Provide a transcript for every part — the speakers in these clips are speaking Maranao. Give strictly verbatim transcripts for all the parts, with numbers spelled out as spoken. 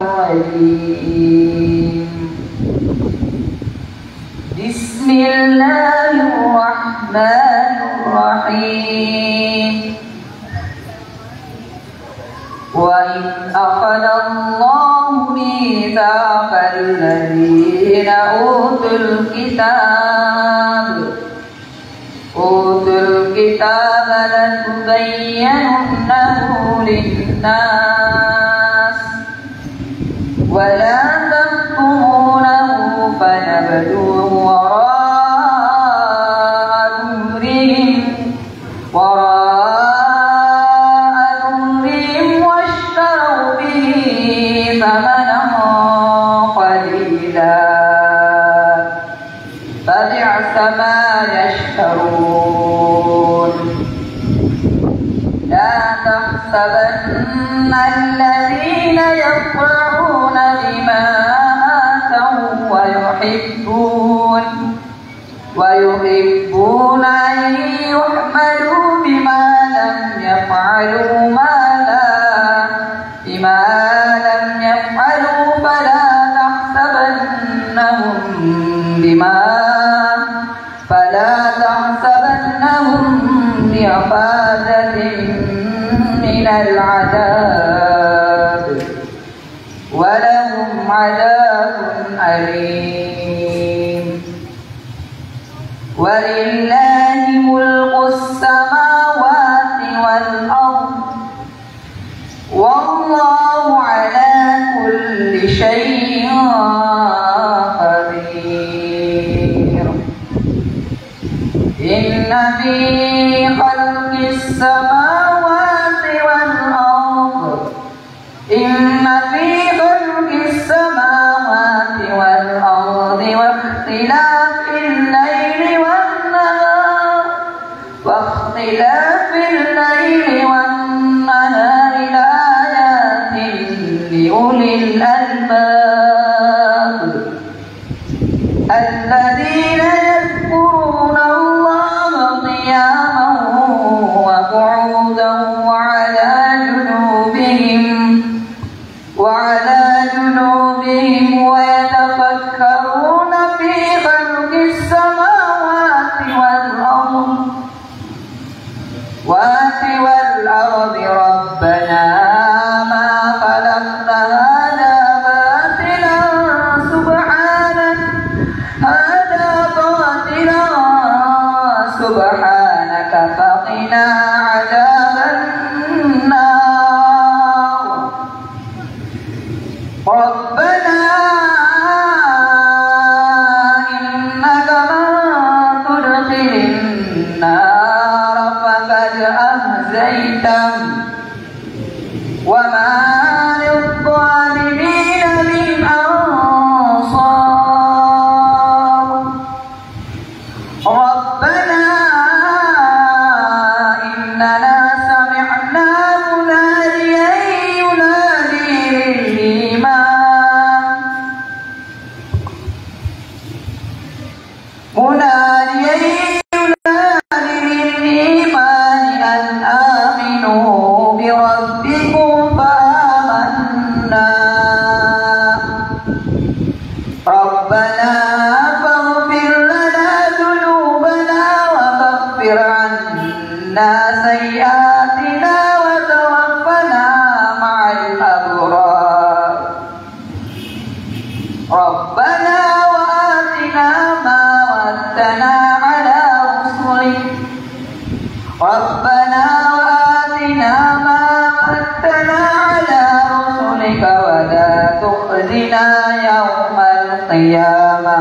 الرجيم. بسم الله الرحمن الرحيم. وإذ أخذ الله ميثاق الذين أوتوا الكتاب أوتوا الكتاب لتبيننه للناس ولا تكتمونه فنبذوه وراء ظهورهم، وراء ظهورهم واشتروا به ثمنا قليلا. فبئس ما يشترون. لا تحسبن الذين يفرحون بما آتوا ويحبون، ويحبون أن يحمدوا بما لم يفعلوا ما لا بما لم يفعلوا فلا تحسبنهم بما فلا تحسبنهم بمفازة من العذاب ولهم عذاب أليم. ولله ملك السماوات والأرض والله على كل شيء قدير. إن في خلق السماوات والأرض إن في خلق السماوات والأرض واختلاف الليل والنهار واختلاف الليل والنهار لآيات لأولي الألباب الذين يذكرون الله قياما وقعودا وعلى جنوبهم وعلى جنوبهم ويتفكرون في خلق السماوات والأرض والأرض ربنا ما خلقت هذا باطلا سبحانك هذا باطلا سبحانك فقنا عذاب النار. ربنا إنك من تدخل النار فقد أخزيته وما للظالمين من أنصار. ربنا إننا سمعنا مناديا ينادي للإيمان مناديا ينادي للإيمان أن آمنوا بربكم فآمنا. ربنا فاغفر لنا ذنوبنا وكفر عنا سيئاتنا وتوفنا مع الأبرار. ربنا وآتنا ما وعدتنا على رسلك ربنا وآتنا ما وعدتنا على رسلك ولا تخزنا يوم القيامة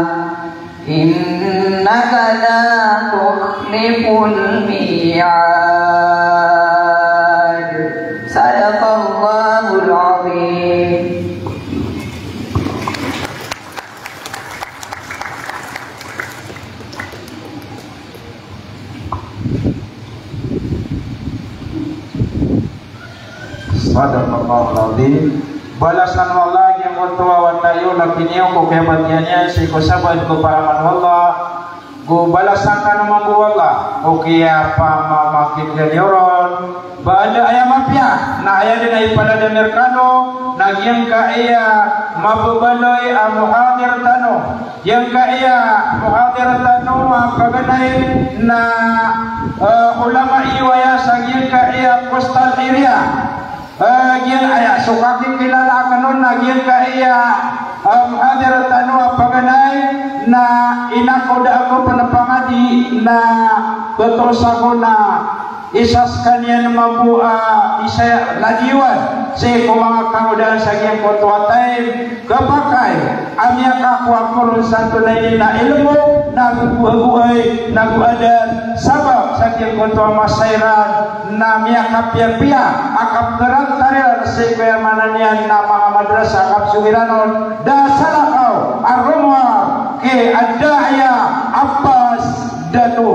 إنك لا تخلف الميعاد. صدق الله العظيم. Sadaqallahul azim. Balasan o Allah giyangkoto a wata iyo na kiniyo ko kiyabatiya niyan sii ko sabaad ko paraman o Allah. Go balasan kano mambo o Allah ko kiyapamamakin'ga niyo ron, ba anda aya mapiya, na aya dn a ipaladamin rkano, na giyangkaya mababaloy a muhadir tano, giyangkaya muhadir tano a paganay na, eh, ulama iyo aya sa giyangkaya coastal area. Eh, giyangkaya so kakikilala akn on na giyangkaya, eh, muhadir tano a paganay na inako da ako pn pangadi na btho sa ko na isa skaniyan mambo a isa ladiwan sii ko manga kangodaan sa giyangkoto a time. Kapakay a miyakakowa ko ron sa antonaa ini na ilmo, na go goagoay, na go adn, sabap sa giyangkoto a masa iran na miyakapiyapiya a kapkarantaran sii ko aya maana niyan na manga madrasa a kapsogiran on, da salakaw a rowar ki Ad-Da'iya Abbas Dato.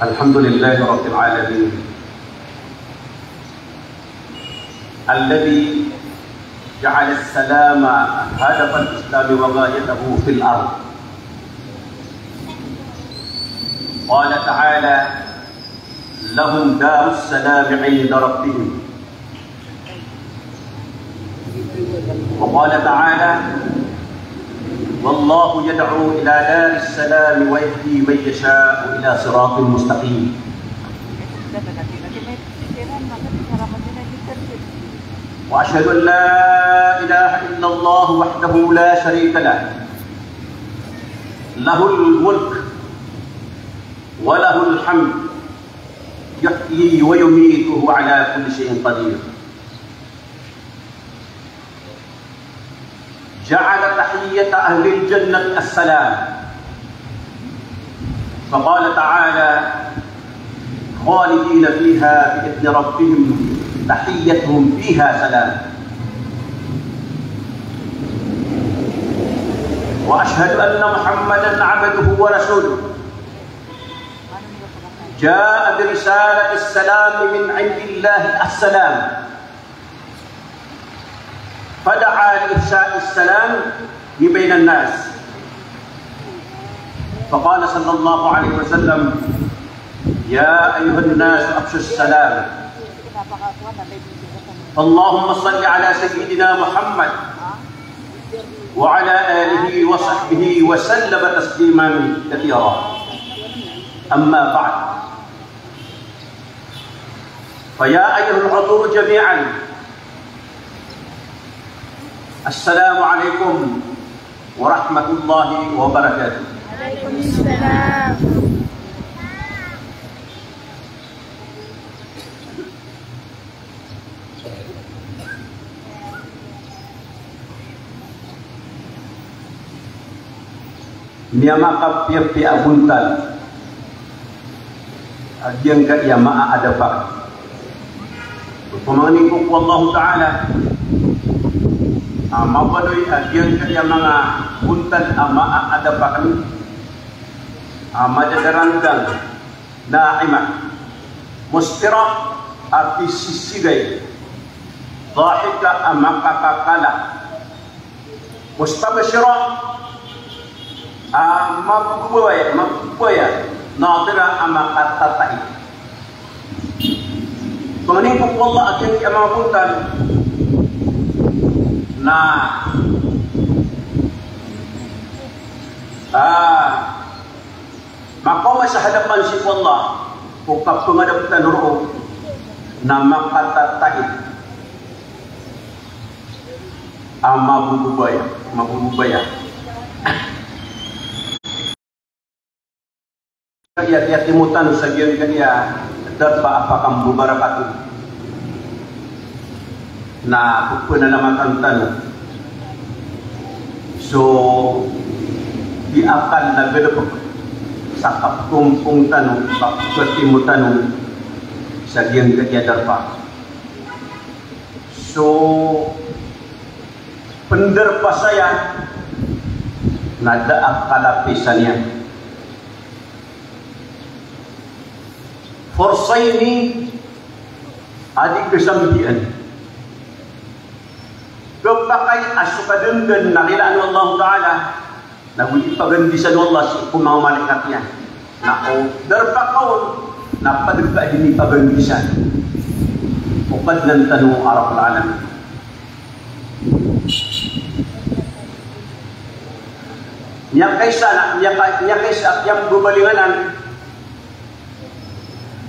الحمد لله رب العالمين. الذي جعل السلام هدف الإسلام وغايته في الأرض. قال تعالى: لهم دار السلام عند ربهم. وقال تعالى: والله يدعو إلى دار السلام ويهدي من يشاء إلى صراط مستقيم. وأشهد أن لا إله إلا الله وحده لا شريك له، له الملك وله الحمد، يحيي ويميت وهو على كل شيء قدير. جعل تحية أهل الجنة السلام، فقال تعالى: خالدين فيها بإذن ربهم تحيتهم فيها سلام. وأشهد أن محمدا عبده ورسوله، جاء برسالة السلام من عند الله السلام، فدعا لإفشاء السلام بين الناس، فقال صلى الله عليه وسلم: يا أيها الناس أفشوا السلام. فاللهم صل على سيدنا محمد وعلى آله وصحبه وسلم تسليما كثيرا. أما بعد، فيا أيها الحضور جميعا، السلام عليكم ورحمة الله وبركاته. Alaikum salam. Miyamakapiyapiyai a bontal a giyangkaya maadap akn. Pamangnin ko ko Allahu Ta'ala a mabaloy a giyangkaya manga bontal a maadap akn a madadaranggang, na'imah, musfirah, a pisisigay, dahikah, a makakakala, mustabshirah, a mabobowaya, mabobowaya, nadirah, a makatatai. Pangnin ko ko Allah a giyangkaya manga bontal na Ah, makaoma sa hadapan sii ko Allah, ko kapangadap tano roo na makatataid a mabobobaya, mabobobaya. Kaya tiyatimo tano sa giyangkaya a darpa a pakambobarakatan na pphanalamatan tano so di akal na galbk sa kapkompong tano, kapkhatimo tano sa giyangkaya a darpa. So pndarpa saya na da a kalapisan iyan. Forsaini a di kasambian. Khapakay a so kadngdng na rilaan o Allah Ta'ala, na go di pagandisan o Allah sii ko manga malaikat iyan. Na o darpa ka on na pd ka dn i pagandisan o Kadnan tano a Rabbul Alamin. Miyakaisa na, miyaka-, miyakaisa a kiyambobalingan anan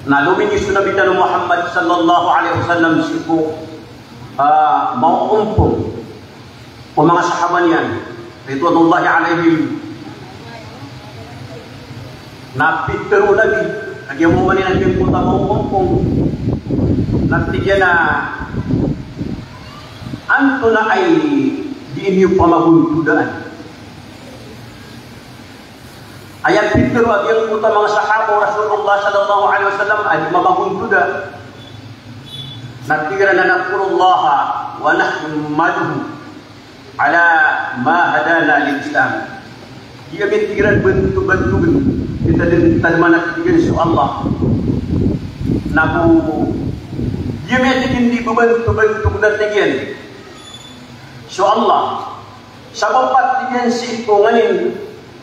na lomingis so Nabi tano Muhammad sallallahu alaihi wasallam sii ko, ah, maompong o manga sahaba niyan, ridwanullahi alaihim, na pitharo o Nabi, kagiya maoma niyan a giyangkoto a maompong, na tig iyan a, "Antonaa i di niyo pamagontodaan?" Aya pitharo a giyangkoto a manga sahaba o Rasulullah sallallahu alaihi wasallam a di mamagontoda. Na tig iran a, "Nadhkurullaha wa nahmaduhu ala ma hadana lil Islam." Di ami, tig iran, bantobantogan, di tadm-, tadman a tig iyan so Allah. Na go di ami, tig iyan, di bbantobantogan a tig iyan so Allah. Sabap a tig iyan sii ko nganin,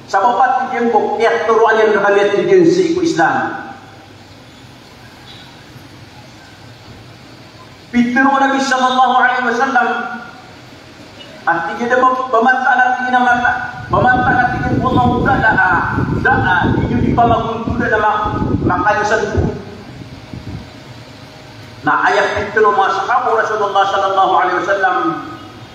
sabap a tig iyan ko kiyatoroan iyan rkami a tig iyan sii ko Islam. Pitharo o Nabi sallallahu alaihi wasallam a tig iyan a ba-, ba mataan a tig iyan a mata-, ba mataan a tig iyan ko Allah Ta'ala a da a di niyo di pamagontodaan a ma-, makalisan ko. Na aya pitharo o manga sahaba o Rasulullah sallallahu alaihi wasallam,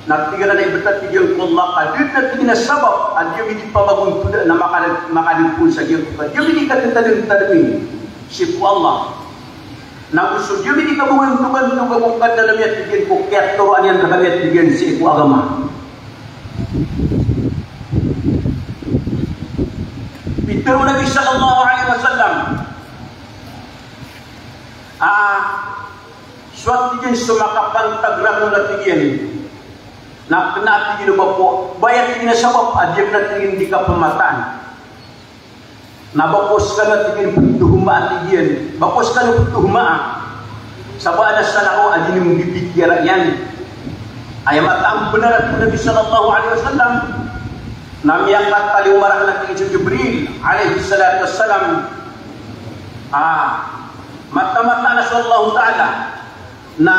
na tig iran a ibt a tig iyan ko Allah ka da dn a tig iyan a sabap a di ami di pamagontodaan a makal-, makalipon sa giyangkoto a di ami di katatadan-tadmi sii ko Allah. Na go so di ami di kababantobantoga ko Kadnan ami a tig iyan ko kiyatoroan iyan rkami a tig iyan sii ko agama. Pitharo o Nabi sallallahu alaihi wasallam, ah, so a tig iyan so makapantag rakn a tig iyan na kna a tig iyan o ba ko, ba aya tig iyan a sabap a di akn a tig iyan di kapamataan. Na ba ko skano a tig iyan pndohoma a tig iyan, ba ko skano pndohoma. Sabap na sa lako a di niyo mbibikiyara iyan. Aya mataan bnar a tig o Nabi sallallahu alaihi wasallam, na miyakatalingoma rakn a tig iyan so Jibril alayhis salatu wassalam. Ah, mataan-mataan a so Allah Ta'ala na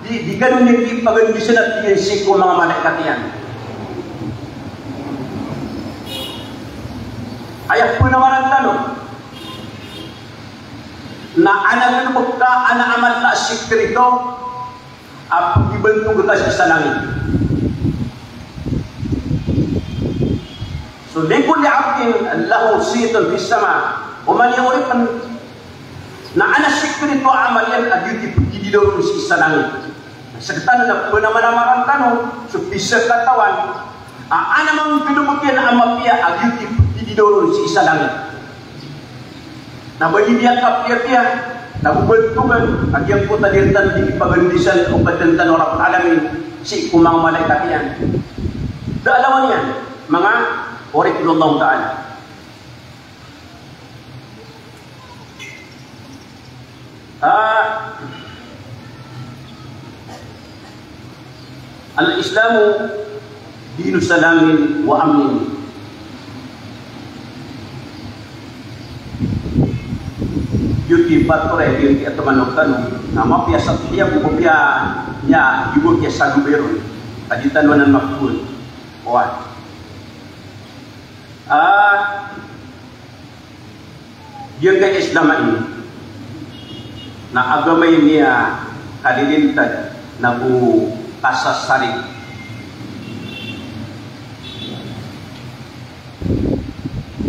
di, di kano niyan di pagandisan a tig iyan sii ko manga malaikat iyan. Aya pnawaran tano na adn a galbk ka, adn a amal a sikreto a pkibantog ka sii sa langit. So, likulli abdin lahu situn fis sama. O man iyan oripn na adn a sikreto a amal iyan a giyoto i pkidilawon sii sa langit. Sktano na pnamanamaran tano so pzakatawan a adn a manggalbk iyan a mapiya a giyoto i pkidilawon sii sa langit. Na ba di miyakapiyapiya, na go bantogan a giyangkoto a di rktano di pagandisan o Kadnan tano a Rabbul Alamin sii ko manga malaikat iyan. Da a lawan iyan, manga oripn o Allah Ta'ala. Ah, al-Islamu dinu salamin wa amnin. Giyoto i patoray, giyoto i atman o tano na mapiya sa tiya bo ko piya niya, giyoto i sagobay ron. Ka di tano anan makapowad. Oway. Ah, giyangkai a Islam a ini na agama ini a kalilintad nago kasasarig.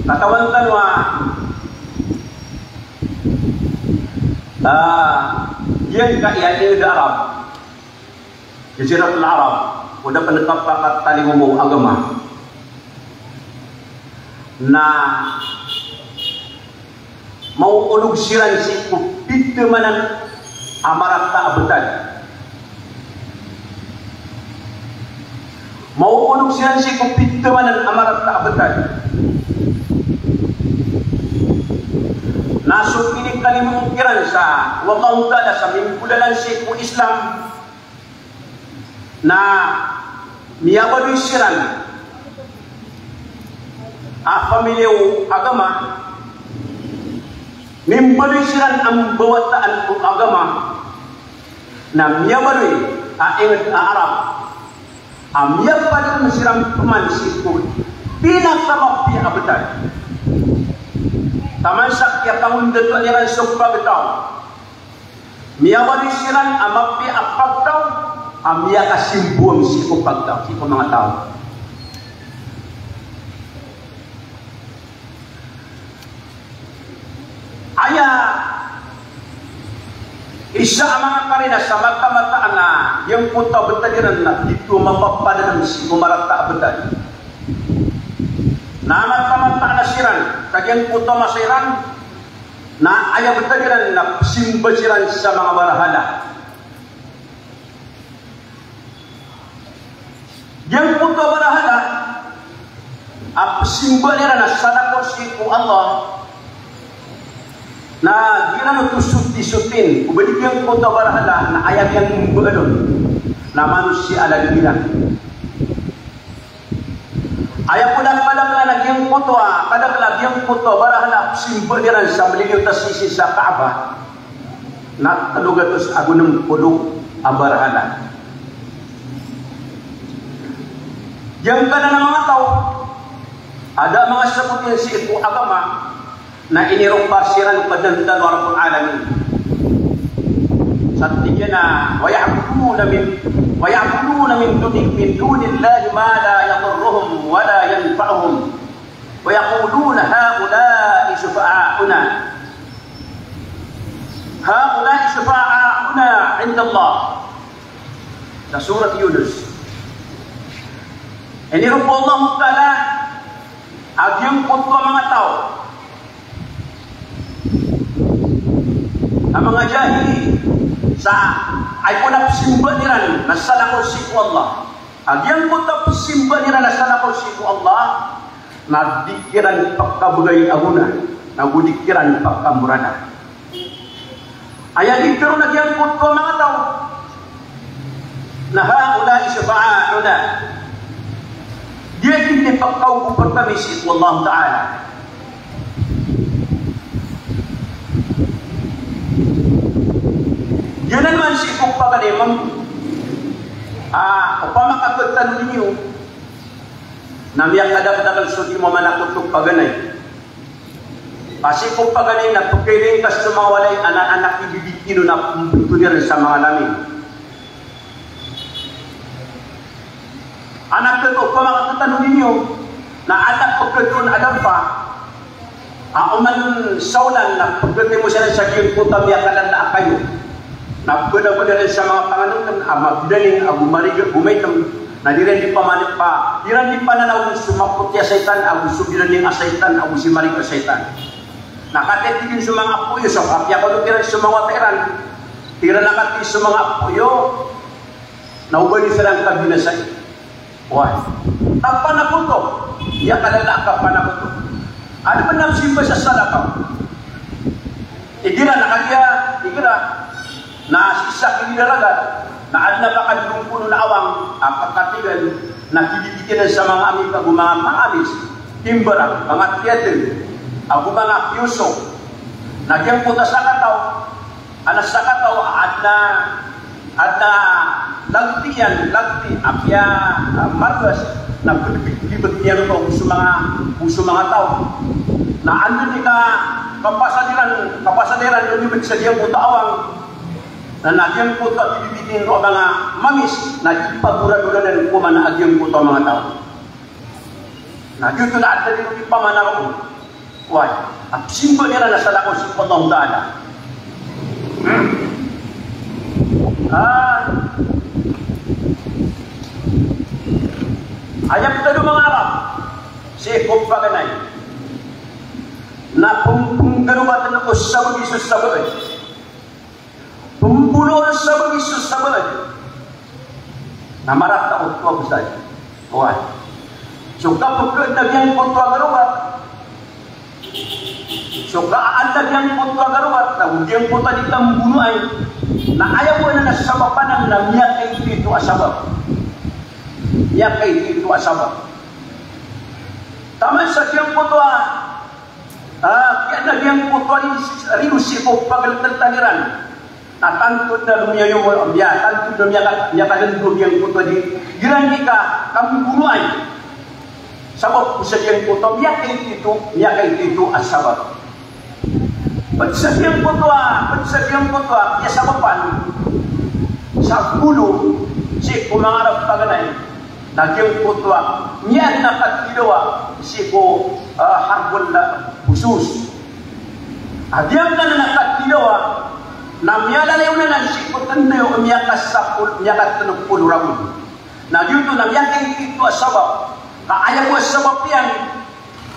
Katawan tano a, ah, giyangkai a ingd a Arab, Jaziratul Arab, o da pn kapakatalingoma o agama, na maoolog siran sii ko pithamanan a marata a btad. Maoolog siran sii ko pithamanan a marata a btad. Na so pinikalimoon kiran sa, wallahu ta'ala, sa mimbolalan sii ko Islam, na miyabadoy siran a pamilya o agama, mimbadoy siran a mbawataan o agama, na miyabadoy a ingd a Arab a miyapadalm siran pman sii ko pinakamapiya a btad. Taman sa kiyapangondatoan iran so pagtaw. Miyabadoy siran a mapiya a pagtaw a miyakasimboam sii ko pagtaw, sii ko manga taw. Aya isa a manga karina sa mata-mataan a giyangkoto a btad iran na di oto mapapadalm sii ko marata a btad. Na mata-mataan a siran sa giyangkoto a masa iran, na aya btad iran na pzimba siran sa manga barahala. Giyangkoto a barahala a pzimba iran a salakaw sii ko Allah, na di iran oto soti-sotin. O ba di giyangkoto a barahala na aya giyangkoto a barahala na manosiya a lagid iran. Aya pn a kadaklan a giyangkoto a, kadaklan a giyangkoto a barahala a pzimba iran sa mliliyo ta sii sa Kaaba na tlo gatos ago nm polo a barahala. Giyangkanan a manga taw a da a manga sabot iyan sii ko agama, na iniropa siran o Kadnan tano a Rabbul Alamin. Sa tig iyan a, "Wa ya'buduna min, wa ya'buduna min duni, min dunillahi ma la yadurruhum wa la yanfa'uhum. Wa yaquluna ha'ula'i shufa'a'una. Ha'ula'i shufa'a'una 'indallah." Sa Surat Yunus. Iniropa o Allah Ta'ala a giyangkoto a manga taw a manga jahili, sa aya pn a pzimba iran na salakaw sii ko Allah. A giyangkoto a pzimba iran na salakaw sii ko Allah, na di kiran pkabgay a gona, na go di kiran pkamorada. Aya dii tharoon a giyangkoto a manga taw na, "Ha'ula'i shufa'a'una." Giya dn i pkaogop rkami sii ko Allah Ta'ala. Giyanan man sii ko paganay mambo a opama ka khatanodi niyo na miyakadakdakl so di mamanakoto paganay. Ka sii ko paganay na pkhailay ngka so manga walay a na, a na kibibitino na pmbtho iran sa manga lamin. Anak ko, opama ka khatanodi niyo na anak ko, pkhaton a darpa a oman sa olan na pkhatimo siran sa giyangkoto a miyakalala a kayo. Na pkhanamon iran sa manga panganotn a mabdaling ago mariga ago maitm. Na di iran di pamani-, pa, di iran di pananaw so mapoti a shaytan ago so bdaling a shaytan ago si mariga a shaytan. Na katii tig iyan so manga apo iyo, sa kapiyakalok iran so manga wata iran, tig iran a katii so manga apo iyo na o ba niyo siran kabinasai. Oway. Kapanakoto. Miyakalala a kapanakoto. Adn pn a pzimba sa salakaw. Igira na kagiya, igira na sii sa kilid a ragat na adn a pakadolongkonon a awang a kakatigan na kibibitinan sa manga amik ago manga, manga amis, timbarak, manga tiyatl ago manga kiyoso. Na giyangkoto a sakataw, a na sakataw a adn a, adn a lagti Iyan lagti a piya, ah, margas na pdbibtn iyan oto ko so manga, ko so manga taw. Na anda di ka kapasad iran, kapasad iran na mibtn sa giyangkoto a awang. Na, na giyangkoto a bibitn ron a manga mamis na di pagoragoradan ko mana a giyangkoto a manga taw. Na giyoto na adn a di pamana ron. Way, a pzimba iran na salakaw sii ko Allah Ta'ala. Ah. Aya ptharoa o manga Arab sii ko paganay na pm-, pnggarobatn o sabagi so sabagi. Pmboloon o sabagi so sabagi. Na marata o towa bo sa. Oway. So kapkhaadn a giyangkoto a garobat. So kaadn a giyangkoto a garobat, na giyangkoto a di kamboloay. Na aya bo anan a sabap anan na miyakaito a sabap. Miyakaito a sabap. Taman sa giyangkoto a Ah, kiyaadn a giyangkoto a riyo sii ko pagltltan iran. Na tanto dn a miyayomo, miya, tanto dn a miyaka-, miyakadndo giyangkoto a di, iran di ka, kamboloay. Sabap ko sa giyangkoto, miyakaito, miyakaito a sabap. Pd sa giyangkoto a, pd sa giyangkoto a, kiyasabapan. Sa golo, sii ko manga Arab paganay. Na giyangkoto a, miyaadn a kathidawa sii ko, ah, harbul, ah, busus. A giyangkanan a kathidawa, na miyalalayon anan sii ko tndo o miyakasapol, miyakatlo polo ragon. Na giyoto na miyakaito a sabap. Ka aya bo a sabap iyan,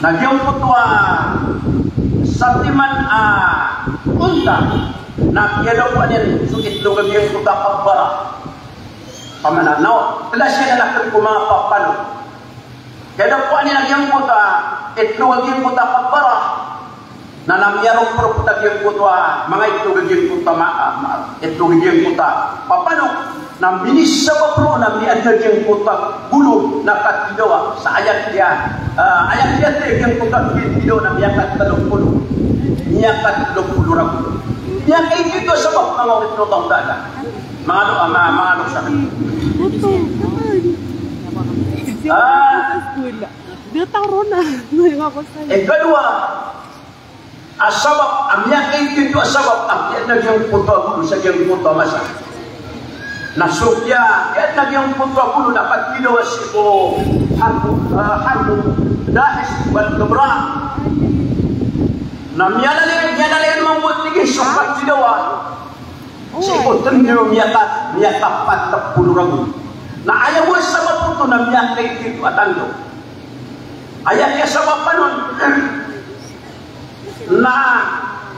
na giyangkoto a satiman a onta, na kiyadapoan iyan so itlog a giyangkoto a kabbara. Pamana, na, klasi iyan a nakn ko manga papanok. Kiyadapoan iyan a giyangkoto a itlog a giyangkoto a kabbara. Na, na miyaropropt a giyangkoto a manga itlog a giyangkoto a ma-, a, ma-, itlog a giyangkoto a papanok. Na minisabap roo na miyaadn a giyangkoto a golo na kathidawa sa aya kiya, ah, aya kiyathay a giyangkoto a kathidawa na miyakatlo polo. Miyakatlo polo ragon. Miyakaito a sabap, manga oripn o Allah Ta'ala. Manga do-, ah, ma-, manga dosa. Ah. Ikadowa, a sabap a miyakaito a sabap a kiyaadn a giyangkoto a golo sa giyangkoto a masa. Na so kiya, kiyaadn a giyangkoto a golo na kathidawa sii ko harbu, ah, harbu Da'esh wal Ikhwan. Na miyalalayon, miyalalayon mambo, tig iyan, so kathidawa sii ko tndo o miyaka-, miyakapat polo ragon. Na aya bo a sabap oto na miyakaito a tando. Aya kiyasabapan on na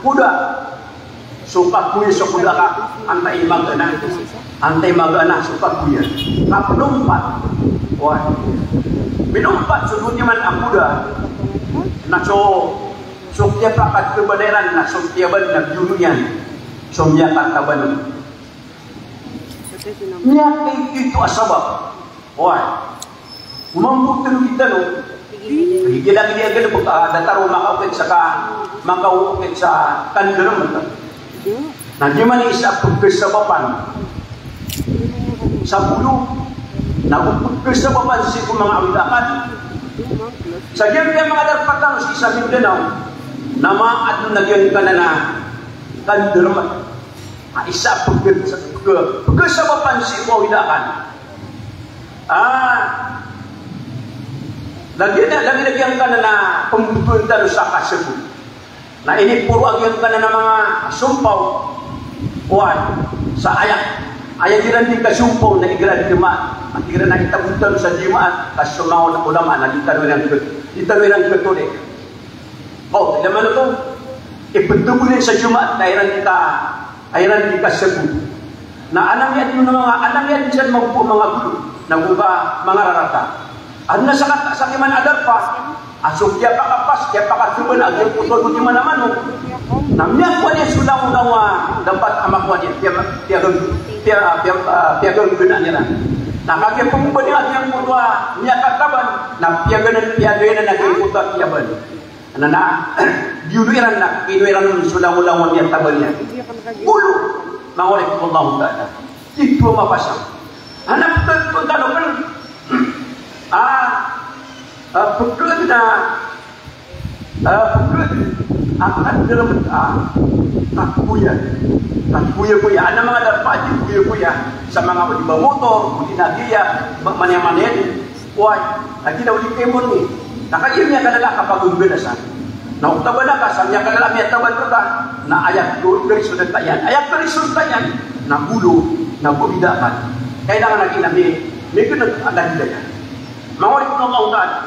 koda. So kakoya so koda ka, antaa i magana. Antaa i magana so kakoya. Ka pinompat. Oway. Pinompat so dowa timan a koda. Na so, so kiyapakataban iran na so kiyaban na giyoto iyan. So miyakataban. Miyakaito a sabap. Oway. Mambo tano, di tano. Lagid a, lagid a, lagid a, ah, datar o makaokit sa ka, makaokit sa kandarmat. Na di man isa a pkasabapan sa golo, na go pkasabapan sii ko manga awid a akal. Sa giyangkaya manga darpa tano sii sa Mindanao, na maadn a giyangkanan a kandarmat. A isa a pka-, pka-, pkasabapan sii ko awid a akal. Ah, lagid a, lagid a giyangkanan a pmbtowan tano sa kasagod. Na iniporo a giyangkanan a manga sompaw. Oway, sa aya, aya iran di kasompaw na igira di Jumaat. Igira na itago tano sa Jumaat, ka so manga ulama na di tano iran ket-, di tano iran ketoli. O, aya maana oto, iptebol iyan sa Jumaat, na iran di ka, iran di kasagod. Na adn a miyadn a manga, adn a miyadn san mambo a manga golo, na go ba manga rarata. Adn a sakataw sa timan a darpa, a so kiyapakapas, kiyapakatebol a giyangkoto a dowa timan a manok. Na miyakowa niyan so langolangowan a dapat a makowa niyan, piya, piya, piya, piya, ah, piyaganggana niyan. Na kagiya pmbaloy a giyangkoto a miyakataban, na piyaganan, piyaganan a giyangkoto a kiyaban. Na, na, giyolo iran na, ino iran on so langolangowan a miyataban iyan. Golo, manga oripn o Allahu Ta'ala. Ito a mapasang. Adn a Na, ah, pagod, akan dalam, ah, kakuya. Kakuya-kuya. Ana manga darpa di kuya-kuya. Sa manga odi ba motor, odi na giya, ba mania-mania di. Way, lagi na odi kemon ni. Na kagiya miyakadala ka pagod belasan. Na okta ba na ka, sa miyakadala miyataban rka. Na aya ko dari so datayan. Aya ko dari so datayan. Na golo, na golo idakan. Kailangan lagi na mi, mi kena lagi daya. Manga oripn o Allah Ta'ala.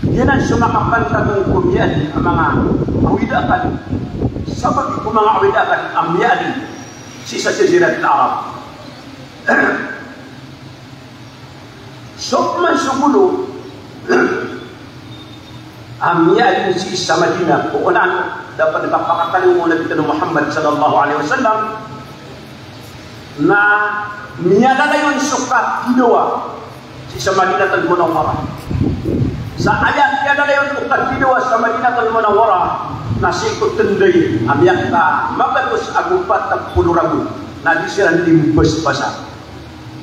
Giyanan so makapantag ko miyaadn a manga awid a akal. Sabap ko manga awid a akal a miyaadn sii sa Jaziratul Arab. So pman so golo a miyaadn sii sa Madinah, ko onan, dapat kapakatalingoma o Nabi tano Muhammad sallallahu alaihi wasallam, na miyalalayon so kakidawa sii sa Madinatul Munawwarah. Sa aya kiyalalayon o kakidawa sa Madinatul Munawwarah, na sii ko tnday a miyakamaga ko sa ago pat polo ragon, na di siran di mbasbasa.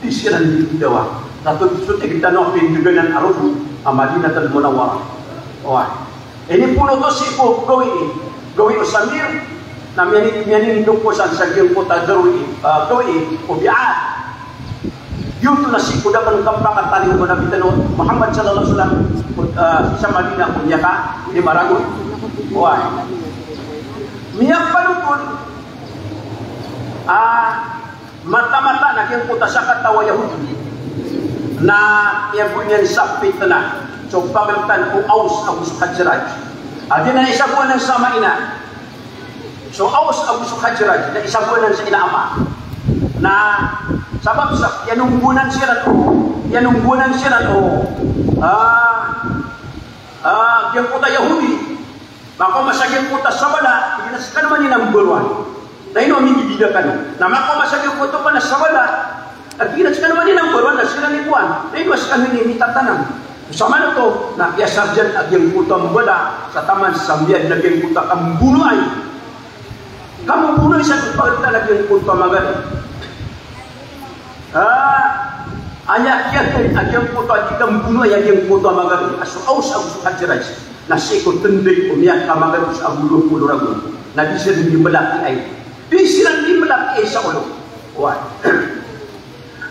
Di siran di kidawa. Tato so tig tano a pindganan a rogo a Madinatul Munawwarah. Oway. Inipoon oto sii ko gawii, gawii o Samir, na miyani-, miyanindog ko san sa giyangkoto a gawii, ah, gawii o Bi'at. Giyoto na sii ko da pn kapakatalingoma o Nabi tano Muhammad sallallahu alaihi wasallam, ah, sa Madinah ko miyaka, di maragon. Oway. Miyapanothol. Ah, Mataan a giyangkoto a sakataw a Yahudi na iyagoan iyan sa fitnah so pagltan o Aus ago so Khazraj. A giyanan i isagoan sa ama ina. So Aus ago so Khazraj na isagoan sa ina ama. Na sabap sa iyanonggonan siran o, iyanonggonan siran o, ah, ah, giyangkoto a Yahudi. Makaoma sa giyangkoto a sabala, ino skano man i number one. Na ino a mibibida kano. Na makaoma sa giyangkoto pn a sabala, na ino skano man i number one, na siran i kowan. Na ino skano i mitatanang. Sa manoto, na aya sarjan a giyangkoto a mbala, sa taman sa miyadn a giyangkoto a kambonoay. Kambonoay sa pagtan a giyangkoto a magari. Ah, aya kiyatay a giyangkoto a di kambonoay a giyangkoto a magari. A so Aus ago so Khazraj. Na sii ko tnday o miyakamagad sa ago dowa polo ragon. Na di siran di mlakiay. Di siran di mlakiay sa olo. Oway.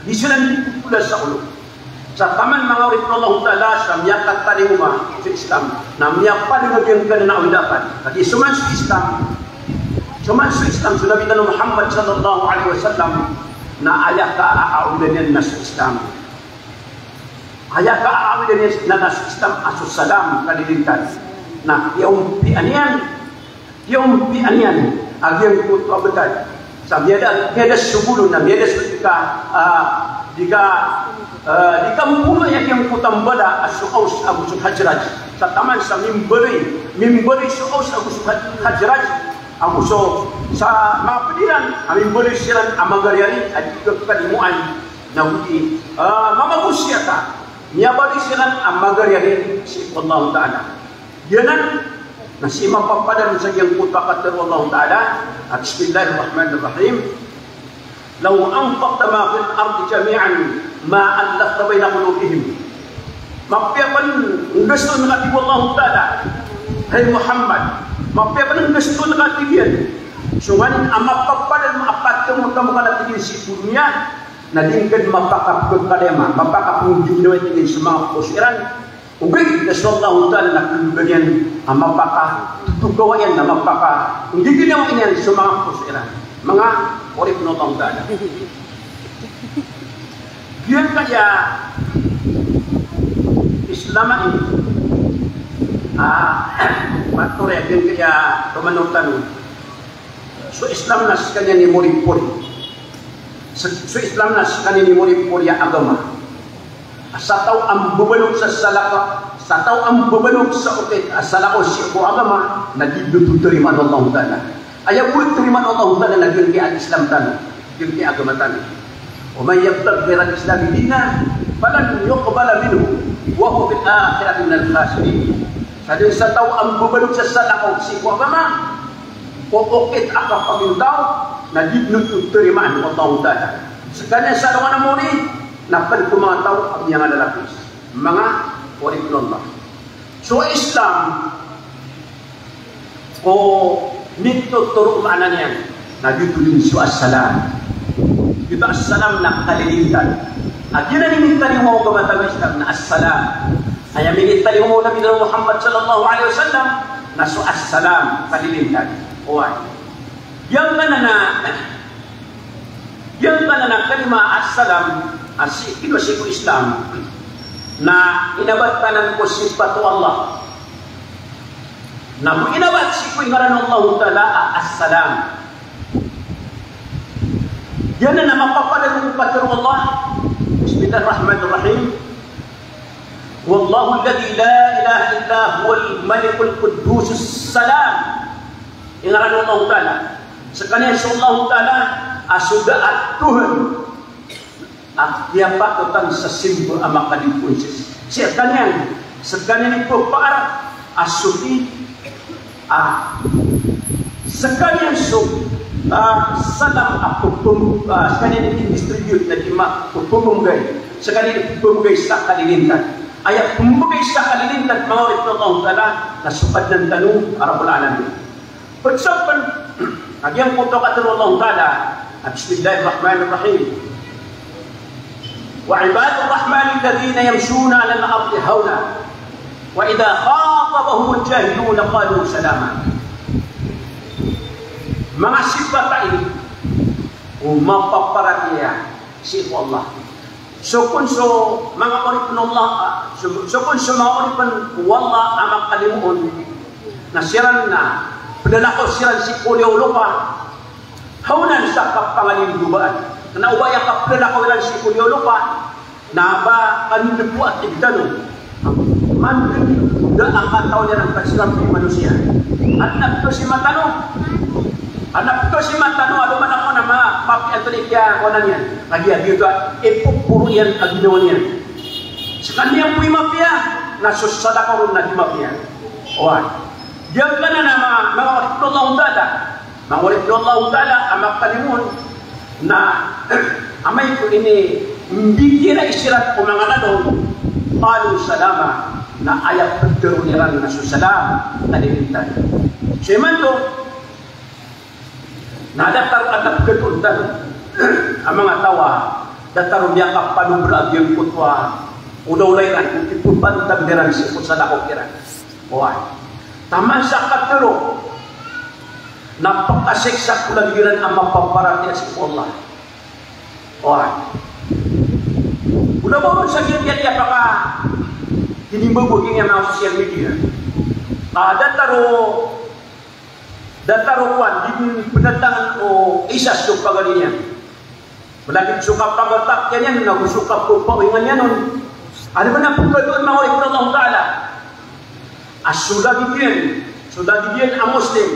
Di siran di popola sa olo. Sa taman manga oripn o Allah Ta'ala sa miyakatalingoma so Islam. Na miyapadng a giyangkanan a awid a akal. Kagiya so man so Islam. So man so Islam, so Nabi tano Muhammad sallallahu alaihi wasallam. Na aya ka a-, awidan iyan na so Islam. Aya ka a-, awidan iyan na so Islam a so salam, kalilintan. Na iyaompian iyan, iyaompian iyan a giyangkoto a btad. Sa miyada, miyada so golo na miyada so di ka, ah, di ka, ah, di kambonoay a giyangkoto a mbala a so Aus ago so Khazraj. Sa taman sa mimbaloy, mimbaloy so Aus ago so Khaz-, Khazraj. Ago so, sa manga pd iran a mimbaloy siran a magariyari a di kakalimoan. Na goti, ah, mamagosiyata, miyabaloy siran a magariyari sii ko Allah Ta'ala. Giyanan na sii mapapadalm sa giyangkoto a katharo o Allah Ta'ala, a bismillahir rahmanir rahim. Law anfaqta ma fil ardi jami'an ma allafta baina qulubihim. Mapiya pn nggastoon ka, tig o Allah Ta'ala, hay Muhammad, mapiya pn nggastoon ka, tig iyan, so nganin a mapapadalm a patharo ka, tig iyan, sii ko doniya, na di ngka dn mapakapkalima, mapakapnggiginawa, tig iyan, so manga poso iran. Ogaid na so Allah Ta'ala na khadogan iyan a mapakatotokawa iyan, na mapakanggiginawai niyan so manga poso iran. Manga oripn o Allah Ta'ala. Giyangkaya Islam a ini, ah, matharo a giyangkaya pamanotan o So Islam na skaniyan i moripori. So, so Islam na skaniyan i moripori a agama. Sa taw a mbabalog sa salakaw, sa taw a mbabalog sa okit a salakaw sii ko agama, na di dn oto tarimaan o Allah Ta'ala. Aya bo tarimaan o Allah Ta'ala na giyangkaya Islam tano, giyangkaya agama tano. Wa man yabtaghi ghayral Islami dinan falan yuqbala minhu wa huwa fil akhirati minal khasirin. Sa dn sa taw a mbabalog sa salakaw sii ko agama, ko okit a kapagintaw, na di dn oto tarimaan o Allah Ta'ala. Skaniyan sa alongan a mori, na pd ko manga taw a miyangalalapis. Manga oripn o Allah. So Islam, ko mitotoro o maana niyan, na giyoto dn so assalam. Giyoto assalam na kalilintad. A giyanan i minitalingoma o agama tano a Islam na assalam. Aya minitalingoma o Nabi tano a Muhammad sallallahu alaihi wasallam na so assalam, kalilintad. Oway. Giyangkanan a, giyangkanan a kalima assalam, a sii, kino sii ko Islam, na inabat anan ko sipat o Allah. Na go inabat sii ko ingaran o Allahu Ta'ala a Assalam. Giyanan a mapapadalm ko katharo o Allah. Bismillahir Rahmanir Rahim. Huwallahu alladhi la ilaha illa huwal malikul quddusus salam. Ingaran o Allahu Ta'ala. Skaniyan so Allahu Ta'ala a so da a Tuhan a kiyapatotan sa simba a makadipoon sii, sii rkaniyan. Skaniyan i pphar a so ti, a, skaniyan so, a, salam a ppham-, a, skaniyan i distribute na di ma-, pphambgay. Skaniyan i pphambgay sa kalilintad. Aya pphambgay sa kalilintad, manga oripn o Allahu Ta'ala, na so Kadnan tano a Rabbul Alamin. Pd sa pn, a giyangkoto a katharo o Allahu Ta'ala, a Bismillahir Rahmanir Rahim. Wa ibadur rahmanil ladhina yamshuna 'alal ardi hawna, wa idha khatabahumul jahiluna qalu salama. Manga sipat a ini o mapaparatiyaya sii ko Allah. So kon so manga oripn o Allah, a, so, so kon so manga oripn o Allah a makalimoon, na siran na plalakaw siran sii ko liyawaw o lopa. Hawnan, sa kapangalinggobaan. Na o ba aya kaplalakaw iran sii ko liyawaw o lopa, na ba kandpo a tig tano, mandn da a katawan iran ka siran pn i manosiya. Adn a pto si mata no. Adn a pto si mata no, ado man ako na ma-, mapiya antonaa i kiyakowan iyan. Kagiya giyoto a ipoporo iyan a ginawa niyan. Skaniyan bo i mapiya, na so salakaw ron na di mapiya. Oway. Giyangkanan a ma-, manga oripn o Allahu Ta'ala. Manga oripn o Allahu Ta'ala a makalimoon, na amay ko inimbitiyarai siran ko manga lalong, qalu salama, na aya ptharoon iran na so salam, kalilintad. So imanto, na datar a pkhatoon tano a manga taw a datar o miyakapanobra a giyangkoto a olaola iran, o ipphantag iran sii ko salakaw kiran. Oway. Taman sa katharo, na pkasiksa ko lagid iran a mapaparatiyaya sii ko Allah. Oway. Ola ba on sa giya, giya, giya paka-, tinimbabo giya manga social media. A, datar o, datar o kowan, di pnatangn o isa so pagari niyan. Malagid so kapangatakiya niyan, na go so kapapaoingan iyan on. Anda man a pkhatoon, manga oripn o Allahu Ta'ala, a so lagid iyan, so lagid iyan a Muslim,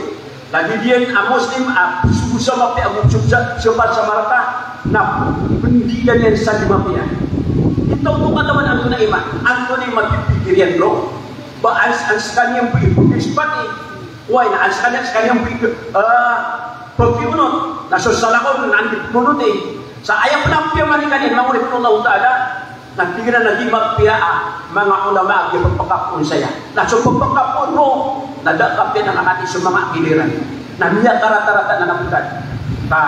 lagid iyan a Muslim a so, so mapiya a go so, so, so pd sa marata, na pndiyan iyan sa di mapiya. Ito ko katawan antonaa i ma-, antonaa i mapipikir iyan roo. Ba ans-, ans-, skaniyan bo i pkispat i Oway, na skaniyan, skaniyan bo i, eh, pkhiyonon, na so salakaw na anda i pkhiyonon i. Sa aya pn a piyamanikan iyan, manga oripn o Allahu Ta'ala, na tig iran a di mapiya a manga ulama a giya pphakapoon saya. Na so pphakapoon roo, na da a kapiya na kakati so manga giliran. Na miyakaratarata na nabotan. Ka,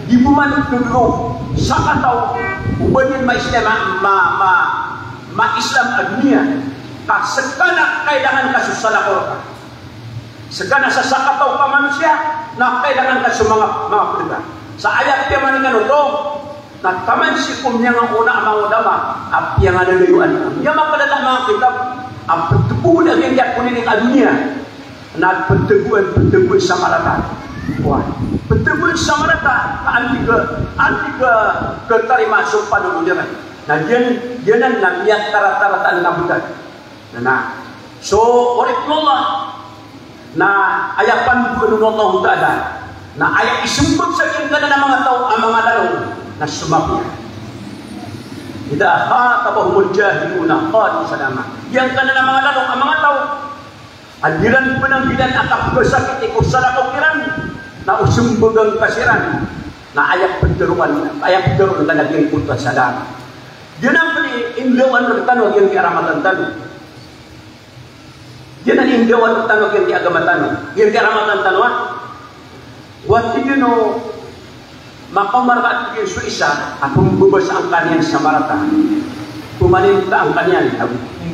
di bo man dn roo sakataw o ba niyan ma-Islam, ma-, ma-, ma-Islam a doniya. Ka skaniyan kailangan ka so salakaw rka. Skaniyan sa sakataw ka manosiya, na kailangan ka so manga, manga pd ka. Sa aya piyamanikan oto, na taman sii ko miyangaoona a manga ulama a piyanganadayoan, miyamakalala a manga kitab a pthagoan a giyangkaya konini a doniya, na pthagoan, pthagoan sa marata. Oway. Pthagoan sa marata, ka anda i ka, anda i ka, katarima so panolon iran. Na giyan, giyanan na miyakaratarata na nabotan. Na, na. So oripn o Allah, na aya panggoan o Allahu Ta'ala, na aya ismbag sa giyangkanan a manga taw a manga lalong na so mapiya. Idha khatabahumul jahiluna qalu salama. Giyangkanan a manga lalong a manga taw a di iran pnanggilaan a kapkhasakiti ko salakaw kiran, na o smbag angka siran, na aya ptharoon, aya ptharoon ka na giyangkoto a salam. Giyanan pn i indawan rktano a giyangkai a Ramadan tano. Giyanan i ndawan tano giyangkai a agama tano, giyangkai a Ramadan tano, a. Wa tig iyan o makaoma rka, tig iyan, so isa a pmbabasa angka niyan sa marata, pmaninta angka niyan,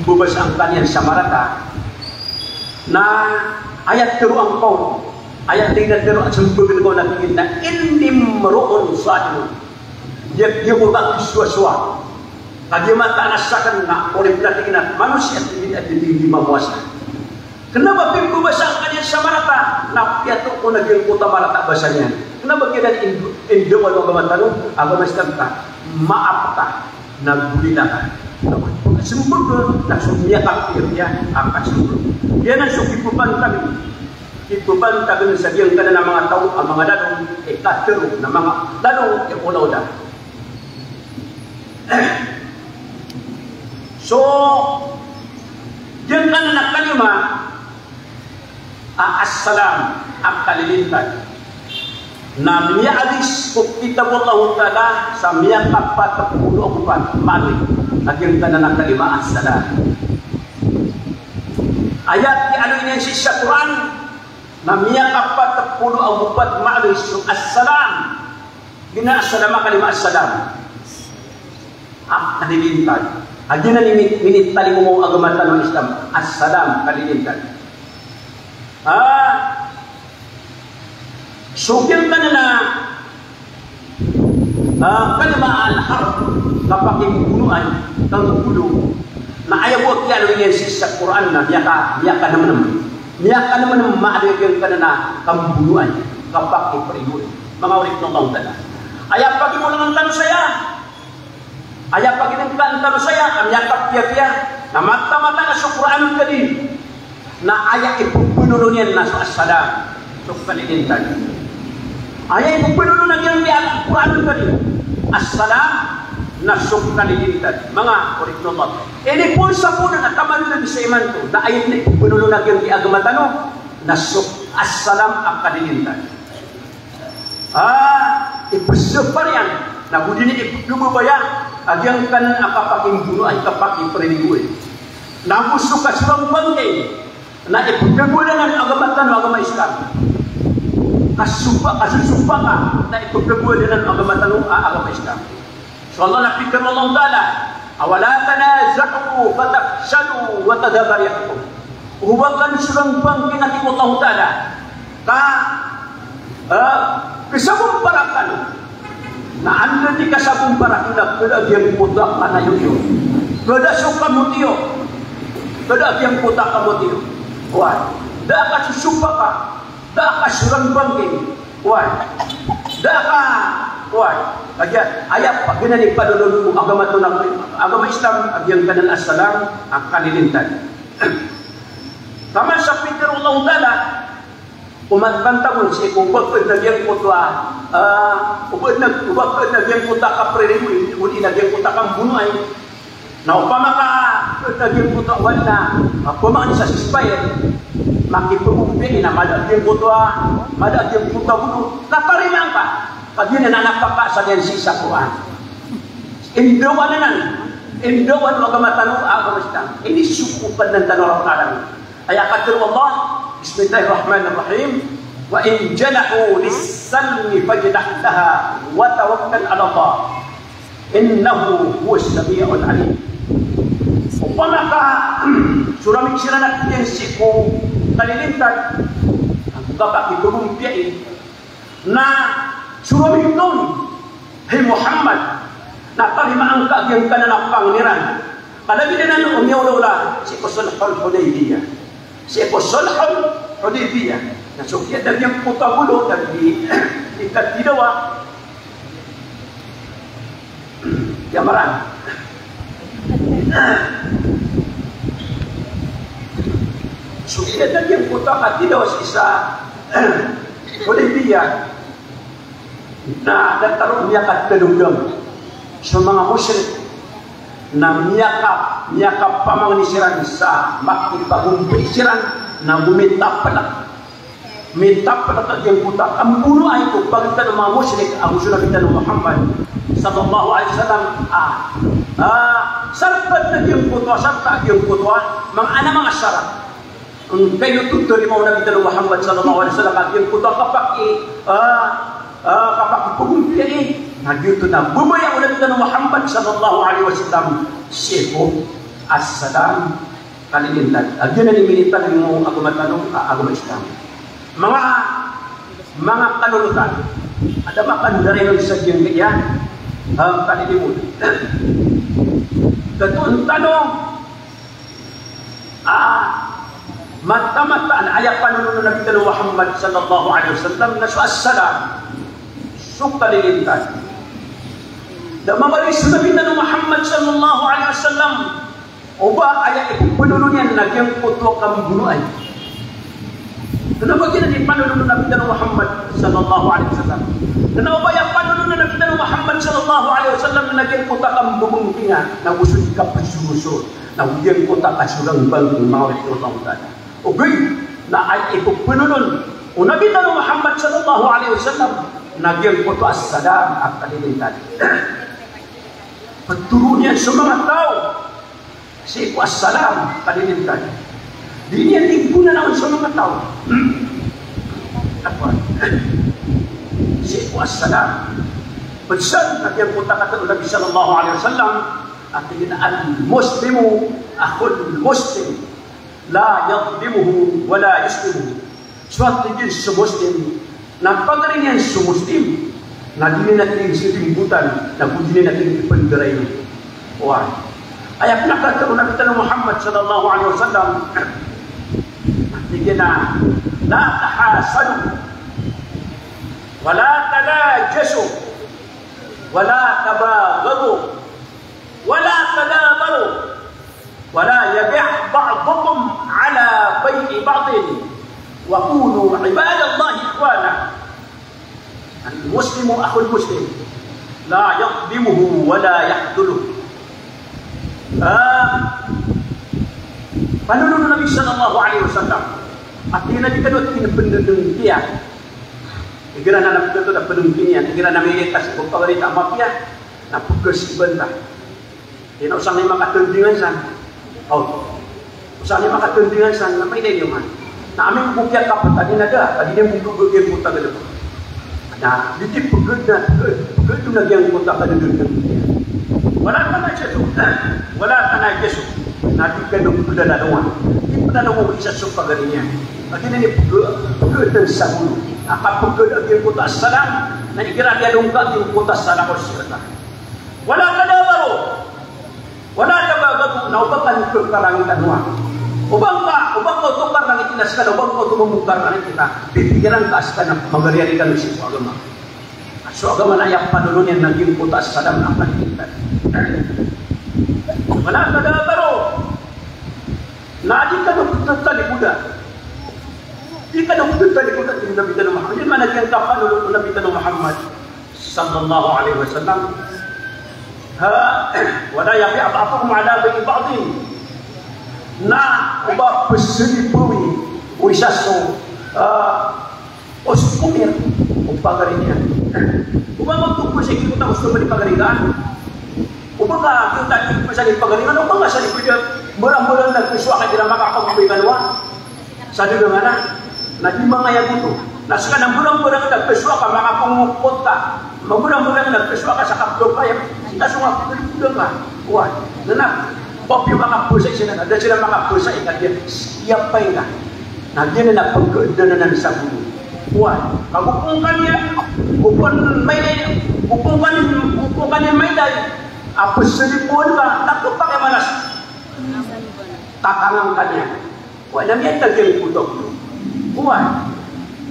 pmbabasa angka niyan sa marata, na aya tharoa ngka on, aya tig iyan a tharoa, smbagn ka on a tig iyan a, "Inni mru'un sa'imun." Giya, giya ko kagisowasowa. Kagiya mataan a sakn na oripn a tig iyan a manosiya, tig iyan, a di, di, di mamowasa. Kna ba pmbabasa angka niyan sa marata, na piyatoon ko na giyangkoto a marata a basa niyan. Kna ba giyanan i, i ndawan o agama tano, agama Islam, ka maap ka na golila ka. Smbag na so miyakapiya, a kasmbag. Giyanan so kipapantag, kipapantag sa giyangkanan a manga taw a manga lalong i katharo, na manga lalong i olaola. So giyangkanan a kalima a assalam a kalilintad na miyaadis ko kitab o Allahu Ta'ala sa miyakapat polo ago pat maaloy a giyangkanan a kalima a assalam. Aya kiyaaloy niyan sii sa Qur'an na miyakapat polo ago pat maaloy so assalam. Giyanan a assalam a kalima a assalam a kalilintad. A giyanan i mini-, minitalingoma o agama tano a Islam, assalam, kalilintad. A, so giyangkanan a, a, kalima a al-harb, kapakimbonoay, kambolo. Na aya bo a kiyaaloy niyan sii sa Qur'an na miyaka-, miyakanmnm. Miyakanmnm, maana giyangkanan a kambonoay, kapakiprigoay. Manga oripn o Allahu Ta'ala. Aya pakibolangn tano saya, aya pakinngkaan tano saya a miyakapiyapiya, na mataan, mataan a so Qur'an Karim na aya ipmbnolon iyan na so assalam, so kalilintad. Aya ipmbnolon a giyangkai a Qur'an Karim, assalam, na so kalilintad. Manga oripn o Allah, inipoon sa poon a taman dn sa imanto, na aya ipmbnolon a giyangkai a agama tano na so assalam a kalilintad. A, ipsapar iyan, na go di niyan ipkhababaya a giyangkanan a kapakimbonoay, kapakiprigoay. Na go so kasorang bangkay na ipkhababayanan o agama tano a agama Islam. Kasopa, kasosopa ka na ipkhababayanan o agama tano a agama Islam. So Allah na pitharo o Allahu Ta'ala, "Wa la tanaza'u fatafshalu wa tadhhaba rihukum." Oba kano sorang bangkay, na tig o Allahu Ta'ala, ka, a, kasabompara kano. Na anda di kasabompara kano na kada a giyangkoto a kanayoyo, kada so kamotiyo, kada a giyangkoto a kamotiyo. Oway, da a kasosopa ka, da a kasorang bangkay. Oway. Da a ka, oway. Kagiya aya pagiyanan i panolon o agama tano a, agama Islam, a giyangkanan a assalam a kalilintad. Taman sa pitharo o Allahu Ta'ala, o mataan tano sii ko oba pd na giyangkoto a, a, oba pd na, oba pd na giyangkoto a kaprigoay, odi na giyangkoto a kambonoay. Na opama ka pd a giyangkoto a wali na, a, pamangni sa ceasefire, makipagompiya na mada a giyangkoto a, mada a giyangkoto a bolo, na tarimaan ka. Kagiya na napakaasal iyan sii sa Qur'an. Indawan anan, indawan o agama tano a agama Islam. Inisosopa dn tano o Rabbul Alamin. Aya katharo o Allah, Bismillahir Rahmanir Rahim, "Wa in janahu lis-salmi fajnah laha wa tawakkal 'alallah. Innahu huwas sami'ul 'alim." Opama ka soramig siran a tig sii ko kalilintad, a kapakipagompiya, na soramig on, hay Muhammad, na tarimaan ka giyangkanan a pangni ran. Ka lagid anan o miyaolaola sii ko Sulhul Hudaybiyah. Sii ko Sulhul Hudaybiyah. Na so kiyada giyangkoto a bolo, na di, di katidawa. Kiyamaran. So kiyada giyangkoto a katidawa sii sa Hudaybiyah. Na datar o miyakatadogam so manga mushrik, na miyaka, miyakapamangni siran sa makipagompiya siran, na go mitaplk, mitaplk a giyangkoto a kambonoay ko pagitan o manga mushrik ago so Nabi tano Muhammad sallallahu alaihi wasallam a, a, sarta a giyangkoto a, sarta a giyangkoto a manga, ana manga sarat. Angkaino oto tarimaa o Nabi tano Muhammad sallallahu alaihi wasallam a giyangkoto a kapaki, ah, ah, kapakipagompiya iyan. Na giyoto na babaya o Nabi tano Muhammad sallallahu alaihi wasallam sii ko assalam, kalilintad. A giyanan i minitalingoma o agama tano, ah, agama Islam. Manga, manga kalolotan. Adn a makandarainon sa giyangkaya, ah, kalilimod. Katoon tano, ah, mataan-mataan a aya panolon o Nabi tano Muhammad sallallahu alaihi wasallam na so assalam, so kalilintad. Da mabaloy so Nabi tano Muhammad sallallahu alaihi wasallam o ba aya ipanolon iyan na giyangkoto a kambonoay. Kna ba giyanan i panolon o Nabi tano Muhammad sallallahu alaihi wasallam. Kna o ba aya panolon o Nabi tano Muhammad sallallahu alaihi wasallam na giyangkoto a kambobongkinga, na go so di kapasoroso, na go giyangkoto a kasorang bangkong, manga oripn o Allahu Ta'ala. Ogaid na aya ipanolon o Nabi tano Muhammad sallallahu alaihi wasallam na giyangkoto a assalam a kalilintad. Ptharoon iyan so manga taw sii ko assalam, kalilintad. Di niyan igonan on so manga taw. Apa? Sii ko assalam. Pd san na giyangkoto a katharo o Nabi sallallahu alaihi wasallam a tig iyan a, "Al-Muslimu akhul Muslim, la yadhlimuhu wa la yuslimuhu." So, a tig iyan, so Muslim na pagari niyan so Muslim, na di niyan, a tig iyan, sdimbotan, na go di niyan, a tig iyan, ipndarainon. Oway. Aya pn a katharo o Nabi tano Muhammad sallallahu alaihi wasallam, a tig iyan a, "La tahasadu, wa la tanajasu, wa la tabaghadu, wa la tadabaru, wa la yabi' ba'dukum ala bay'i ba'din, wa kunu ibadallahi ikhwana. Al-Muslimu akhul Muslim, la yadhlimuhu wa la yakhdhuluh." Ah, panolon o Nabi sallallahu alaihi wasallam a tig iyan a di kano, tig iyan, pndndngkiya. Igira na Nabi tano da pndndngkiya, igira na miyaita sii ko pagari ta a mapiya, na pkhasiban ta. Ino san i makatandingan san? O. San i makatandingan san, na mailay niyo man. Na amin ko kiyakapatani na da, ka di niyan bo pgd giyangkoto a galbk. Na, di ti pgd na, pgd, pgd na giyangkoto a kadadandang. Wala tanajasu. Wala tanajasu. Na di kano plalalowan. Di plalalowan o isa so pagari niyan. Ka di niyan pgd, pgd sa bolo. Na kapgd a giyangkoto a salam. Na igira di alongka a giyangkoto a salam o sikta. Wala tadabaru. Wala tabaghadu, na oba kano pkarangitan. Oba ngka, oba ngka oto karangit iyan skaniyan, oba ngka oto mambo karangit iyan. Pipikiran ka skaniyan, magariari kano sii ko agama. So agama na aya panolon iyan na giyangkoto a salam a kalilintad. Wala tadabaru. Na di kano pthatalikoda. Di kano pthatalikoda, tig o Nabi tano Muhammad. Aya maana niyan a kapanolon o Nabi tano Muhammad sallallahu alaihi wasallam. Ha, wala yabi' ba'dukum ala bay'i ba'din. Na oba pzalipawi o isa so, ah, customer o pagari niyan. Oba ngka oto pzalipawi o customer o pagari ka. Oba ngka oto pzalipawi o pagari ka, oba ngka salipawi, mbarambarang na pzalipawi ka, di na makakapagpay ka niyan. Sa dagangan a, na di mangayag oto. Na skaniyan mbarambarang na pzalipawi ka, makapangokot ka. Mbarambarang na pzalipawi ka sa kapagpay. Sii ka so nga pzalipawi ka. Oway. Na na, papiya makapzalipawi sii na, da sii na makapzalipawi ka, di, iya pay ka. Na giyanan a pagkadanan sa bolo. Oway. Ka go pn kaniyan, go pn mailay, go pn kaniyan, go pn kaniyan mailay a pzalipawi ka, na kapakay manas. Takangan ka niyan. Oway, na miyadag iyan ko taglo. Oway.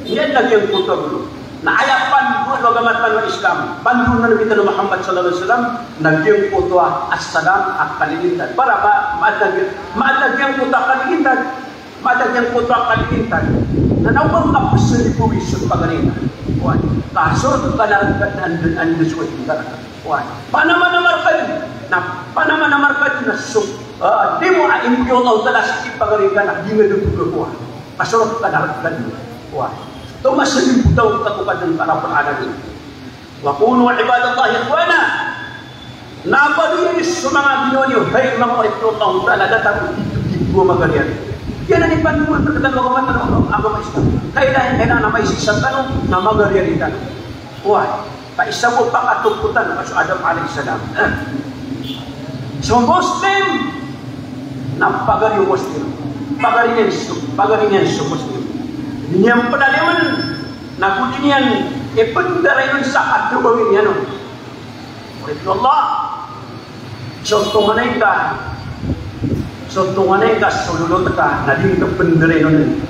Miyadag iyan ko taglo. Na aya pandoan o agama tano a Islam, pandoan o Nabi tano Muhammad sallallahu alaihi wasallam, na giyangkoto a assalam a kalilintad. Para ma-, maadag, maadag giyangkoto a kalilintad. Maadag giyangkoto a kalilintad. Na na oba ngka pzalipawi so pagari ka. Oway. Ka sorot ka naraka, anda, anda so naraka. Oway. Panamana markad. Na panamana markad na so, ah, di mo a imbiyo Allah Ta'ala sii ko pagari ka na di nga dn pagagowa. Kasorot ka naraka. Oway. Tomas a di bo taw ka ko Kadnan ka Rabbul Alamin. Wa kunu ibadallahi ikhwana. Na baloy niyo so manga ginawa niyo, hay manga oripn o Allah Ta'ala, datar o di, di, di bo magariari. Kailangan ipandoman tano a agama Islam. Kailangan, kailangan na maisisa tano, na magariari tano. Oway, ka isa bo pakatopo tano ka so Adam alayhis salam. So Muslim na pagari o Muslim. Pagari niyan so, pagari niyan so Muslim. Di niyan pn alimen, na go di niyan ipndaray on sa katabangin iyan on. Wallah. So tonganay ka, so tonganay ka, so lolot ka, na di ngka pndaray on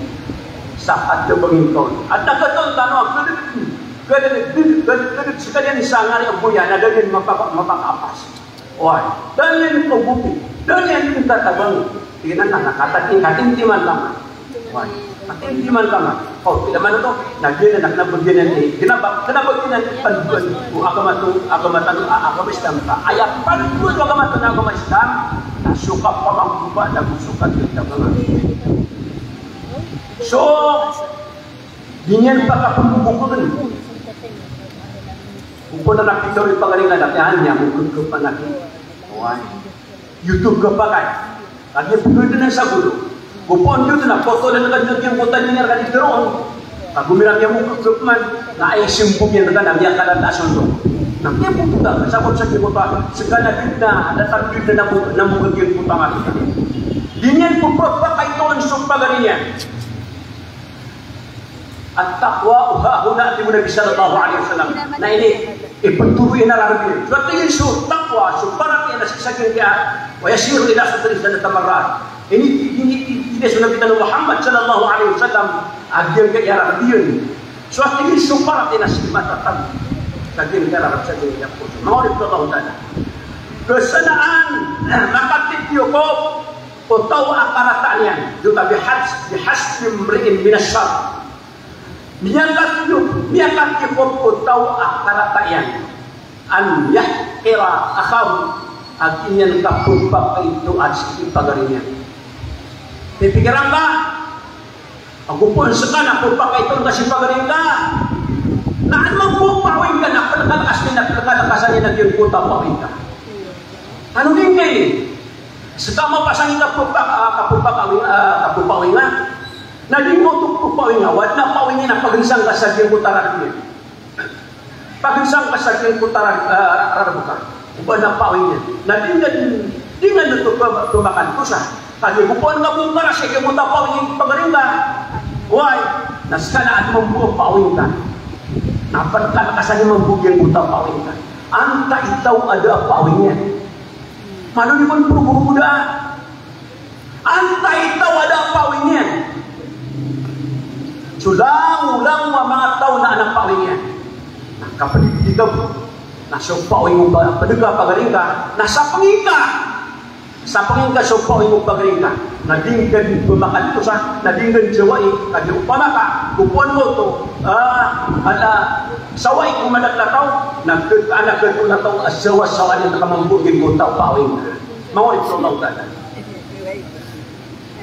sa katabangin ka on. At na katawan tano a kadagad, kadagad, kadagad, kadagad skaniyan sa ngari a boya na da niyan mapaka-, mapakaapas. Oway, da niyan kagopi, da niyan tatabang. Tig iyan a na, na katat-, katimtiman ka man. Oway, katimtiman ka man. O, tig iyan man oto, na giyanan a kna ba giyanan i, kna ba, kna ba giyanan i pandoan o agama tano, agama tano a agama Islam ka. Aya pandoan o agama tano a agama Islam, na so kapamangkoba, na so katimtiman. So, di niyan pakapmbokokn. Opama na pitharo i pagari ngka na, tig iyan a, miyamokokop anak. Oway. Youtube ka pakay. Kagiya pgdn sa goro. Go poon dn na potoln ka dn giyangkoto a di niyan rka di tharoon. Kagiya miyamokokop man. Na aya smbag iyan rka na miyakalatas on. Na miyamokokop ka. Sabap sa giyangkoto a, ska na dn na, na datar dn na mbo-, na mokokop giyangkoto a mata. Di niyan pphakaitoon so pagari niyan. At-taqwa hahuna, tig o Nabi sallallahu alaihi wasallam. Na ini, ipthoro iyan a rarb iyan. So tig iyan so taqwa, so paratiyaya na sii sa giyangkaya, wa yushiru ila sadrihi thalatha marrat. Ini, ini, ini, ini so Nabi tano Muhammad sallallahu alaihi wasallam, a giyangkaya rarb iyan. So tig iyan so paratiyaya na sii matatag. Sa giyangkaya rarb, sa giyangkaya poso. Manga oripn o Allahu Ta'ala. Kasanaan, eh, makatitiyokop o taw a karataan iyan, giyoto a bihas-, bihasbi imri'in minash sharr. Miyakatiyok, miyakatiyokop o taw a karata iyan. An yahqira akhahu, a di niyan kapphakaitoa sii pagari niyan. Pipikiran ka, ago poon ska na pphakaitoon ka sii pagari ngka. Na an mambo pawing ka na pkhalakasan iyan, na pkhalakasan iyan a giyangkoto a pawing ka. Ano giyangkai? Ska mapasang i kapphaka-, ah, kapphakawi-, ah, kapphakawi ngka. Na di ngka oto pphakawi ngka, o adn a pawing iyan na pagnsang ka sa giyangkoto a rarb iyan. Pagnsang ka sa giyangkoto a rarb, ah, rarb ka. O ba adn a pawing iyan. Na di ngka, di ngka oto pphakawi ngka. Kagiya bo poon ka bo ngka na sii giyangkoto a pawing i pagari ngka. Oway, na ska na adn mambo a pawing ka. Na pkhalakasan iyan mambo giyangkoto a pawing ka. Antaa i taw a da a pawing iyan? Malo niyo pn porogogoda. Antaa i taw a da a pawing iyan? So langolango a manga taw na adn a pawing iyan. Na kapdgdg ka bo. Na so pawing o ba, pd ka pagari ngka. Na sapngi ka. Sapngi ka so pawing o pagari ngka. Na di ngka dn pmakantosa, na di ngka dn jawai, kagiya opama ka, go poon ka oto, ah, ala, sawai ko madakl a taw, na kat-, ana kat-, na taw a sawasawa niyan ka mambo giyangkoto a pawing. Manga oripn o Allahu Ta'ala.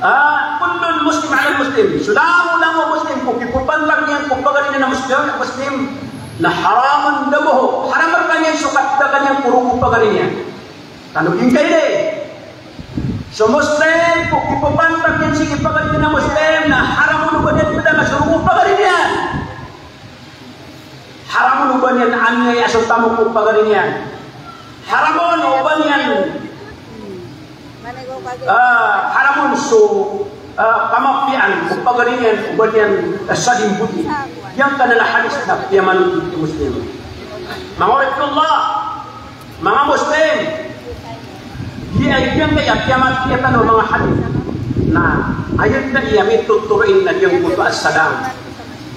Ah, kullul muslim alal muslim. So langolango a Muslim ko kipapantag iyan ko pagari niyan a Muslim, Muslim, na haramun damuhu. Haram rkaniyan so katdakan iyan ko rogo o pagari niyan. Tano giyangkai di. So Muslim ko kipapantag iyan sii ko pagari niyan a Muslim, na haram on o ba niyan pdakan so rogo o pagari niyan. Haram on o ba niyan aniyayaa so tamok o pagari niyan. Haram on o ba niyan, ah, haram on so, ah, kamapiyaan o pagari niyan o ba niyan, ah, salimboti. Giyangkanan a hadis na piyamanotol i Muslim. Manga oripn o Allah, manga Muslim, di aya giyangkaya piyamanotol tano a manga hadis na aya dn a miyatotoro iyan na giyangkoto a salam.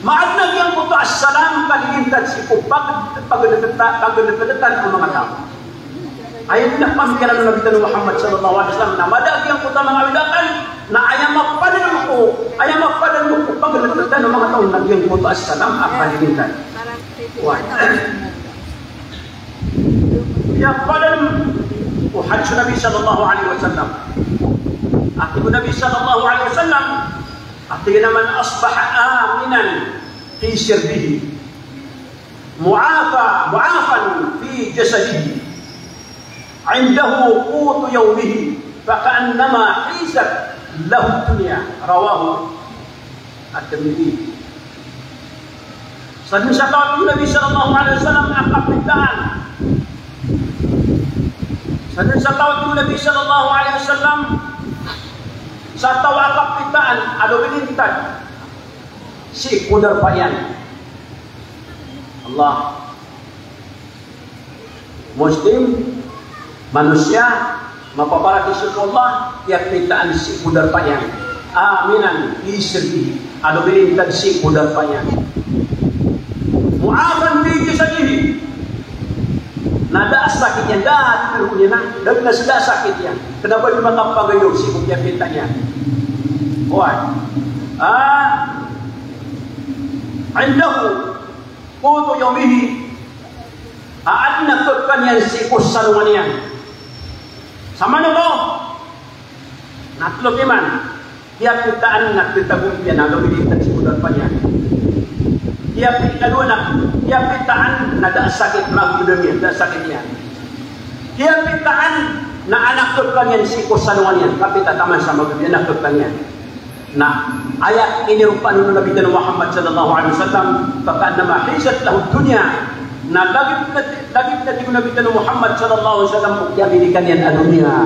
Maana giyangkoto a salam, kalilintad sii ko pag-, pagdkt-, pagdktdktan o manga taw. Aya dn a pamikiran o Nabi tano Muhammad sallallahu alaihi wasallam na mada giyangkoto a manga awid akal na aya mapadalm ko, aya mapadalm ko pagdktdktan o manga taw na giyangkoto a salam a kalilintad. Oway. Aya padalm o hadis o Nabi sallallahu alaihi wasallam. A tig o Nabi sallallahu alaihi wasallam, a tig iyan a, "Man asbaha aminan fi sirbihi, mu'afa, mu'afan fi jasadihi, indahu qutu yawmihi, faka'annama hizat lahu dunya, rawahu At-Tirmidhi. Sadn sa taw a tig o Nabi sallallahu alaihi wasallam a kapitaan. Sadn sa taw a tig o Nabi sallallahu alaihi wasallam, sa taw a kapitaan a lolintad sii ko darpa iyan. Allah. Muslim, manosiya, mapaparatiyaya ko Allah, kiyapitaan sii ko darpa iyan. Aminan fi sirbihi, a lolintad sii ko darpa iyan. Mu'afan fi jasadihi, na da a sakit iyan, da a tiro iyan, na da a sakit iyan. Kna ba di makapagayo sii ko kiyapitaan iyan. Oway. Ah, indahu qutu yawmihi, a adn a khakan iyan sii ko salongan iyan. Sa mano oto? Na tlo timan, kiyapitaan na khatago iyan a lolintad sii ko darpa iyan. Kiyapi-, ikadowa na, kiyapitaan na da a sakit, magdam iyan, da a sakit iyan. Kiyapitaan na adn a khakan iyan sii ko salongan iyan, kapita taman sa magdam iyan a khakan iyan. Na aya iniropaan o Nabi tano Muhammad sallallahu alaihi wasallam, "Faka'annama hizat lahu dunya." Na lagid na, lagid na, tig o Nabi tano Muhammad sallallahu alaihi wasallam, o kiyamilikan iyan a doniya.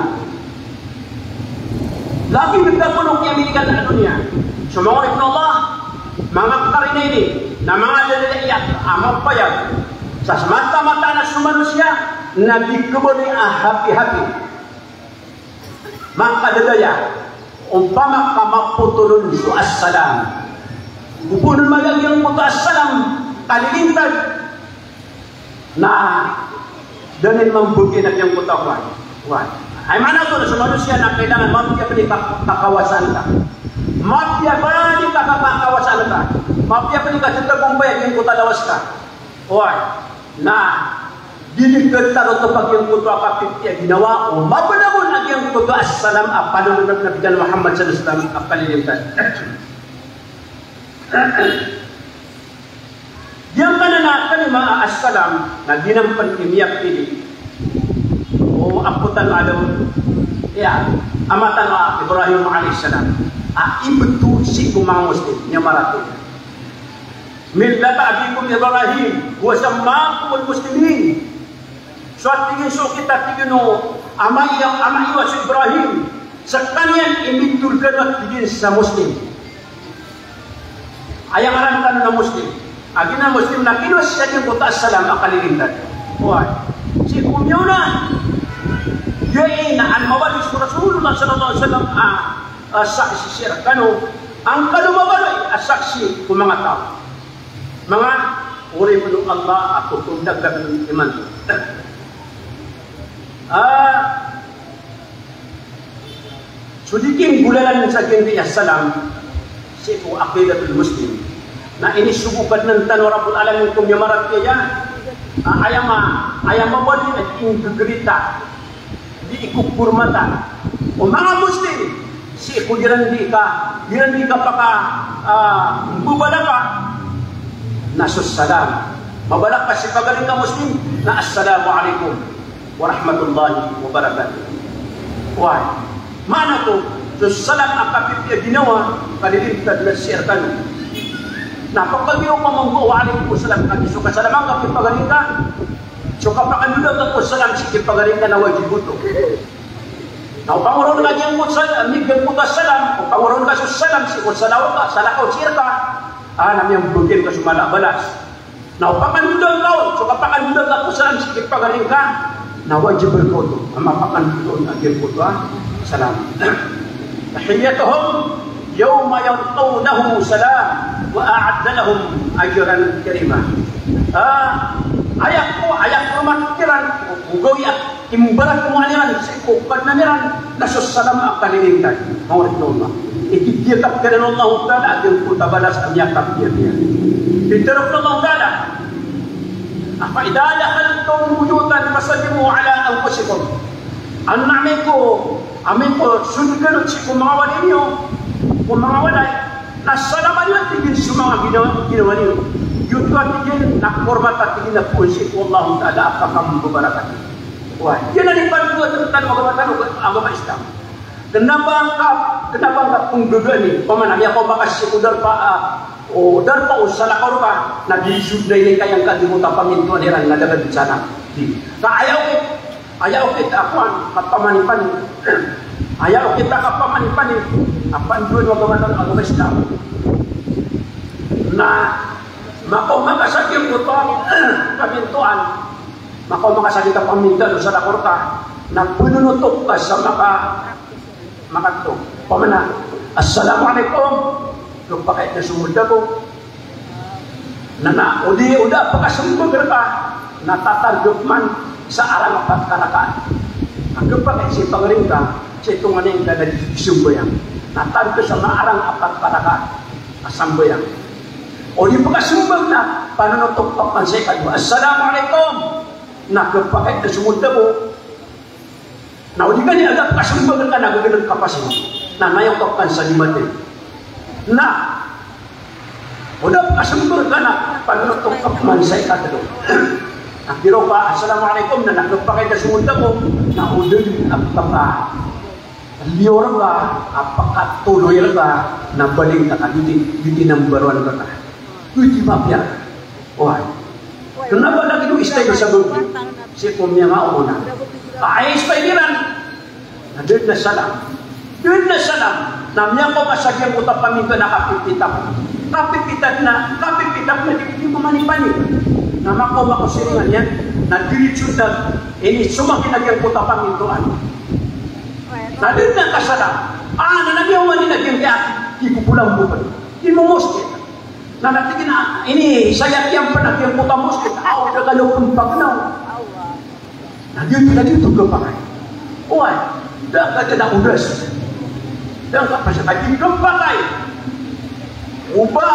Lagid na o kiyamilikan iyan a doniya. So manga oripn o Allah, manga karina ini, na manga dalil iyan a mapayag sa semata-mata na so manosiya na di khabaloy a happy-happy. Makadadaya, opama ka mapotol on so assalam. Opama na mala giyangkoto a assalam, kalilintad. Na da niyan mambagian a giyangkoto a kowan. Kowan. Aya maana oto na so manosiya na kailangan mapiya pn i ka-, kakawasaan ka. Mapiya pn i ka-, ka-, kakawasaan ka. Mapiya pn i katatagompay a giyangkoto a lawas ka. Oway, na di dikataroto a giyangkoto a kapipiya a ginawa o mabalagon a giyangkoto a assalam a panolon o Nabi tano Muhammad sallallahu alaihi wasallam a kalilintad. Giyangkanan a kalima a assalam na giyanan pn i miyapili o apo tano a Daud, iya, ama tano a Ibrahim alayhis salam, a ibt sii ko manga Muslim, miyamaratiyaya. Millata abikum Ibrahim, huwa sammakumul muslimin. So tig iyan so kita tig iyan o ama iyo, ama iyo a so Ibrahim, skaniyan i mitharo kano tig iyan sa Muslim. Aya ngaran tano na Muslim. A giyanan a Muslim na kinowa sii sa giyangkoto a assalam a kalilintad. Oway. Sii ko miyaona, giya na an mabaloy so Rasulullah sallallahu alaihi wasallam a a saksi sii rkano, angkano mabaloy a saksi ko manga taw. Manga oripn o Allah a kokodagan imanto. Ah, so di kinggolalan sa giyangkaya salam sii ko aqidatul Muslim. Na inisogo ka dn tano o Rabbul Alamin ko miyamaratiyaya, ah, aya ma-, aya mabaloy a inggegerita di ikokormata o manga Muslim sii ko iran di ka, iran di kapaka, ah, mbabalaka na so salam. Mabalak ka sii pagaring ka Muslim na assalamu alaikum warahmatullahi wabarakatuh. Oway. Maana oto, so salam a kapipiya a ginawa, kalilintad na sii rkano. Na pakagiya ka mambo wa alaikum salam, kagiya so kasalam a kapipagaring ka, so kapakandodon ka ko salam sii kipagaring ka na wajib oto. Na o pangoroon ka giyangkoto sa-, giyangkoto a salam, o pangoroon ka so salam sii ko salakaw ka, salakaw sii rka, a na miyambagian ka so mala a balas. Na o pakandodon ka on, so kapakandodon ka ko salam sii kipagaring ka, na wajib rka oto a mapakandodon a giyangkoto a salam. Tahiyyatuhum yawma yalqawnahu salam wa a'adda lahum ajran karima. Ah, aya ko, aya ko matiran, o gawii a imbarat ko manga iran sii ko Kadnan iran na so salam a kalilintad. Mawri ko Allah. Ikikiyatak kiran o Allahu Ta'ala a giyangkoto a balas a miyakapiyapiya. Pitharo o Allahu Ta'ala, "Fa idha dakhaltum buyutan fasallimu ala anfusikum." Ano amay ko, amay ko sold kano sii ko manga walay niyo, ko manga walay, na salama niyo, tig iyan, so manga ginawa, ginawa niyo. Giyoto a, tig iyan, na kormata, tig iyan, a poon sii ko Allahu Ta'ala a pakambabarakati. Oway, giyanan i panothol tano a agama tano, agama Islam. Kna ba ka Kena ba nga penggegan i, pamana miyakaoma ka sii ko darpa, ah, o darpa o salakaw reka, na di sodai ni kayang ka di mo ta pamintoan iran na da ka di sana. Di. Ka aya okit, aya okit a kowan, kapamanipani. Aya okit a kapamanipani. A pandoan o agama tano a agama Islam. Na makaoma ka sa giyangkoto a pamintoan. Makaoma ka sa giyangkoto a pamintoan o salakaw reka. Na penonotok ka sa maka Makato. Pamana, "Assalamu alaikum." Kepakay na so mudako. Na, na, o di, o da pekasembag reka, na tatargep man sa arang a pat ka rakaat. Na kepakay si pangaringka, si tonganingka na di sembayang. Na targep sa arang a pat ka rakaat a sambayang. O di pekasembag na, panonotok ka man sa ikadowa. "Assalamu alaikum." Na kepakay na so mudako. Na o di ka niyan da pekasembag reka na gegenek ka pasin. Na nayang ka pekasembag. Na o da pekasembag reka na panonotok ka man sa ikatelo. Na piro ka, "Assalamu alaikum," na, na kepakay ka so mudako, na o da di a peka liyo reka, a pekatolo reka, na baling ka ka diti, diti number one reka. Diti mapiya. Oway. Kena ba lagid o style sa bagi. Sii ko miyangaona. Ay, style iran. Na da den a salam. Da den a salam. Na miyakaoma sa giyangkoto a pamintoan na kapipita ko. Kapipita na, kapipita na di, di ko manipani. Na makaoma ko siringan iyan. Na diritso na inisomaki na giyangkoto a pamintoan. Na da den a kasalam. Ah, na miyaoma niyan a giyangkaya. Di ko polambokan. Di mo moskit. Na, na tig iyan a, ini, saya kiyan pn a giyangkoto a moskit, aw, da kano pn pagnaw. Na giyoto, na giyoto kepakay. Oway, da ka dn a odas. Da ka pasa ka di kepakay. O ba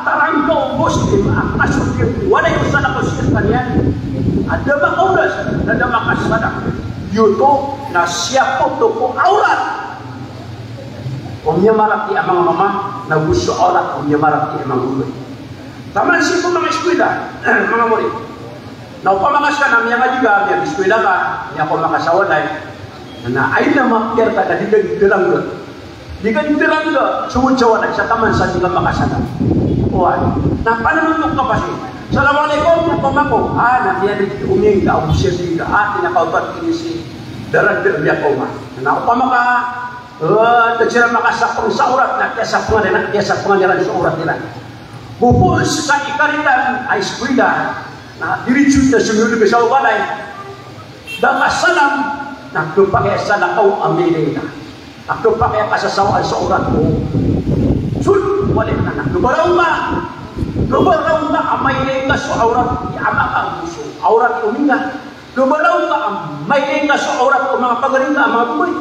tarangka o Muslim a kaso di walay o salakaw sii rkaniyan. A da makaodas, na da makasalam. Giyoto na siyapoto ko awrat o miyamaratiyaya a manga mama, na go so awrat o miyamaratiyaya a manga babay. Taman sii ko manga eskwela, manga morit. Na opama ka ska na miyangadi ka, miyaeskwela ka, miyakaoma ka sa walay. Na aya na mapiya rka na di ka di terangga. Di ka di terangga, sogod sa walay, sa taman sa di ka makasalam. Oway. Na panonotok ka pasin. "Assalamu alaikum," na pamako. Ah, na miyadi di oming ka, o siya di ka, ah, tinakaw ka, tinisi. Darag, darag, miyakaoma. Na opama ka, Eh, tig iran makasapeng sa awrat, na kiyasapengan iran, kiyasapengan iran so awrat iran. Go pn sa ikaritan a eskwela, na diritso na somiyolog sa walay. Da ka salam, na kepakay a salakaw a miyailay ka. Na kepakay a kasasawaan so awrat ko. Sod, walay ka na, kebaraw ka. Kebaraw ka a mailay ka so awrat i ama ka, so awrat i oming ka. Kebaraw ka a mailay ka so awrat o manga pagari ngka a manga babay.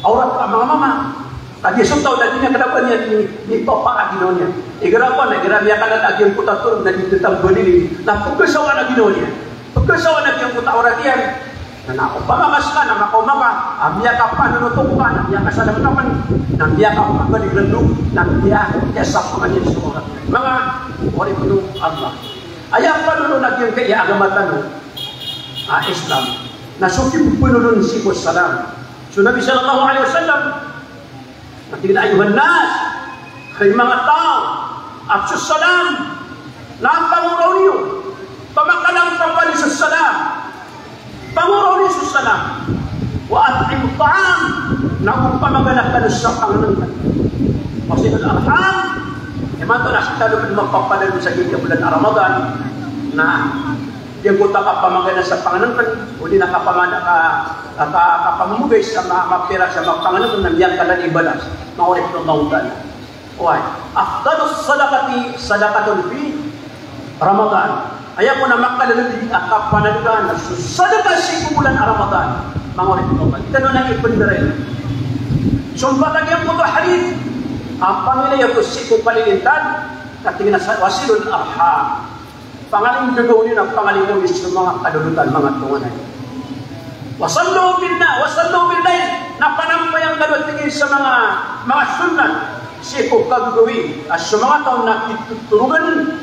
Awrat ka a manga mama. Kagiya so taw na di niyan kna ba niyan ni, ni papa a ginawa niyan. Igira ko na, igira miyakalala a giyangkoto a torog na di tetambal iyan. Na pekasawaan a ginawa niyan. Pekasawaan a giyangkoto a awrat iyan. Na, na opama ka ska na makaoma ka, a miyakapanonotok ka, na miyakasalam ka man, na miyakapagalig rndo, na miya, miyasapengan iyan so awrat iyan. Manga oripn o Allah. Aya panolon a giyangkaya a agama tano a Islam na so kipepanolon sii ko salam. So Nabi sallallahu alaihi wasallam na tig iyan a, "Ayyuhan nas, hay manga taw, afshus salam, na pangoraw niyo, pamakalangkapani so salam." Pangoraw niyo so salam. Wa at'imut ta'am, na pamaganaka sa pangnngkn. Wa silul arham, imanto na sii tano pn mapapadalm sa giyangkai a bulan a Ramadan, na giyangkoto a kapamagana sa pangnngkn, odi na kapamana-, ka-, ka-, kapamamgay sa ma-, mapira sa mapangnngkn na miyakalan i balas. Manga oripn o Allahu Ta'ala. Oway, afdalus sadaqati sadaqatun fi Ramadan. Aya kon a makalalabi a kapanadkaan na so sadaka sii ko bulan a Ramadan. Manga oripn o Allah. Tano na ipndaray. Sompat a giyangkoto a hadith a pangilaya ko sii ko kalilintad, na tig iyan a sa-, wasilul arham. Pangalinggagaw niyo na pangalinggagaw niyo so manga kadolotan, manga tonganay. Wa sallu bin na-, wa sallu bil layl, na panambayang kano tig iyan sa manga, manga sunnat, sii ko kagagawii, a so manga taw na kitotorogan,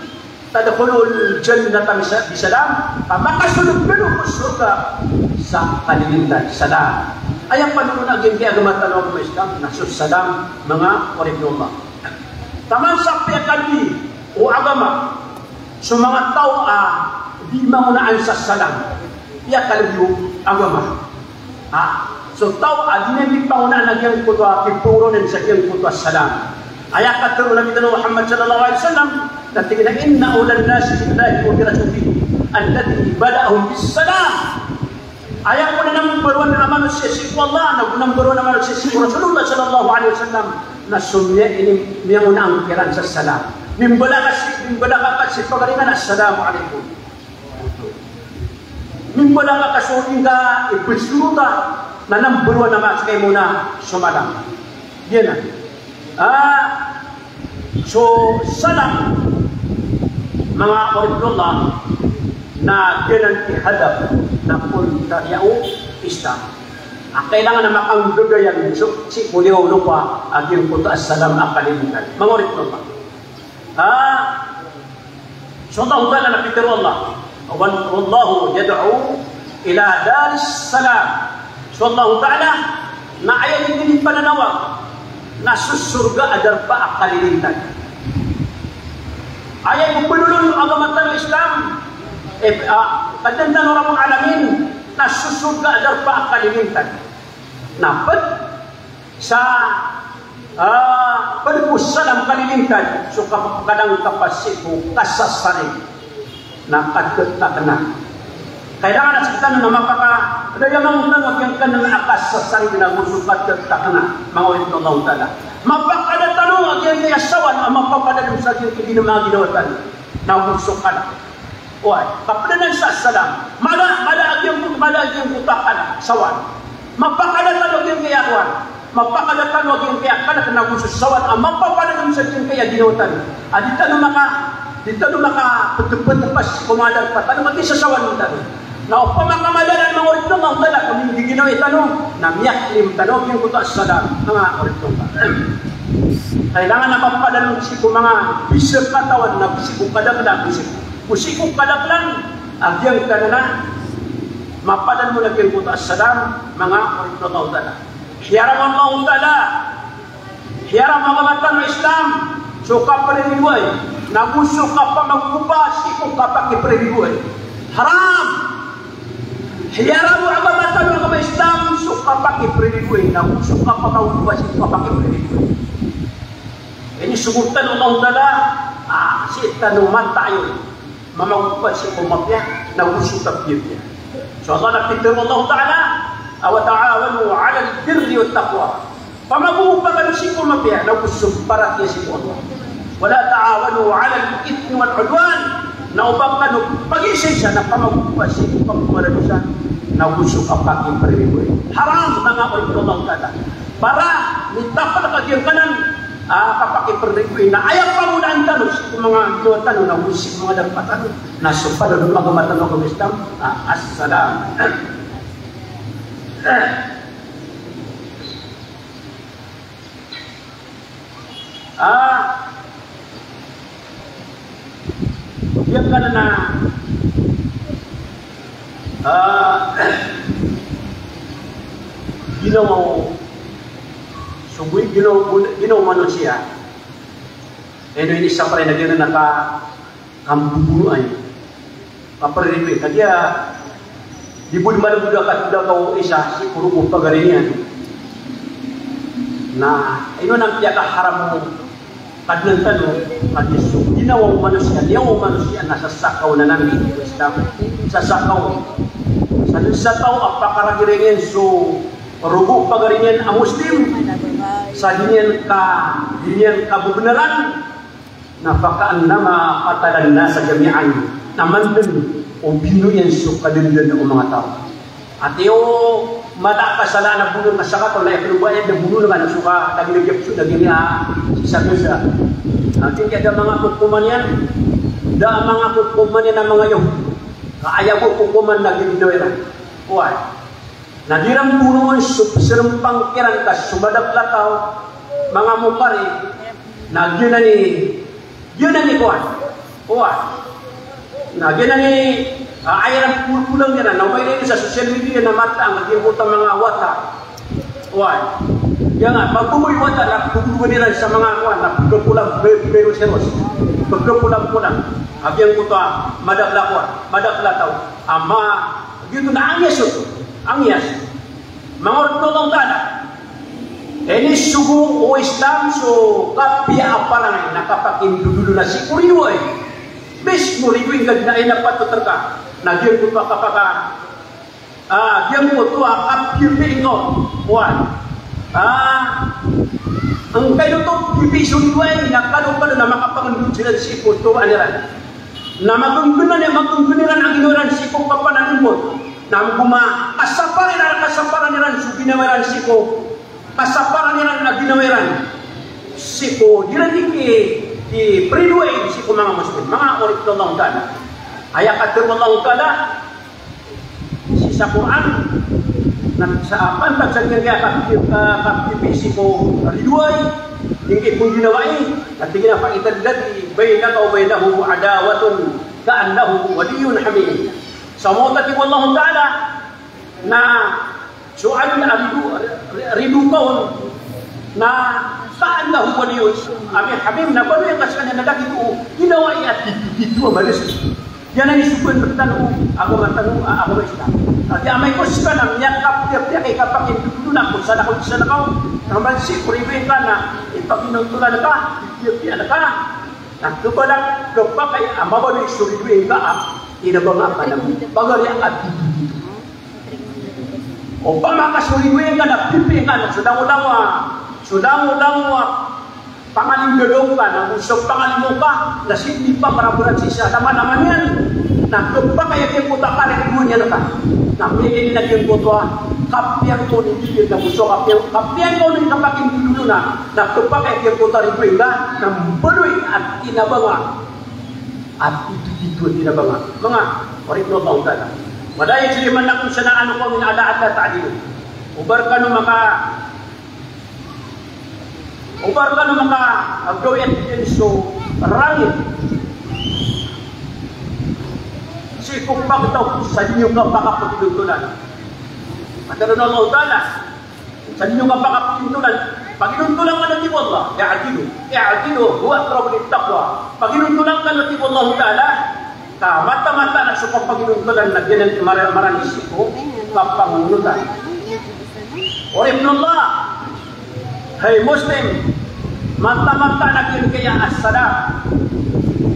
tadkhulul jannata bisa-, bisalam, ka makasold kano ko sorga sa kalilintad, salam. Aya panolon a giyangkai a agama tano a agama Islam na so salam, manga oripn o Allah. Taman sa piyakadi o agama so manga taw a di mangonaan sa salam. Piyakadi o agama. Ha? So taw a di niyan di pangonaan a giyangkoto a kiporonan sa giyangkoto a salam. Aya katharo o Nabi tano Muhammad sallallahu alaihi wasallam, na tig iyan a, "Inna awlan nasi billahi wa bi rasulihi alladhi bada'ahum bis salam." Aya kon a nambaroan a manosiya sii ko Allah, na go nambaroan a manosiya sii ko Rasulullah sallallahu alaihi wasallam, na so miya-, ini, miyangonaan kiran sa salam. Mimbalak ka sii, mimbalak ka sii pagaringan, "Assalamu alaikum." Mimbalak ka so ingka i pagsorota, na nambaroan a maskay mo na so malam. Giyanan. Ah, so salam, manga oripn o Allah, na giyanan i hadaf na pon tariya o Islam. A kailangan a makanggagayan so, sii ko liyawaw o lopa a giyangkoto a salam a kalilintad. Manga oripn o Allah. Ah, So Allah Ta'ala na pitharo o Allah, "Wal-, wallahu yad'u ila daris salam." So Allah Ta'ala na aya dn i pananawag na so sorga a darpa a kalilintad. Aya ko panolon o agama tano Islam, eh, ah, Kadnan tano Rabbul Alamin, na so sorga a darpa a kalilintad. Na pd sa, ah, pd ko salam kalilintad so kapakadang ka pa sii ko kasasarig na katetakna. Kailangan a sktano na mapaka, da a giyangkaya a kasasarig na go so katetakna, manga oripn o Allah Ta'ala. Mapakada tano a giyangkaya sawan a mapapadalm sa giyangkaya ginawa tano na go so kalk. Oway, kapd anan sa salam. Mala, mala a giyangkoto, mala a giyangkoto a kalk, sawan. Mapakada tano a giyangkaya kowan. Mapakada tano a giyangkaya kalk na go so sawan a mapapadalm sa giyangkaya ginawa tano. A di tano maka, di tano makaptptpa sii ko manga darpa tano, kagiya sa sawan tano. Na opama ka mala anan, manga oripn o Allah Ta'ala, ka minggiginawai tano, na miyaklim tano a giyangkoto a salam, manga oripn o Allah. Kailangan a mapapadalm sii ko manga bisa katawan na sii ko kadaklan, bisa ko sii ko kadaklan a giyangkanan a mapadalm on a giyangkoto a salam, manga oripn o Allah Ta'ala. Kiyaram o Allah Ta'ala, kiyaram o agama tano Islam so kapriridoay na go so kapamagogopa sii ko kapakipriridoay. Haram. Kiyaram o agama tano a agama Islam so kapakipriridoay na go so kapamagogopa sii ko kapakipriridoay. Inisogo tano o Allah Ta'ala, ah, sii tano mataayon mamagogopa sii ko mapiya na go so kapiyapiya. So Allah na pitharo o Allah Ta'ala, "Wa ta'awanu 'alal birri wat taqwa." Pamagogopa kano sii ko mapiya na go so paratiyaya sii ko Allah. "Wa la ta'awanu 'alal ithmi wal 'udwan." Na oba kano pagisaisa na pamagogopa sii ko kapmaradosa na go so kapakipriridoay. Haram, manga oripn o Allah Ta'ala. Para mitapal ka giyangkanan a kapakipriridoay na aya pangonaan tano sii ko manga ginawa tano na go sii ko manga darpa tano na so panolon o agama tano a agama Islam, ah, assalam. Ah, giyangkanan a, ah, ginawa o, so ginawa, ginawa o manosiya. Ino ini sapray na giyanan a ka, kambobonoay. Kapriridoay, kagiya di bo di malbod a katolakaw o isa sii ko rogo o pagari niyan. Na ino na piyakaharam o Kadnan tano, kagiya so ginawa o manosiya, niyawa o manosiya na sasakawan anan o Islam. Sasakawan. Sa dn sa taw a pakaragiragen so rogo o pagari niyan a Muslim, sa di niyan ka, di niyan kabebnaran, na fakaannama qatalan nasa jami'an, na mandng o binono iyan so kadndn o manga taw. Ati o mala a kasalaan a bonoon ka sakataw na aya kaloba iyan na bonoon ka na so ka lagid a giyangkoto a sii sa Gaza. Ati kaya da a manga kokoman iyan, da a manga kokoman iyan a manga Yahudi. Ka aya bo kokoman na ginawa iran. Oway. Na di iran bonoon so pzarmpang kiran ka so madakel a taw, manga mokari, na giyanan i, giyanan i kowan. Kowan. Na giyanan i, ah, aya iran polopolan iran, na o ba iran sa social media na mataan a giyangkoto a manga wata. Oway. Aya nga, magogoy wata na pagologan iran sa manga kowan, na pagkapolan, pagkapolan, pagkapolan. A giyangkoto a madakl a kowan, madakl a taw. Ama, giyoto na angiyas oto. Angiyas. Manga oripn o Allah Ta'ala. Inisogo o Islam so kapiya a parangay na kapakindodolo na sii ko ridoay. Bis mo ridoay ngka dn a aya patot rka. Na giyangkoto a kapaka Ah, giyangkoto a kapiyapiya ngka on. Oway. Ah, angkaino oto piyapiya so ridoay, na kano-kano na makapangndod siran sii ko toroan iran. Na magnggnn iran, magnggnn iran a ginawa iran sii ko kapanalimbot. Na goma kasaparan iran, kasaparan iran so ginawa iran sii ko kasaparan iran a ginawa iran sii ko di iran di ki, di pridoay sii ko manga Muslim. Manga oripn o Allah Ta'ala. Aya katharo o Allah Ta'ala, sii sa Qur'an, na sa pantag sa giyangkaya a kapiya, ka-, kapiyapiya sii ko ridoay, giyangkai pngginawai, na tig iyan a, "Fa idhal ladhi baynaka wa baynahu adawatun ka'annahu waliyyun hamim." Sa mawta, tig o Allah Ta'ala, na so adn a rido, ri-, rido ka on, na ka'annahu waliyyun hamim, na baloy angka skaniyan na da gioto ginawai a titho, titho a malas. Giyanan i sogoan rktano a agama tano a agama Islam. Kagiya amay ko skaniyan na miyakapiyapiya ka i kapakindodolo na ko salakaw, salakaw. Na man sii ko ridoay ngka na ipakinontolan ka, ipiyapiyaan ka. Na khabala, khapakay a mabaloy so ridoay ngka a inabanga ka na pagari a titho, titho. Opama ka so ridoay ngka na pipiya ngka na so langolangowan, so langolangowan a pangalinggaga ngka na go so pangalimo ngka na sii di pamarabaran sii sa laman-laman iyan, na khapakay a giyangkoto a karidoay niyan rka. Na miyailay na giyangkoto a kapiya ngka on i bibir na go so kapiya, kapiya ngka on i kapakindodolo na, na khapakay a giyangkoto a ridoay ngka na mbaloy a tinabanga. A titho, titho a tinabanga. Manga oripn o Allah Ta'ala. Wa la yajrimannakum shana'anu qawmin ala alla ta'dilu. Oba rkano maka, oba rkano maka, ah, gawii a tig so rangit sii ko pagtaw sa di niyo kapakapaginontolan. Katharo o Allah Ta'ala, sa di niyo kapakapaginontolan, paginontolan kano, tig o Allah, i'dilu, i'dilu huwa aqrabu lit-taqwa. Paginontolan kano, tig o Allah Ta'ala, ka mataan-mataan a so kapaginontolan na giyanan i mara-, marani sii ko kapangonotan. Oripn o Allah, hay Muslim, mataan-mataan a giyangkaya a salam,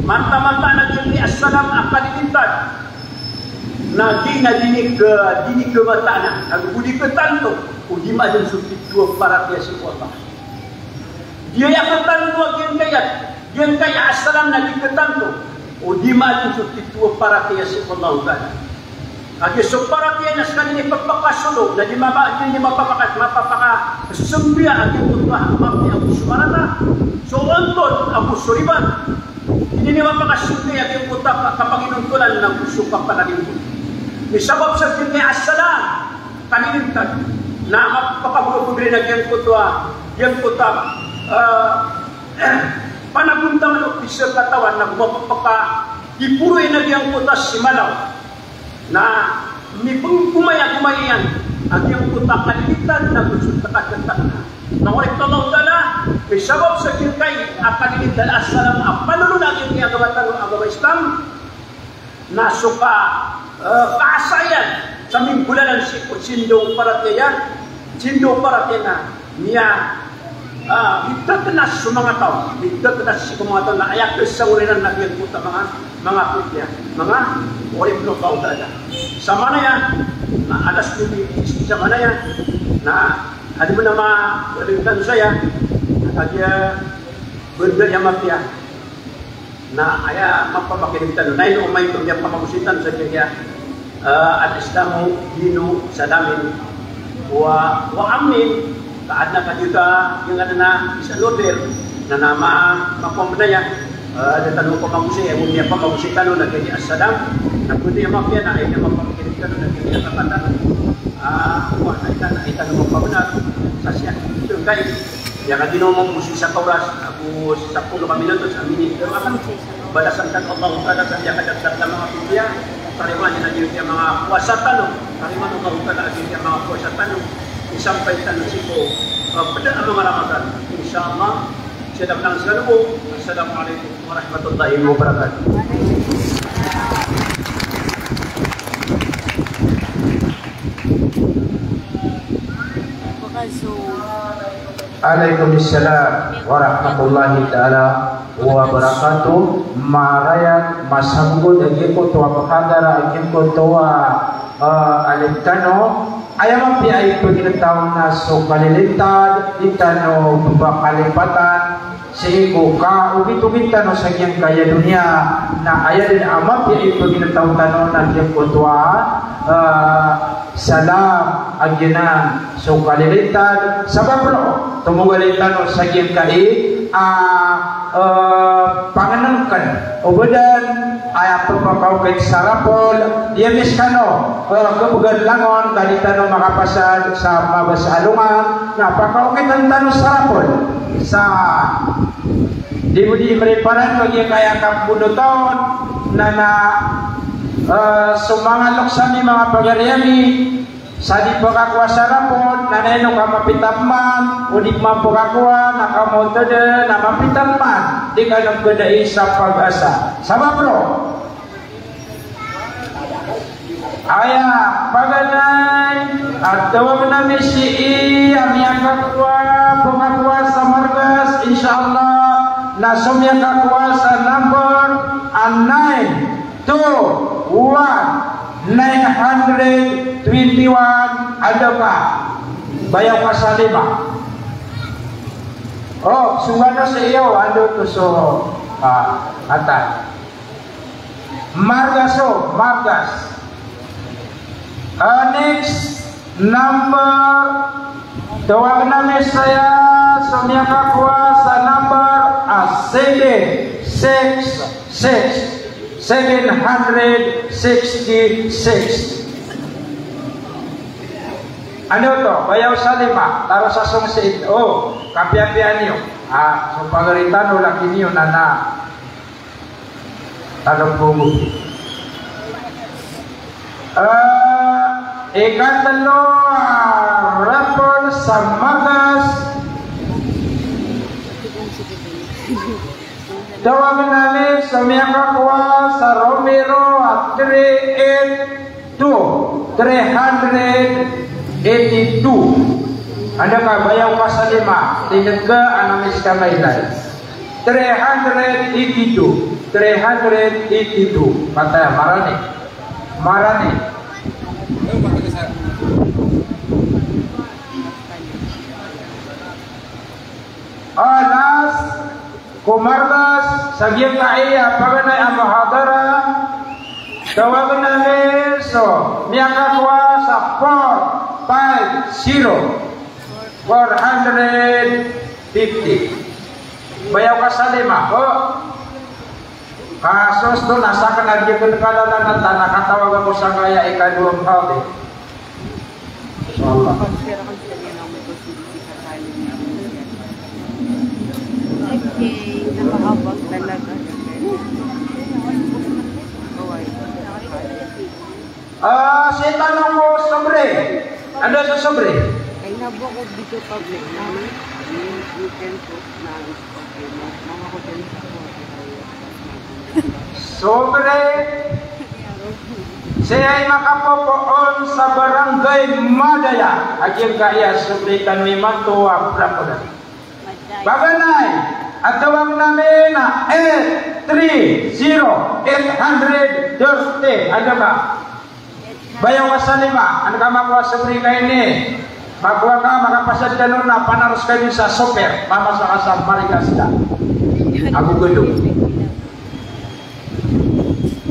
mataan-mataan a giyangkaya a salam a kalilintad. Na di, na di niyo, di niyo mataan a, na go di katanto, o di maadn so titho a paratiyaya sii ko Allah. Di aya katanto a giyangkaya, giyangkaya a salam na di katanto, o di maadn so titho a paratiyaya sii ko Allah Ta'ala. Kagiya so paratiyaya na skaniyan i pphakasolog, na di mapa-, di mapapaka-, mapapakasambiya a giyangkoto a mapiya ago so marata, so ontol ago so ribat. Di niyan mapakasambiya a giyangkoto a kapaginontolan na go so kapanalimbot. Misabap sa giyangkaya a salam, kalilintad, na mapapakagoragoda iyan a giyangkoto a, giyangkoto a, ah, panagontaman o pizakatawan na go mapapakadiporo iyan a giyangkoto a simalaw. Na mipngkomay a gomay iyan a giyangkoto a kalilintad na go so takatakna. Na oripn o Allah Ta'ala, misabap sa giyangkai a kalilintad a salam a panolon a giyangkai a agama tano a agama Islam, na so ka, eh, kaasa iyan sa minggolalan sii ko sindaw paratiyaya, sindaw paratiyaya na miya, ah, mitatnas so manga taw, mitatnas so manga taw na aya kasangoran iran na giyangkoto a manga, manga pipiya, manga oripn o Allah Ta'ala. Sa manaya, na adas ko di, sa manaya, na adi bo na ma, adi bo na saya, na kagiya banda iya mapiya. Na aya mapamakineg tano, na ino oman i pamagosay tano sa giyangkaya, eh, al-Islamu dinu salamin wa, wa amnin, ka adn a kagiya giyangkanan a isa loter, na, na ma-, mapamnaya, eh, da tano pamagosay, aya miyapamagosay tano na giyangkaya assalam, na pwede aya mapiya na aya mapamakineg tano na giyangkaya kakatan, ah, wa na ita, na ita na mapamnaya, sa siya, ito kay, aya ka di na mambo sii sa ka oras, ago sapolo ka minutos, a minit, pero akan, balasan tano o Allah Ta'ala sa giyangkaya a manga pipiya, tarimaan iyan a giyangkaya a manga powasa tano, tarimaan o Allah Ta'ala a giyangkaya a manga powasa tano, o Sampay tano sii ko, ah, pd a manga Ramadan. Insha Allah. Saya dn a manga salawat. Assalamu alaikum warahmatullahi wabarakatuh. Alaikum salam warahmatullahi taala wabarakatuh. Marayag, masangod a giyangkoto a muhadara, a giyangkoto a, ah, alim tano. Aya mapiya i pagitaw na so kalilintad, di tano ppakalipatan sii ko kaogit-ogit tano sa giyangkaya doniya, na aya dn a mapiya i pagitaw tano na giyangkoto a, ah, salam a giyanan so kalilintad, sabap roo, tomogalin tano sa giyangkai a, ah, pangnngkn o badan, aya pphakaokit sa rapol, di ami skano, eh, khabgan langon ka di tano makapasad sa mabasa a alongan, na pakaokitn tano sa rapol. Sa di bo di mriparan ko giyangkaya kapolo taon, na, na, eh, so manga loks ami, manga pagari ami, sa di pkakowa sa rapol, na ino ka mapita pman, o di pman pkakowa, na kamoto dn a mapita pman, di kano pkadai sa pag-asa. Sabap roo, aya paganay a tawagn ami sii a miyakakowa, pkakowa sa margas, insha Allah, na so miyakakowa sa number a nine two one, nine hundred twenty-one, anda ka, bayaw ka sa lima. O, so anda sii iyo, anda oto so, ah, ata. Margas o, margas. Ah, next number, tawagn ami saya so miyakakowa sa number a seven six six, seven hundred sixty-six. Anda oto, bayaw sa lima, taro sa song sii. O, kapiyapiya niyo. Ah, so pagari tano, laki niyo na na. Talo po. Ah, ikatlo a rapol sa margas. Tawagn ami so miyakakowa sa romero a three eight two, three hundred eighty-two. Anda ka, bayaw ka sa lima, tinega a nami ska mailay. Three hundred eighty-two, three hundred eighty-two. Patay, marani. Marani. Ah, last, ko margas, sa giyangkai a paganay a muhadara, tawagn ami so miyakakowa sa four five zero, four hundred fifty. Bayaw ka sa lima, o. Kasosto na sakn a di kn kalalan a tana, katawag ako sangkaya ikadowa a hadir. Insha Allah. Okay, napakabang talaga. Ah, sii tano ko sobre. Anda so sobre? Ay, nabo ko dito public na. You can put na, okay, na, mga ko din sa ko. Sobre. Sii aya makapopoon sa Barangay Madaya. A giyangkaya sobre tano imanto a prapodan. Paganay a tawag ami na eight three zero, eight hundred thirty. Anda ka? Bayaw ka sa lima, an ka makowa sa bri ka ini. Makowa ka, makapasad ka on na panaros ka dn sa super, mamasa ka sa Marikasda. Ago Gado.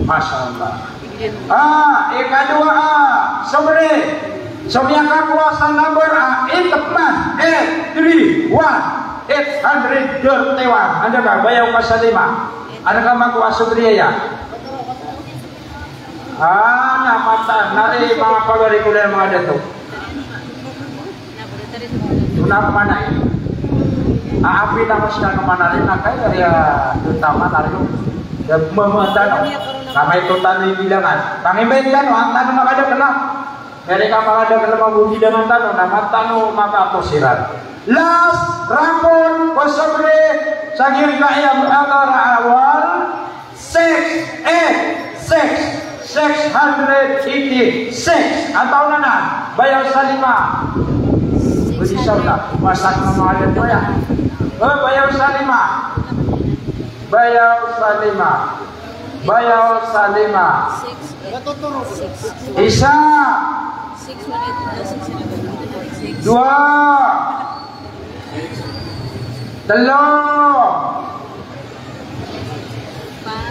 Masha Allah. Ah, ikadowa a sobre. So miyakakowa sa number a eight man, eight three one, eight hundred thirty-one. Anda ka, bayaw ka sa lima. An ka makowa sobre aya. Ah, na mata, na ri manga pagari ko dn manga dato. Tona ko manay. Ah, api na ko ska ko manay, na kay dari a totama na ri. Da mama tano. Kamay totano i bilangan. Pangimbayad tano, an tano makadakl na. Kaya di ka mala da kalama bo di dangan tano, na mataan o makaapos iran. Last round ko sobre sa giyangkai a muhadara awal, six eight six, six hundred eighty-six. Antaa on anan? Bayaw sa lima. Pwede sa uta. Masak na mala da ko ya. Eh, bayaw sa lima. Bayaw sa lima. Bayaw sa lima. Isa. Dowa. Telo.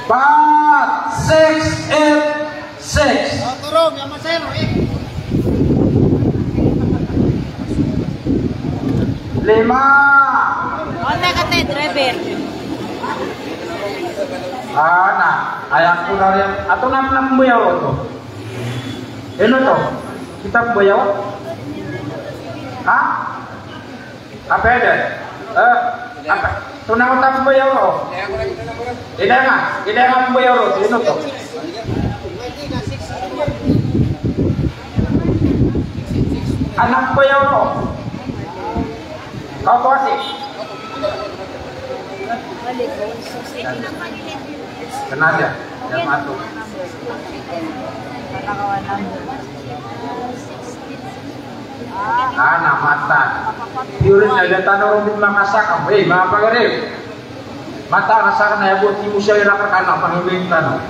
Pat. Six eight six. Lima. Onte kate driver. Ah, na. Aya ko na riyan. Ato na pnambayaw oto. Ino oto? Kita pmbayaw? Ha? Apa aya? Eh, apa? Tonaa oto pmbayaw oto? Ida nga, ida nga pmbayaw oto, ino oto? Anak pmbayaw oto. Kaw ko ati. Kena aja, ya, masuk. Ah, na mataan. Di orin na da tano ron di makasakam. Eh, manga pagari. Mataan a sakn aya bo ti Musa i rakn kna, pangibin tano.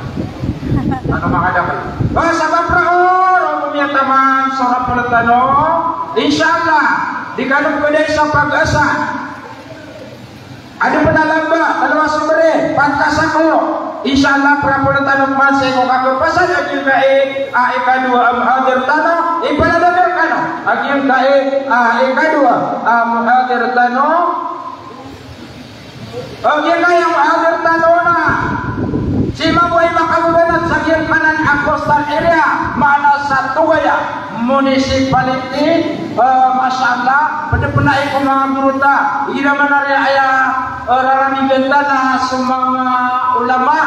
Ano makadakl. Ba, sabap roo, ron miyataman so rapol tano. Insha Allah, di kano pwede sa pag-asa. Adn pn a lamba, tlo a sobre, pangkasakl. Insha Allah, prapol tano pman sii ko kakpasad a giyangkai a ikadowa a mhadir tano, ipaladader kano a giyangkai a ikadowa a mhadir tano. A giyangkai a mhadir tano na si mambo i makababanat sa giyangkanan a coastal area, maana sa Tugaya Municipality. Eh, masha Allah, pd pn ai ko manga guro ta, igira man ari aya, eh, raranigan tano so manga ulama,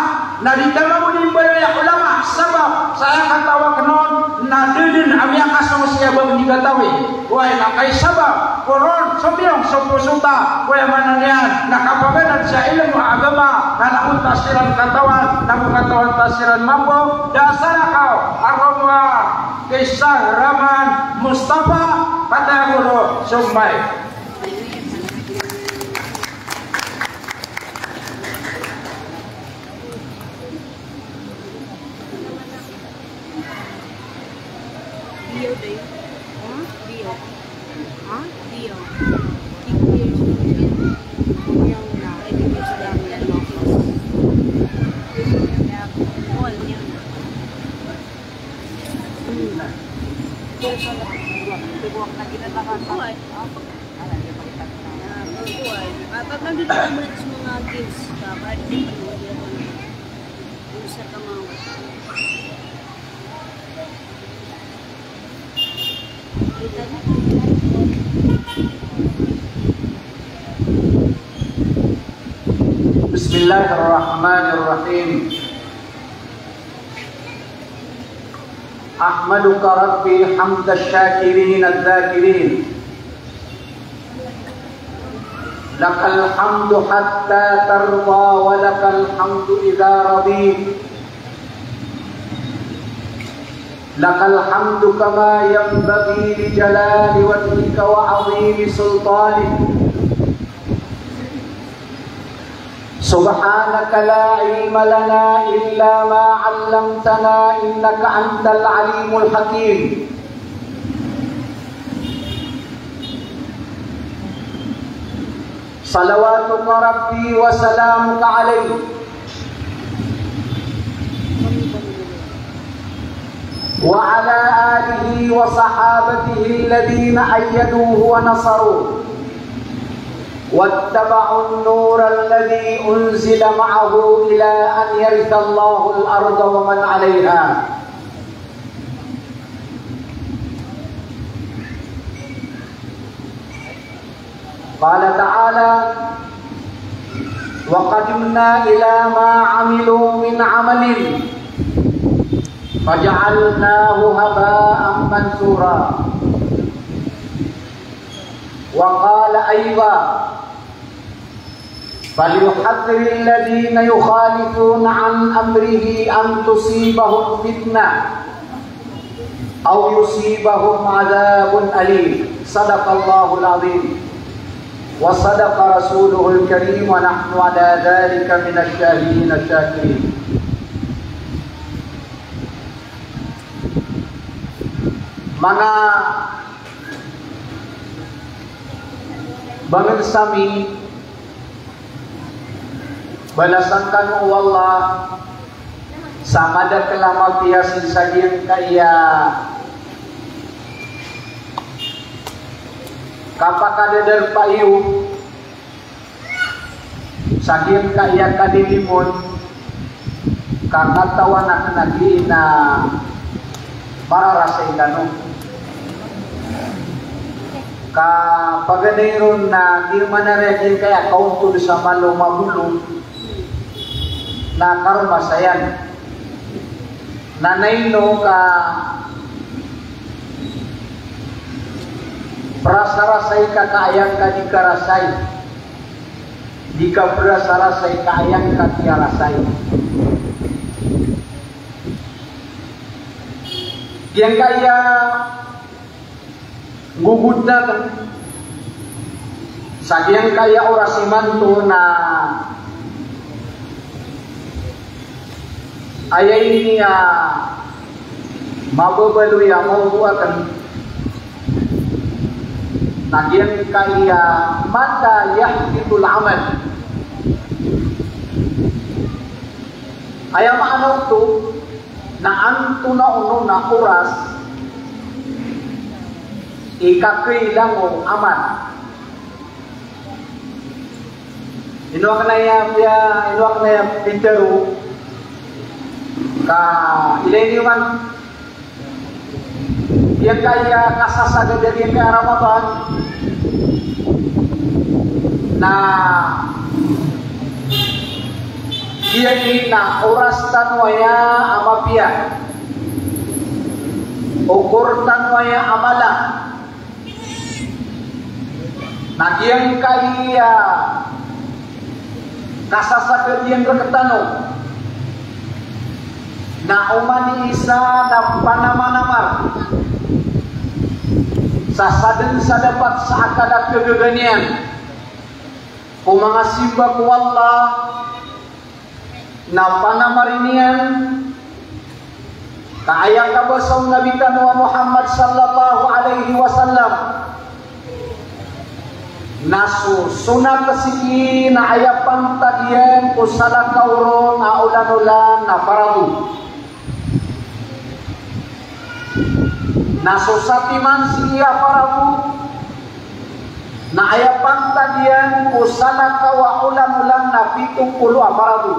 na di tano bo di mbaloy a ulama, sabap sa aya kataw akn on na da dn a miyakasong sii a ba di katawi. Oway, na kay sabap ko ron somiyong so poso ta, ko aya maana niyan na kapaganad sa ilmo a agama, na langon ta siran katawan, na bo katawan ta siran mambo, da a salakaw a roo a Kisang Rahman Mustafa, kataya guro, so mike. بسم الله الرحمن الرحيم. أحمدك ربي حمد الشاكرين الذاكرين. لك الحمد حتى ترضى ولك الحمد إذا رضيت. لك الحمد كما ينبغي لجلال وجهك وعظيم سلطانك. سبحانك لا علم لنا إلا ما علمتنا إنك أنت العليم الحكيم. صلواتك ربي وسلامك عليه وعلى آله وصحابته الذين أيدوه ونصروه واتبعوا النور الذي أنزل معه إلى أن يرث الله الأرض ومن عليها. قال تعالى: وقدمنا إلى ما عملوا من عمل فجعلناه هباء منثورا. وقال أيضا: فليحذر الذين يخالفون عن أمره أن تصيبهم فتنة أو يصيبهم عذاب أليم. صدق الله العظيم وصدق رسوله الكريم ونحن على ذلك من الشاهدين الشاكرين. Manga bangsa mi, balasan kano o Allah sa madakl a mapiya sii sa giyangkaya kapakadadarpa iyo sa giyangkaya kadilimon, ka katawan akn a giya na mararasay tano. Ka paganay ron na giya manaraya giyangkaya kaontod sa malo mabolong na karmasayan. Na ino ka prasarasay ka ka aya ngka di karasay. Di ka prasarasay ka aya ngka di karasay. Giyangkaya nggogoda sa giyangkaya oras imanto na aya ini a mababaloy a mawdu akn na giyangkaya mata yahbitul amal. Aya maana oto na antonaa onon a oras i kakailang o amal. Ino akn aya, ino akn aya pitharo ka ilay niyo man. Giyangkaya kasasagad a giyangkaya Ramadan na giyangkaya oras tano aya a mapiya, okor tano aya a mala. Na giyangkaya kasasagad iyan rktano na oman i isa na panamanamar sa sadn sa dapat sa akal a kagaga niyan ko manga simba ko Allah, na panamar iyan ka aya kabasa o Nabi tano a Muhammad sallallahu alaihi wasallam na so sonat sii na aya pantag iyan ko salakaw ron a olan-olan na parado. Na so satiman sii a parado na aya pantag iyan ko salakaw a olan-olan na pito polo a parado.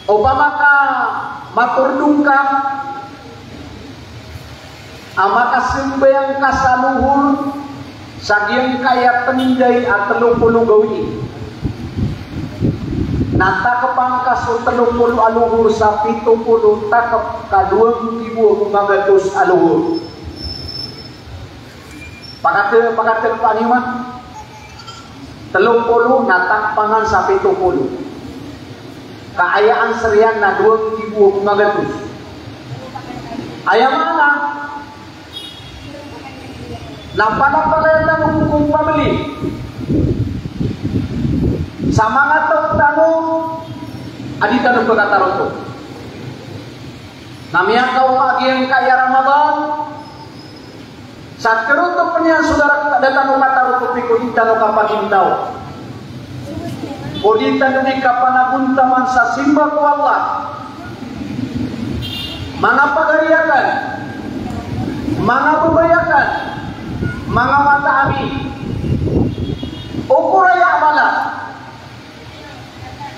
Opama ka matordong ka a makasambayang ka sa lohor sa giyangkaya tnday a tlo polo gawii, na takpan ka so tlo polo a lohor sa pito polo, takp ka dowa nggibo ago magatos a lohor. Pakat-, pakatagpa niyo man. Tlo polo na takpan sa pito polo. Ka aya answer iyan na dowa nggibo ago magatos. Aya maana na palapalaya tano ko pamili sa manga taw tano a di tano pkataroto. Na miyakaoma giyangkaya Ramadan, sa tharoto pn iyan so da-, da tano kataroto ko di tano kapagintaw, ko di tano di kapanagontaman sa simba ko Allah. Manga pagari akn, manga babay akn, manga wata ami, okor aya a mala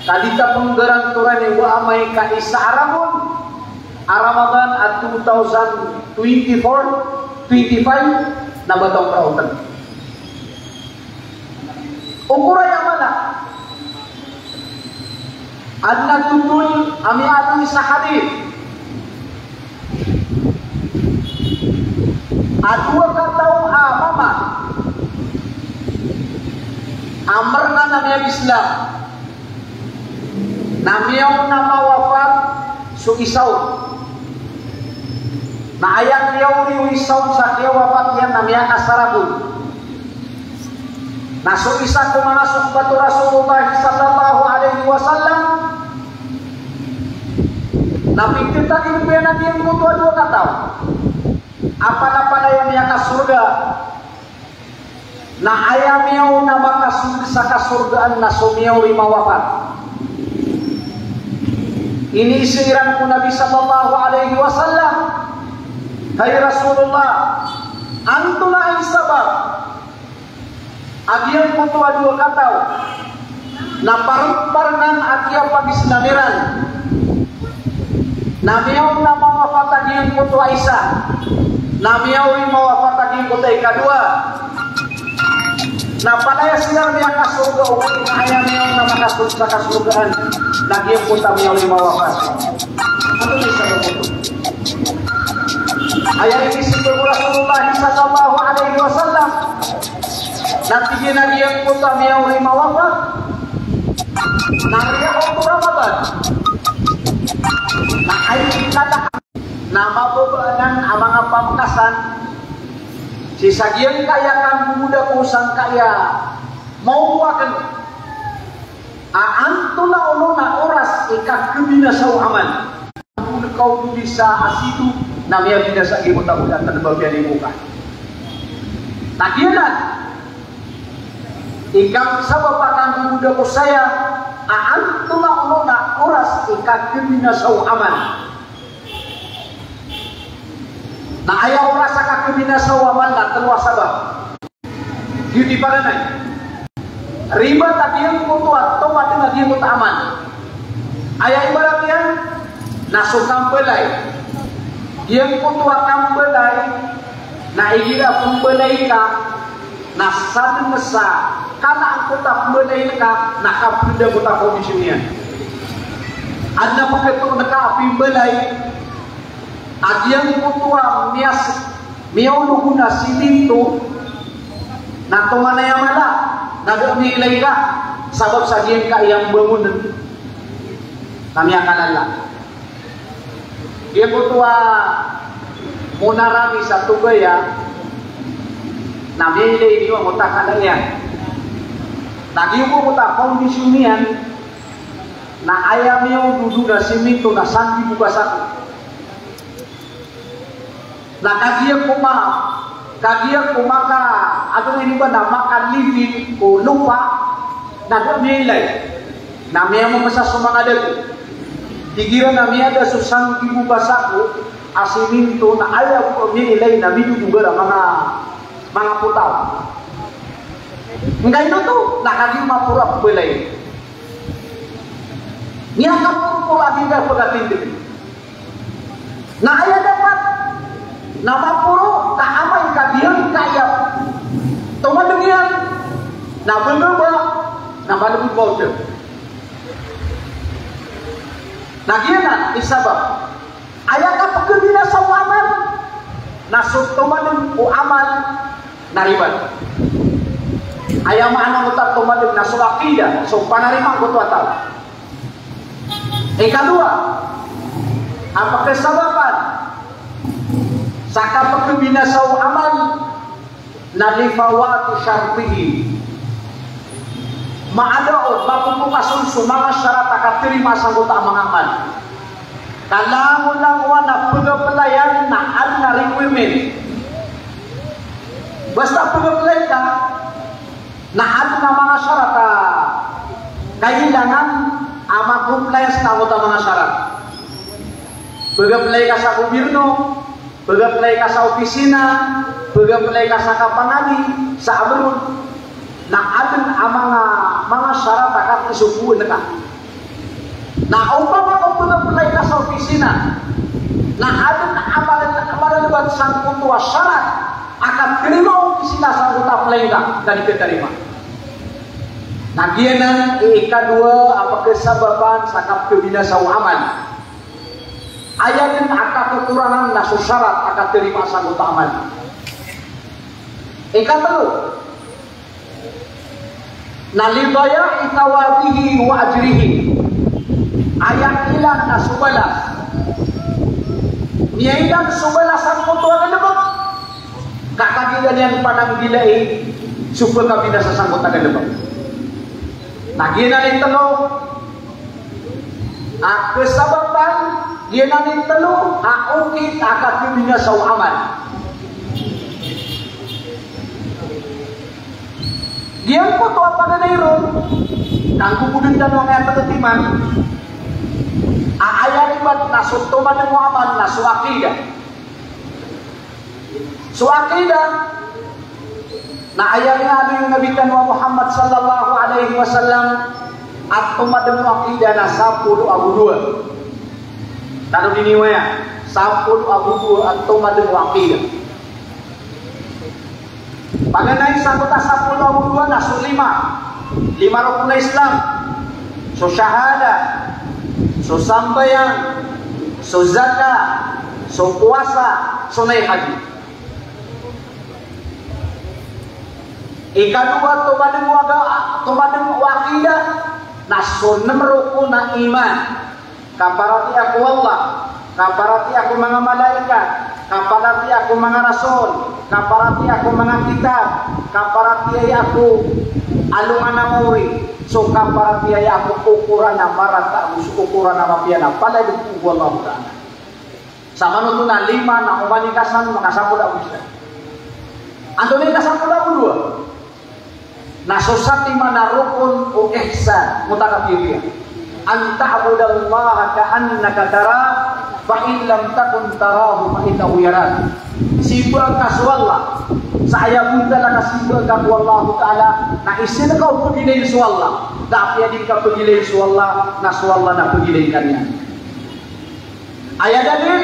ka di ta pnggarantoran i wa amay ka isa a ragon a Ramadan a two thousand twenty-four, twenty-five na ba taw praotn. Okor aya a mala. Adn a totol a miyaaloy sa hadith a dowa kataw a mama a mrngan a miyag-Islam, na miyaona mawafat so isa on. Na aya kiyaori o isa on sa kiyawafat iyan na miyakasarag on. Na so isa ko manga sohbat o Rasulullah sallallahu alaihi wasallam, na pithagilbn iyan a giyangkoto a dowa kataw a palapalaya miyakasorga. Na aya miyaona makasold sa kasorgaan na so miyaori mawafat. Iniiza iran ko Nabi sallallahu alaihi wasallam, "Hay Rasulullah, antonaa i sabap a giyangkoto a dowa kataw na pareng-parengan a kiyapag-Islam iran, na miyaona mawafat a giyangkoto a isa, na miyaori mawafat a giyangkoto a ikadowa?" Na palaya siran miyakasorga, o na aya miyaona makasold sa kasorgaan na giyangkoto a miyaori mawafat. Antonaa i sabap oto? Aya inizaan o Rasulullah sallallahu alaihi wasallam, na tig iyan a giyangkoto a miyaori mawafat na riyaon ko Ramadan. Na aya kada, na mababa anan a manga pamakasan sii sa giyangkaya kanggogoda ko sangkaya maoto akn a antonaa onon a oras i kakhabinasa o amal. Kaw dn isa a sito na miyabinasa i mota-mota tano ba piyalibo ka. Na giyanan i kang sabap a kanggogoda ko saya a antonaa onon a oras i kakhabinasa o amal. Na aya oras a kakhabinasa o amal na tlo a sabap. Giyoto i paganay. Ribat a giyangkoto a tomadeng a giyangkoto a amal. Aya ibarat iyan na so kambalay. Giyangkoto a kambalay na igira pembalay ka na sadn sa kala angkoto a pembalay ka na kapeda angkoto a kondisyon iyan. Adn a peketoon ka a pembalay a giyangkoto a miyas-, miyaolog on a siminto, na tomanay a mala, na da a miyailay ka, sabap sa giyangkaya mbangon na miyakalala. Giyangkoto a monarami sa togaya, na miyailay niyo angkoto a kala iyan. Na giyangkoto a kondisyon iyan, na aya miyaolog on a siminto na sanggibo ka sako. Na kagiya ko ma-, kagiya ko maka-, ago ini ba na makalibid ko lopa, na da a miyailay. Na miyamamasa so manga dato. Igira na miyada so sanggibo ka sako a siminto na aya bo a miyailay na midodogar a manga, manga potaw. Nggaino oto, na kagiya maporo a pembalay. Miyakaporoporo a di da pegatindeg. Na aya dapat na maporo ka amay ka giyangkaya tomadeng iyan na bengeba na malebod mawdem. Na giyanan i sabap aya kapekhabinasa o amal na so tomadeng o amal na ribat. Aya maana angkoto a tomadeng na so aqidah, so panarima angkoto a taw. Ikadowa a pekesabapan sa kapekhabinasa o amal na lifawati syartihi. Maada on, mapopokas on so manga sharat a katerima sangkoto a manga amal. Ka langolangowan a pegaplayan na adn a requirement. Basta pegaplay ka, na adn a manga sharat a kailangan a ma-comply sangkoto a manga sharat. Pegaplay ka sa gobyerno, pegaplay ka sa opisina, pegaplay ka sa kapangadi, sa abroad, na adn a manga, manga sharat a katisopoon ka. Na opama ka pegaplay ka sa opisina, na adn a mal-, malalebat sangkoto a sharat a katerima o opisina sangkoto a play ka, na di katarima. Na giyanan i ikadowa a pkhasabapan sa kapkhabinasa o amal. Aya dn a kakokorangan na so sarat a katarima sangkoto a amal. Ikatlo, na li daya'i thawabihi wa ajrihi. Aya ilan na so balas. Miyailan so balas sangkoto a galbk. Ka kagiya niyan pananggilai so pkhabinasa sangkoto a galbk. Na giyanan i tlo a kasabapan, giyanan i tlo a okit a kapkhabinasa o amal. Giyangkoto a paganay ron, na go bo dn tano angkaya pkhatiman a aya ribat na so tomadm o amal na so aqidah. So aqidah, na aya inialoy o Nabi tano a Muhammad sallallahu alaihi wasallam, a tomadm o aqidah na sapolo ago dowa. Tano dn i waya, sapolo ago dowa a tomadm o aqidah. Paganay sangkoto a sapolo ago dowa na so lima. Lima rokon a Islam. So shahada. So sambayang. So zakat. So powasa. So nay haji. Ikadowa, tomadm o aga-, tomadm o aqidah, na so nem rokon a iman. Kaparatiyaya ko Allah, kaparatiyaya ko manga malaikat, kaparatiyaya ko manga rasul, kaparatiyaya ko manga kitab, kaparatiyaya ko alongan a maori, so kaparatiyaya ko kokoran a marata ago so kokoran a mapiya na palaya dn ko Allahu Ta'ala. Sa manoto na lima na oman i kasan, makasapolo ago isa. Antonaa i kasapolo ago dowa? Na so satiman a rokon o ihsan, mota kapiyapiya. An ta'budallaha ka'annaka tarah, fa in lam takun tarahu fa innahu yarak. Simbaa ka so Allah. Sa aya bontal a kasimbaa ka ko Allahu Ta'ala, na isa ka o pagilay so Allah. Na apiya di ka pagilay so Allah, na so Allah na pagilay ka niyan. Aya dalil,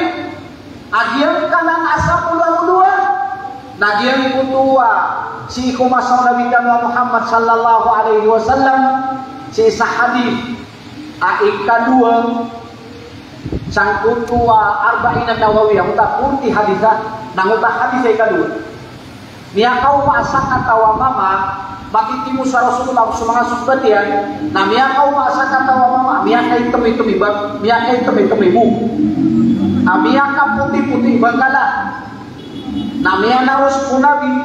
a giyangkanan a sapolo ago dowa, na giyangkoto a sii ko masa o Nabi tano a Muhammad sallallahu alaihi wasallam, sii sa hadith a ikadowa sangkoto a Arba'in an-Nawawiyah, angkoto a forty hadith a, na angkoto a hadith a ikadowa. Miyakaoma a sakataw a mama, matitimo sa Rasulullah so manga sohbat iyan, na miyakaoma a sakataw a mama, miyakaitem-item i ba-, miyakaitem-item i bo. A miyakapoti-poti i bangkala. Na miyanaros ko Nabi,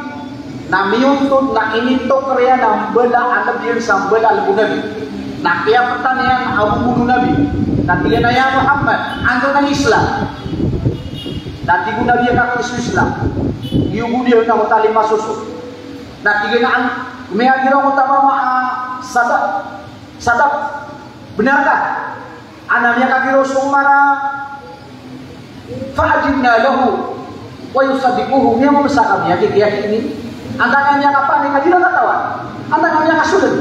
na miyontod, na initoker iyan a mbala a Nabi sa mbala a lbo o Nabi. Na kiyapetan iyan a bo o Nabi. Na tig iyan a, "Ya Muhammad, antonaa i Islam?" Na tig o Nabi a kagiya so Islam. Giyoto a lima soso. Na tig iyan a, miyagiraw angkoto a mama a, "Sadaq, sadaq, benar ka?" Ana miyakagiraw so Umar a, "Fa ajibna lahu wa yusaddiquhu." Miyamamasa kami a kiyakini. Antaa ka miyakapanik a di na katawan. Antaa ka miyakasold.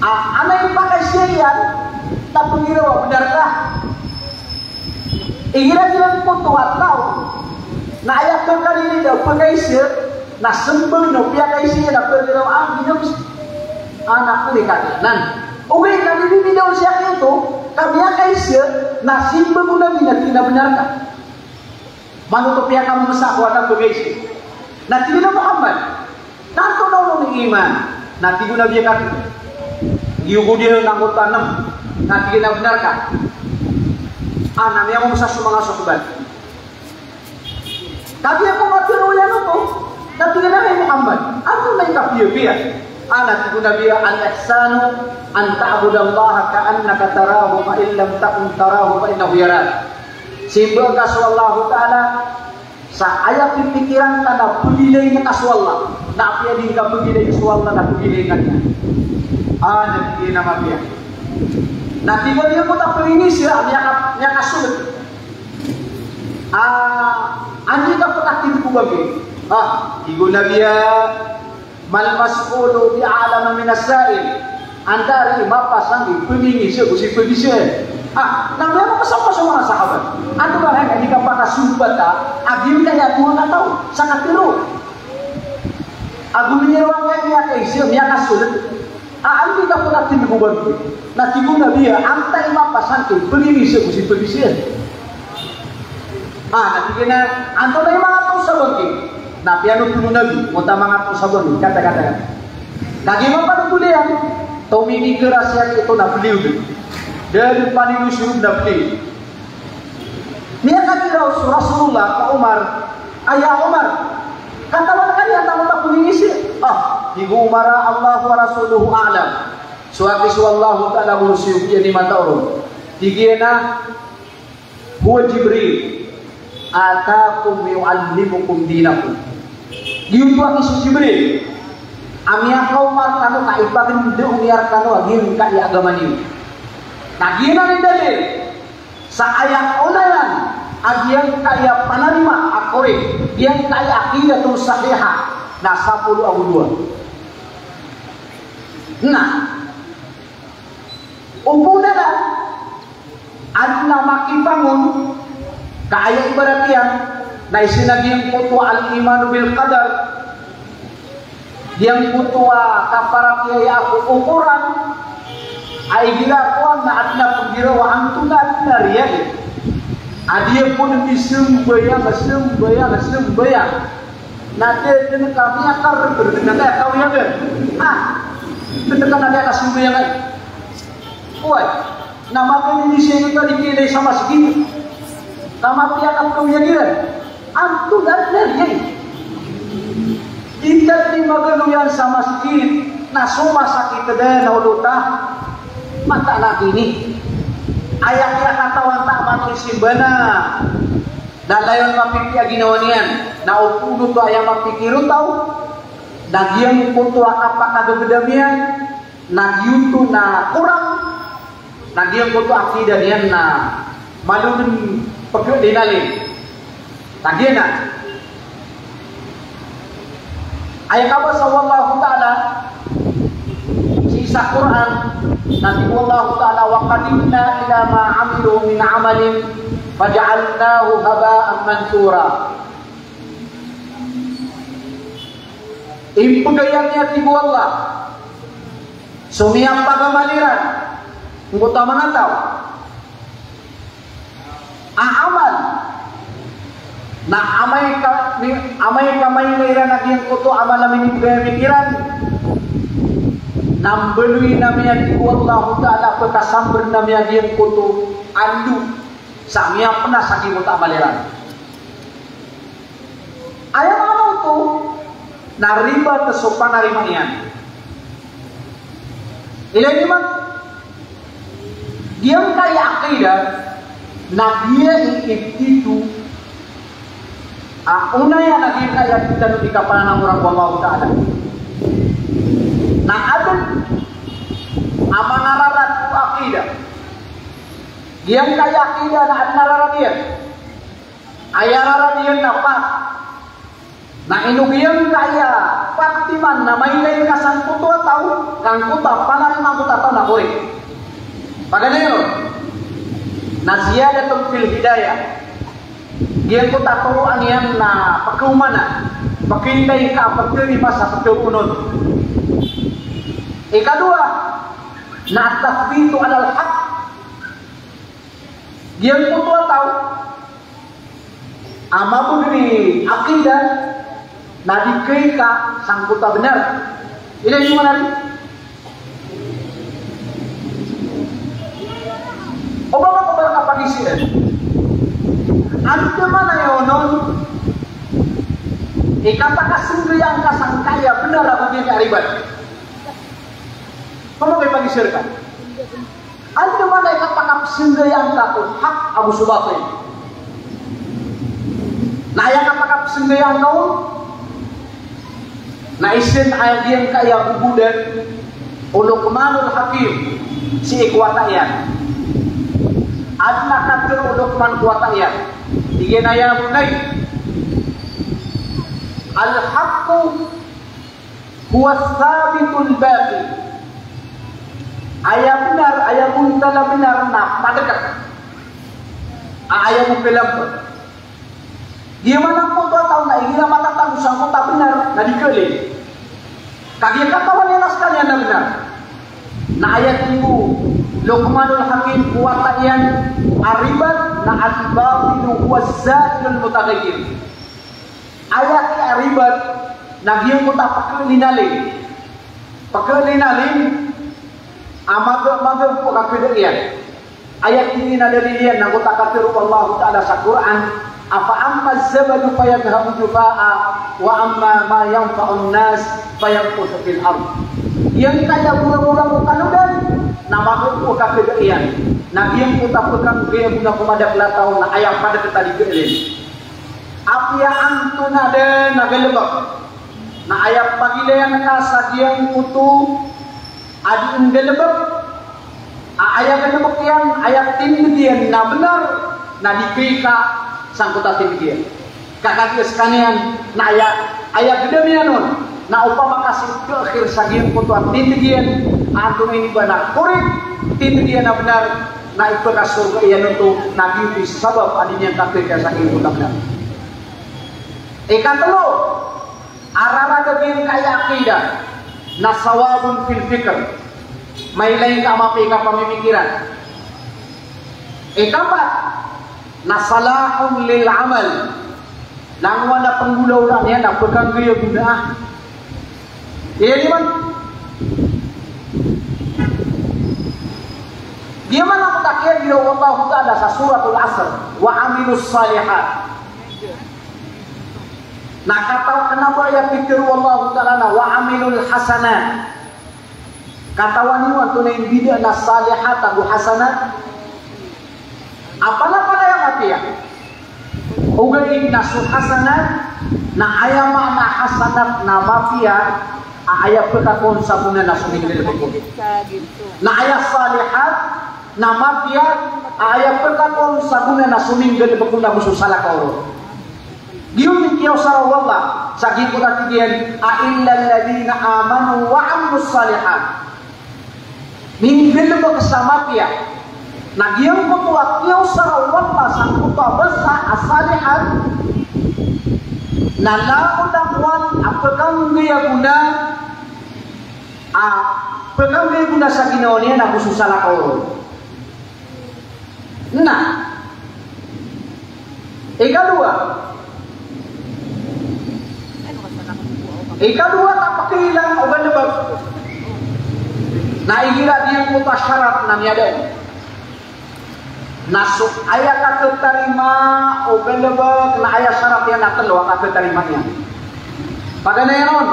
A, ana i pakaiza iyan, na pegiraw a benar ka. Igira giyangkoto a taw na aya pekaliyo a pekaiza, na sembag o piyakaiza iyan a pegiraw a ginom. Ana ko di katinan. Ogaid na di bibida on sii ko giyoto, ka miyakaiza, na simbag o Nabi na tig iyan a benar ka. Manoto piyakamamasa ko ana pegaiza. Na tig iyan a Muhammad, na antonaa onon i iman? Na tig o Nabi a kagiya, giyoto a nem. Na tig iyan a benar ka. Ana miyamamasa so manga sohbat. Kagiya ko matero iyan oto, na tig iyan a, "Hay Muhammad, antonaa i kapiyapiya?" Ana tig o Nabi a, "Al-ihsanu an ta'budallaha ka'annaka tarahu, fa in lam takun tarahu, fa innahu yarak." Simbaa ka so Allahu Ta'ala, sa aya pipikiran ka na pegilain ka so Allah. Na apiya di ka pegilai so Allah na pegilai ka niyan. Ah, na tig iyan a mapiya. Na tig iyan a mota perinisi a miyaka-, miyakasold. Ah, anda ka pekatindeg o ba giya? Ah, tig o Nabi a, "Mal mas'ulu bi a'lama minas sa'il." Antaa i mapasang i pemingisa ko si pemingisa. Ah, na miyamamasa so manga sahabat. Antonaa i kapakasombat a giyangkaya a taw sa katero. Ago minirawang ka miyakaiza, miyakasold. A, antonaa i kapakatindg o bangkit? Na tig o Nabi a, antaa i mapasang ki pagingisa ko si pagingisa. A, na tig iyan a, antonaa i manga taw sa bangkit? Na piyanothol o Nabi, mota manga taw sa bangkit, kata, kata, kata. Kagiya mapanotol iyan, tominiker a siyat ito na beliw. Da dn panilosorod na beliw. Miyakatharo so Rasulullah ko Umar, a ya Umar, katawan ka niyan antaa ko pagingisa? A, tig o Umar a, "Allahu wa rasuluhu a'lam." So aki so Allahu Ta'ala ago so siyogo iyan i mataw ron. Tig iyan a, "Huwa Jibril, atakum yu'allimukum dinakum." Giyoto aki so Jibril a miyakaoma rkano ka ipagndao niyan rkano a giyangkai a agama niyo. Na giyanan i dalil sa aya onayan a giyangkai a panarima a korek, giyangkai a aqidatun sahiha, na sapolo ago dowa. Na opama na adn a makipangon ka aya ibarat iyan na isa na giyangkoto a al-imanu bil qadar, giyangkoto a kaparatiyaya ko Qur'an, a igira kowan na adn a pnggiraw a antonaa dn a riya iyan. A di pn di sambayang, sambayang, sambayang. Na di dn ka miyakar, di dn ka kawiyagan. A, di dn ka na di ka sambayang ay. Oway, na maganay niyan sa ino tadi kilay sa masgit. Ka mapiya ka pkawiyag iran. Antonaa dn a riya iyan. Di tadi magano iyan sa masgit, na so masakit dn a olo ta. Mataan a kini. Aya kiyakatawan ta a matoy simba na. Na layon mapipiya ginawa niyan. Na opama oto aya mapikir o taw. Na giyangkoto a kapakagagdam iyan. Na giyoto na korang, na giyangkoto a aqidah niyan na malo dn pkhalinalin. Na giyanan. Aya kabasa o Allahu Ta'ala sii sa Qur'an, na tig o Allahu Ta'ala, "Wa qadimna ila ma amilu min amalin faja'alnahu haba'an manthura." Impgayang iyan, tig o Allah, so miyapagamal iran, angkoto a manga taw a amal, na amay ka, mi, amay ka mailay iran a giyangkoto a amal a minipgayang iran, na mbaloy na miyan, tig o Allahu Ta'ala, pkasambrn na miyan giyangkoto a ndo sa miyapnas a giyangkoto a amal iran. Aya maana oto na ribat so panarima niyan. Ilay niyo man, giyangkai a aqidah na giya i iptito a onaya na giyangkai a di tano di kapananamora ko Allahu Ta'ala. Na adn a manga rarad o aqidah. Giyangkai a aqidah na adn a rarad iyan. Aya rarad iyan na pat. Na ino giyangkaya pat timan na mailay ka sangkoto a taw, ka angkoto a panarima angkoto a taw na korek. Paganay ron na ziyadatun fil hidayah. Giyangkoto a toroan iyan na pkhaomana, pkhailay ka a pkharima sa pkhaonon. Ikadowa na at-tathbitu alal haqq. Giyangkoto a taw a mabgr i aqidah na di khaika sangkoto a bnar. Ilay niyo man ari. Oba makabar ka pagisiran. Andamanaya onon i kapakasnggayaan ka sangkaya bnar ago giyangkaya ribat. Pamagay pagisiran ka. Andamanaya i kapakapsnggayaan ka ko haq ago so batil. Na aya kapakapsnggayaan ka on na isa a giyangkaya bobodan o Luqmanul Hakim sii ko wata iyan. Adn a katharo o Luqman ko wata iyan. Tig iyan a, "Ya bunayya, al-haqqu huwa thabitul baqi." Aya bnar, aya bontal a bnar na padkt. A, aya bo pelampa. Giya man angkoto a taw na igira matatago sangkoto a bnar na di khailay. Kagiya katawan iyan a skaniyan na bnar. Na aya tig o Luqmanul Hakim ko wata iyan a ribat na al-batilu huwa zailul mutaghayyir. Aya ki a ribat na giyangkoto a pkhalinalim. Pkhalinalim a maga, maga ko kakada iyan. Aya tig iyan a dalil iyan na giyangkoto a katharo o Allahu Ta'ala sa Qur'an, "Afa amma az-zabadu fayadhhabu jufa'a, wa amma ma yanfa'un nas fayamkuthu fil ard." Giyangkaya boraboran o kalodan na maga ko kakada iyan. Na giyangkoto a pkhanggay a gona ko madakl a taw na aya pd a kataligalen. Apiya antonaa dn a galbk na aya pagilayan ka sa giyangkoto a dii nggalbk, a aya galbk iyan, aya tindg iyan na bnar, na di khaii ka sangkoto a tindg iyan. Ka kagiya skaniyan na aya, aya gdam iyan on na opama ka sii taakhir sa giyangkoto a tindg iyan, antonaa ini ba na korek, tindg iyan a bnar, na ipkhasorga iyan oto, na giyoto i sabap a di niyan kakhaii sa giyangkoto a bnar. Ikatlo, a rarad a giyangkaya aqidah na sawabun fil fikr. Mailay ka a mapiya i kapamimikiran. Ikapat, na salahun lil amal. Langowan a pnggolawlaan iyan na pkhanggay a gona. Aya niyan man. Giya man a katakiya o Allahu Ta'ala sa Suratul Asr, "Wa amilus salihat." Na katawan, kna ba aya pitharo o Allahu Ta'ala na "wa amilul hasanat." Katawan iyo antonaa i mbida na salihat ago hasanat? Apiya, apiya. Ogaid na so hasanat, na aya maana hasanat na mapiya, a aya pkhakowa on sa gona na so minggalbk on. Na aya salihat, na mapiya, a aya pkhakowa on sa gona na so minggalbk on ago so salakaw ron. Giyoto i kiyaosara o Allah sa giyangkoto a tig iyan a, "Illa alladhina amanu wa amilus salihat." Minggalbk sa mapiya. Na giyangkoto a kiyaosara o Allah sangkoto a basa a salihat, na langon a pkhanggay a gona, a pkhanggay a gona sa ginawa niyan ago so salakaw ron. Na ikadowa, ikadowa a kapakailang o galbk na igira giyangkoto a sharat na miyada. Na so aya kakhatarima o galbk na aya sharat iyan na tlo a kakhatarima niyan. Paganay ron,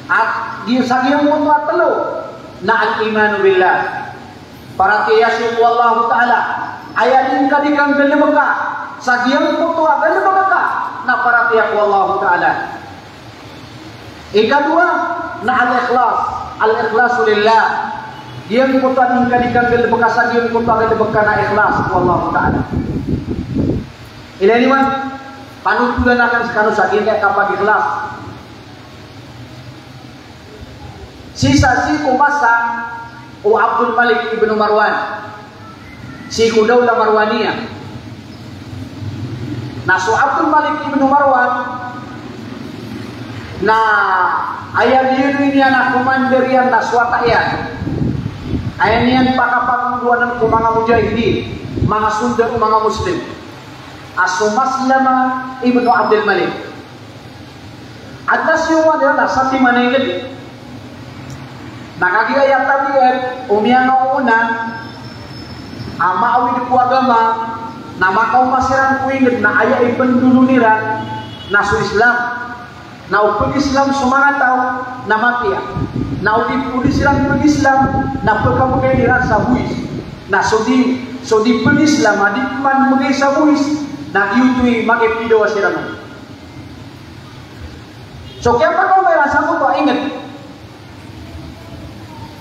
a giya sa giyangkoto a tlo na al-imanu billah. Paratiyaya sii ko Allahu Ta'ala. Aya dii ngka dii kanggalbka sa giyangkoto a galbk ka na paratiyaya ko Allahu Ta'ala. Ikadowa na al-ikhlas, al-ikhlasu lillah. Giyangkoto a dii ngka dii kanggalbka sa giyangkoto a galbk ka na ikhlas ko Allahu Ta'ala. Ilay niyo man, panotolan akn skano sa giyangkaya kapag-ikhlas. Sii sa, sii ko masa o Abdul Malik ibn Marwan, sii ko Dawla Marwaniya. Na so Abdul Malik ibn Marwan na aya diyaloy niyan a commander iyan na so wata iyan. Aya niyan pakapangolowaan ko manga mujahidin, manga soldado, manga Muslim. A so Maslama ibn Abdul Malik. Adn a siyowa niyan na satiman a ingd. Na kagiya aya tabiat o miyangaoona a maawid ko agama, na makaoma siran ko ingd na aya ipndolon iran na so Islam. Na o pag-Islam so manga taw na mapiya. Na o di, o di siran pag-Islam na pkabgay iran sa bowis. Na so di, so di pag-Islam a di pman mbgay sa bowis, na giyoto i makiphidawa siran on. So kiyapakaoma iran sangkoto a ingd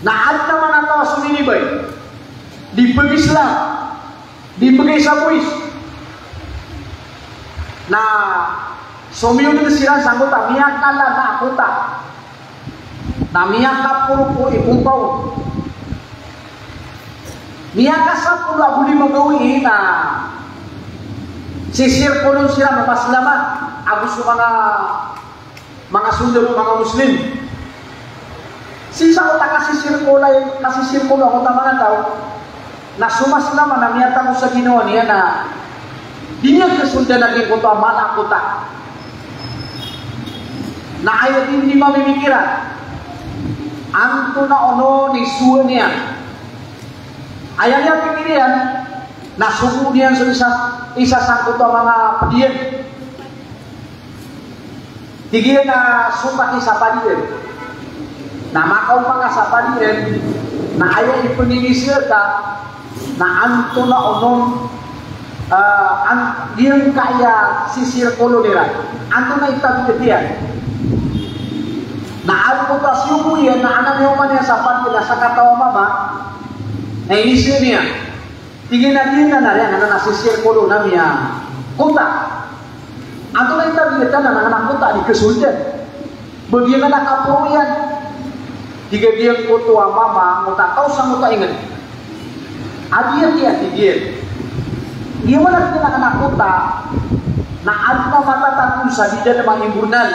na adn a manga taw a sominibay, di pag-Islam, di mbgay sa bowis. Na somiyong siran sangkoto a miyakalan a kota. Na miyakaporo ko i compound. Miyakasapolo ago lima gawii na sisirkolon siran o Maslama ago so manga, manga soldado, manga Muslim. Sii sa kota kasisirkolo, kasisirkolo angkoto a manga taw, na so Maslama na miyatago sa ginawa niyan na di niyan kasoldan a giyangkoto a mala a kota. Na aya dn i mamimikiran, antonaa onon i sowa niyan. Aya miyapikir iyan, na sogoon iyan so isa, isa sangkoto a manga pd iyan. Tig iyan a sokati sa padiyan. Na makaoma ka sa padiyan, na aya ipnginizaan ka, na antonaa onon, ah, an-, giyangkaya sisirkolo iran. Antonaa i tabiat iyan. Na angkoto a siyogo iyan, na adn a miyaoma niyan sa padiyan, na sakataw a mama, na inizaan iyan. Tig iyan a giyanan a, giyanan a sisirkolo ami a kota. Antonaa i tabiat anan a kota a di kasoldan. Ba giyanan a kaporo iyan. Tig a giyangkoto a mama, angkoto a taw sangkoto a ingd. Aya tig iyan, tig iyan. Giyanan a giyanan a kota, na adn a matatago sa di dn a manga imbornal.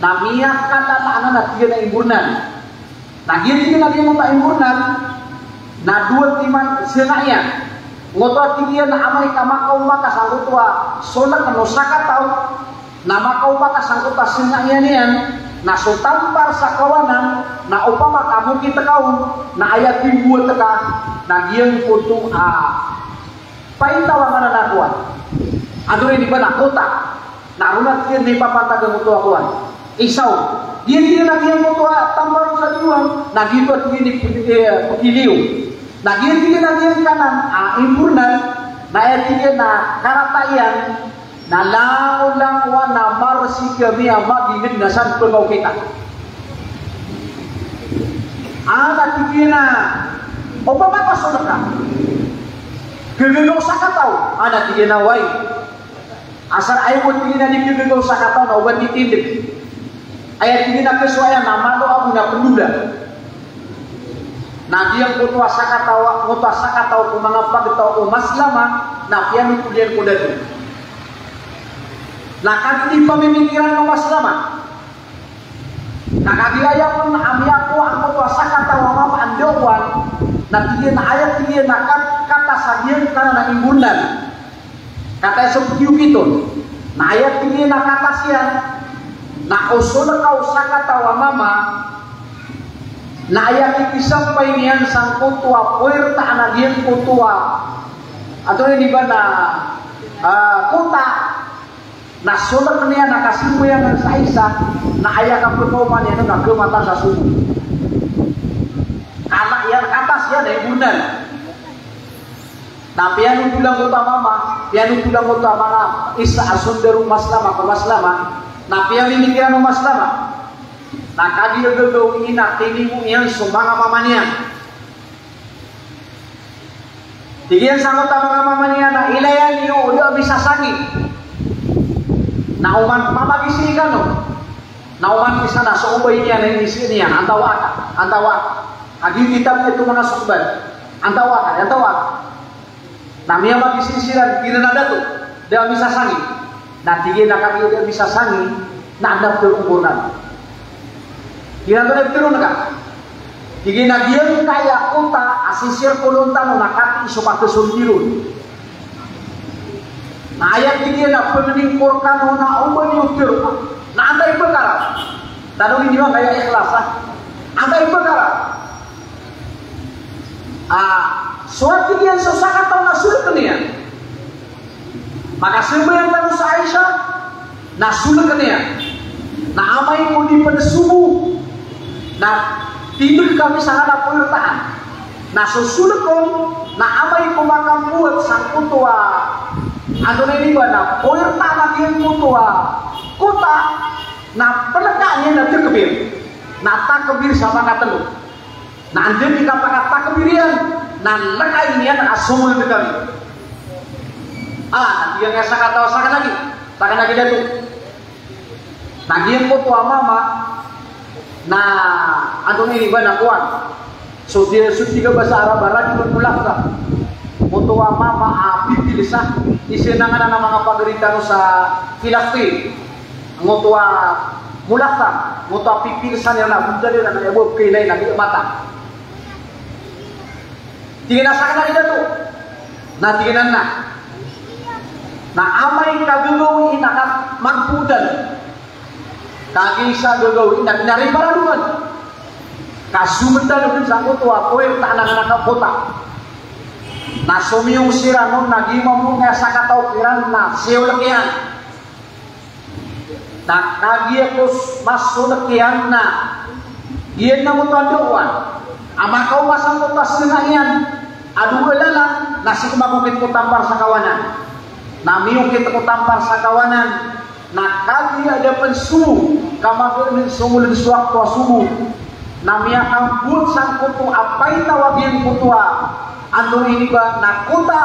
Na miyakadn anan a tig iyan a imbornal. Na giya tig iyan a giyangkoto a imbornal, na dowa timan sanga iyan. Angkoto a tig iyan na amay ka makaoma ka sangkoto a solk o sakataw, na makaoma ka sangkoto a sanga iyan iyan, na so tampar sa kawanan, na opama ka mokit ka on, na aya timbowat ka, na giyangkoto a paitaw a ngaran a kowan. Antonaa ini ba na kota. Na roo na tig iyan na ipapantag angkoto a kowan. Isaw. Giya tig iyan a giyangkoto a tampar sa diwang, na giyoto a tig iyan i, eh, pkiliyo. Na giya tig iyan a giyangkanan a imbornal, na aya tig iyan a karata iyan, na langolangowan a marsik ami a magingd na san pngaokitan. Ana tig iyan a, opama ka solk ka. Gagaga o sakataw, ana tig iyan a oway. Asar aya bo tig iyan a di gagaga o sakataw na oba di tindg. Aya tig iyan a kasowa iyan na malo ago na pndola. Na giyangkoto a sakataw, angkoto a sakataw ko manga pagtaw o Maslama, na piyanothol iyan ko dato. Na kagiya di pamimikiran o Maslama. Na kagiya aya pn a miyakowa angkoto a sakataw a mama a ndaowan, na tig iyan a aya tig iyan a kat-, katas a giyangkanan a imbornal. Katas a so pkiyokiton. Na aya tig iyan a katas iyan, na o solk o sakataw a mama, na aya kikisampay niyan sangkoto a puwerta a giyangkoto a, antonaa ini ba na, ah, kota, na solk iyan a kasambayangan sa isa, na aya kapkaoma niyan na khamatag sa sogo. Kala iyan, katas iyan a imbornal. Na piyanothol angkoto a mama, piyanothol angkoto a manga isa a sondaro o Maslama ko Maslama, na piyamimikiran o Maslama. Na kagiya gagaw iyan na tinimo iyan so manga mama niyan. Tig iyan sangkoto a manga mama niyan a ilaya niyo o da a misasangi. Na oman pamagizai kano. Na oman isa na so obay niyan na inizaan iyan, antawaa ka, antawaa ka. Kagiya di tabiat o manga sokban. Antawaa ka, antawaa ka. Na miyamagizai siran, iran a dato, da a misasangi. Na tig iyan a kagiya da a misasangi, na adn a ptharoon ko rkano. Tig iyan a antonaa i ptharoon ka. Tig iyan a giyangkaya kota a sisirkolon tano na katii so pakasondi ron. Na aya tig iyan a pangnin ko rkano na oba niyo tharoon. Na antaa i pkharar. Tanodi niyo angkaya ikhlas, ah. Antaa i pkharar. Ah, so a tig iyan so sakataw na solkn iyan. Makasambayang tano sa Aisha, na solkn iyan. Na amay ko di pn sobo, na tindg kami sangkanan a poertaan. Na so solkn, na amay ko makambowat sangkoto a, antonaa ini ba na poertaan a giyangkoto a kota, na pnkaan iyan a takbir. Na takbir sa makatlo. Na anda i kapakatakbir iyan, na lkain iyan a somold kami. Ah, na tig iyan a sakataw a sakn lagi, sakn lagi dato. Na giyangkoto a mama, na antonaa ini ba na kowan. So tig, so tig a basa Arab a rajulun mulaqqab. Angkoto a mama a pipilsa, isa nan a manga pagari tano sa Filastin. Angkoto a Mulatham, oto a pipilesan iran a bondad iran a aya bo a kailay na di mata. Tig iyan a sakn a di dato. Na tig iyan a na. Na amay ka gagawii na ka magpodan. Kagiya sa gagawii na pinariparadongan. Ka somndaw dn sangkoto a kowirta anan a kapota. Na somiyong siran on na giya mambo na sakataw kiran na siyold iyan. Na kagiya ko s-, masold iyan na, iyan na moto a dowa a makaoma sangkoto a snenga iyan a dowa lalan, na sii ko magogit ko tampar sa kawanan. Na miyokit ko tampar sa kawanan, na kagiya da pn sobo ka magaan so ngoln so wakto a sobo. Na miyakambowat sangkoto a paitaw a giyangkoto a antonaa ini ba na kota,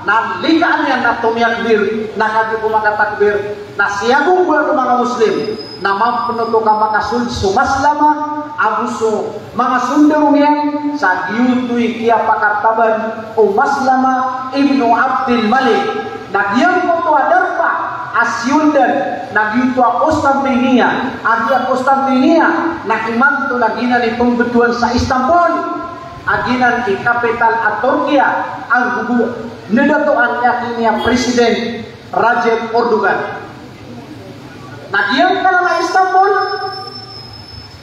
na likaan iyan na tomiyakbir, na kagiya ko makatakbir, na siyago bo a manga Muslim, na mambo oto ka makasold so Maslama ago so manga sondaro niyan sa giyoto i kiyapakartaban o Maslama ibnu Abdil Malik. Na giyangkoto a darpa a siyoldan na giyoto a Constantinople, a giya Constantinople na imanto na giyanan i pmbtowan sa Istanbul, a giyanan i kapital a Turkiya, anggogo ndadatoan iyan a President Rajab Erdogan. Na giyangkanan a Istanbul,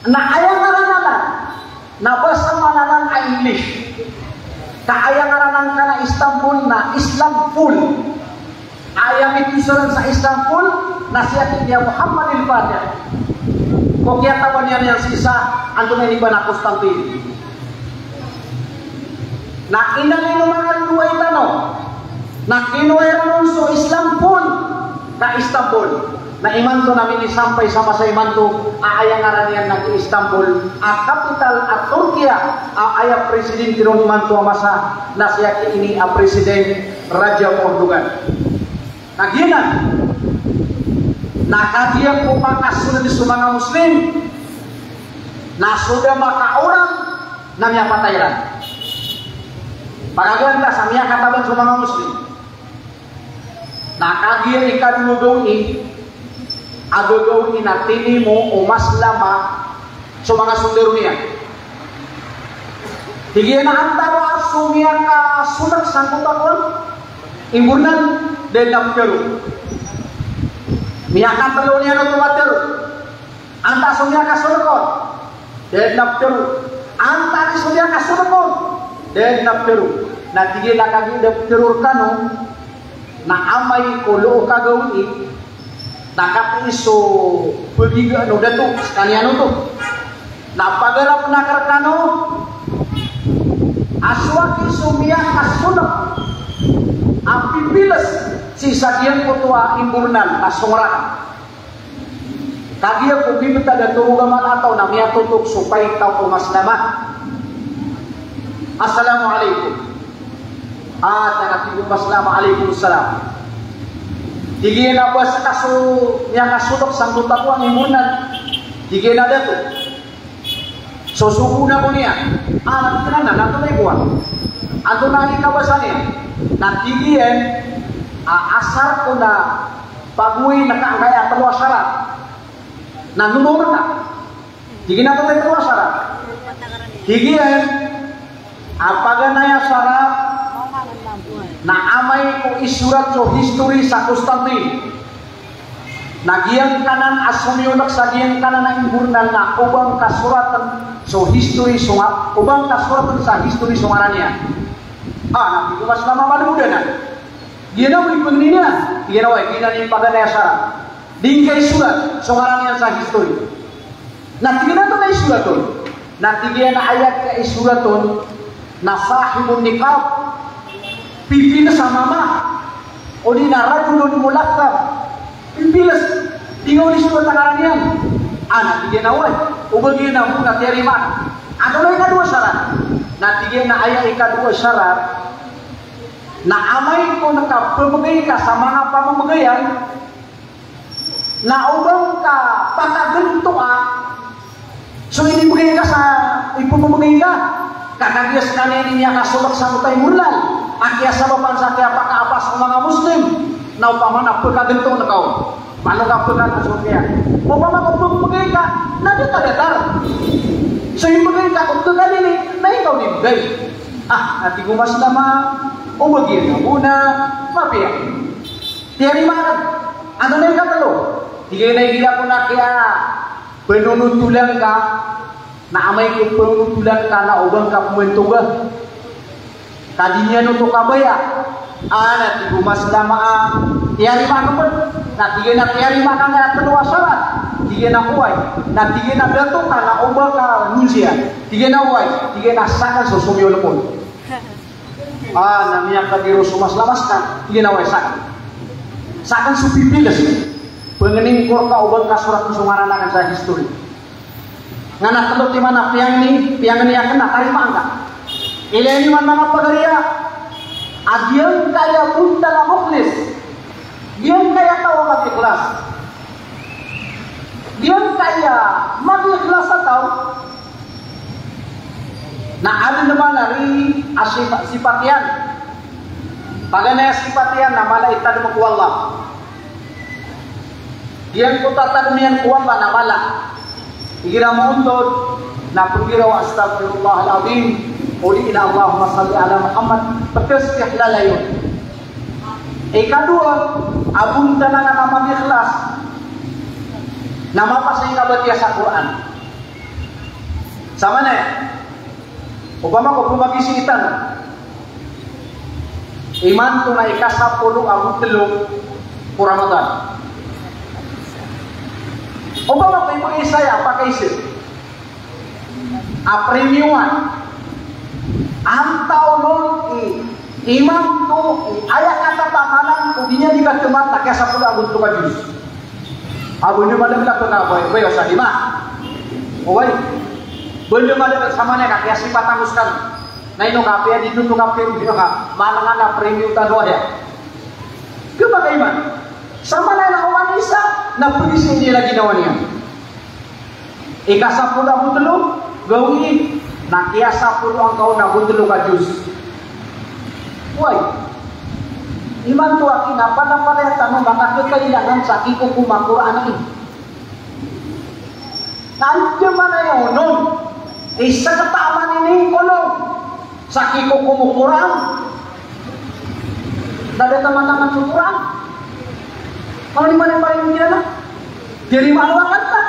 na aya ngaran anan na basa man anan a English. Ka aya ngaran angkanan a Istanbul na Islam Pol. Aya mitosaran sa Islam Pol na si Ati Muhammad al-Fatih. Ko kiyataban iyan iyan sii sa antonaa ini ba na Constantine. Na inalin o manga dowa i tano. Na kinowa iran on so Islam Pol ka Istanbul. Na imanto na minisampay sa masa imanto a aya ngaran iyan na ki Istanbul a kapital a Turkiya, a aya presidente ron imanto a masa na si aki ini a President Rajab Erdogan. Na giyanan na kagiya ko makasold so manga Muslim na so da makaorang na miyapatay iran. Pagaganta sa miyakataban so manga Muslim. Na kagiya ikadowa gawii a gagawii na tinimo o Maslama so manga sondaro niyan. Tig iyan a antaro a so miyakasold sangkoto a kowan, imbornan, da dn a ptharo. Miyakatlo niyan oto a ptharo. Antaa so miyakasold on? Da dn a ptharo. Antaa so miyakasold on? Da dn a ptharo. Na tig iyan a kagiya da ptharo rkano, na amay ko loo ka gawii, na katii so pagiga o dato skaniyan oto. Na pagarapn akn rkano a so aki so miyakasold a pipiles sii sa giyangkoto a imbornan a song rakn. Kagiya ko bibtad a torog a manga taw na miyatotok so paitaw ko Maslama. Assalamu alaikum. A, tanan a tig o Maslama, alaikum salam. Tig iyan a ba ska so miyakasold sangkoto a kowan, imbornan? Tig iyan a dato. So sogo na ko niyan. A, na tig iyan a na, na antonaa i kowan? Antonaa i kabasa niyan? Na tig iyan a asar ko na pagowai ngka angkaya tlo a sarat. Na nomor ka. Tig iyan a antonaa i tlo a sarat? Tig iyan a paganay a sarat na amay ko isorat so history sa Constantine. Na giyangkanan a somiyolek sa giyangkanan a imbornan na oba ngka soratn so history so nga-, oba ngka soratn sa history so ngaran iyan. A, na tig o Maslama, manomoda na. Giyanan a bo i pangni niyan. Tig iyan a oway, giyanan i paganay a sarat. Di ngka isorat so ngaran iyan sa history. Na tig iyan a antonaa i isorat on? Na tig iyan a aya kaisoraton na sahibun niqab, pipiles a mama, odi na rajulun mulatham, pipiles, di ngka on isorat a ngaran iyan. A, na tig iyan a oway, o ba giyanan bo na tiyarima. Antonaa i ikadowa a sarat? Na tig iyan a aya ikadowa a sarat na amay ko ngka pmbgay ka sa manga pamamagayan, na oba ngka pakagantoa so inibgay ka sa ipmbgay ka. Ka kagiya skaniyan i miyakasold sangkoto a imbornan a kiyasabapan sa kiyapakaapas o manga Muslim, na opama na pkaganto ngka on. Ano ka pekal a so kiyapegay ka na di ka datar. So ipegay ka ko pekal ini, na ikaw di begay. Ah, na tig o Mas Lama, o ba giya na mona, mapiya. Tiyarima akn. Ano na ikatelo? Tig iyan a igira ko na kiyapanonotholan ka, na amay ko panonotolan ka na o ba ngka pmantoga. Ka di niyan oto kabaya. Ah, na tig o Mas Lama a tiyarima akn pn. Na tig iyan a tiyarima ka na telo a sarat. Tig iyan a oway. Na tig iyan a dato ka na o ba ka nonsiya. Tig iyan a oway. Tig iyan a sakn so somiyold kon. Ah, na miyakadiro so Mas Lama ska. Tig iyan a oway, sakn. Sakn so pipiles. Pngningkor ka o ba ngka sorat so ngaran akn sa history. Nga na telo timan a piyangni, piyangni akn na tarimaan ka. Ilay niyo man manga pagari a giyangkaya bontal a mukhlis. Giyangkaya taw a mag-ikhlas. Giyangkaya mag-ikhlas a taw. Na adn man a ri a sifa-, sipat iyan. Paganay a sipat iyan na mala i tadm ko Allah. Giyangkoto a tadm iyan ko Allah na mala. Igira moontod na pnggiraw a astaghfirullahal azim, odi na Allahumma salli ala Muhammad, pkasbih lalayon. Ikadowa a bontal anan a mag-ikhlas na mapasang i kabatiya sa Qur'an. Samanaya, opama ko pmagisiitan imanto na ikasapolo ago telo ko Ramadan. Opama ko ipagisa aya a pakaisa a premiuman. Antawaa on i, imanto i aya katataman ko di niyan di katamat na kiyasapolo ago telo ka juz. A banda madakl a pkabaya, baya sa lima. Oway. Banda madakl, samanaya ka kiyasipatan ko skano. Na ino ka apiya di totoo ka apiya di totoo ka. Manangan a premium tano aya. Khapakay man. Samanaya na oman isa, na pagisa iyan a ginawa niyan. Ikasapolo ago telo, gawii, na kiyasapolo angka on ago telo ka juz. Oway. Imanto a kinapanapanaya tano makakakailangan sa kikokom a Qur'an ini. Na andamanaya on, isa ka taman ini kolong sa kikokom o Qur'an. Na da tamataman so Qur'an. Kano di man i parin iyan a tarimaan akn ta.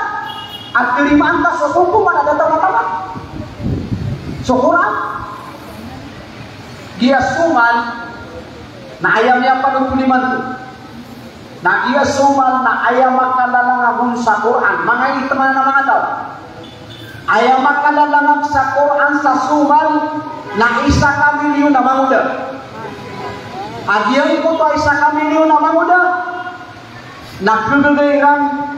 A tarimaan ta so kokom a da tamataman so Qur'an. Giya somal na aya miyapanothol imanto. Na giya somal na aya makalalangag on sa Qur'an, manga itman a manga taw. Aya makalalangag sa Qur'an sa somal na isa ka milyon a mangoda. A giyangkoto a isa ka milyon a mangoda, na khagaga iran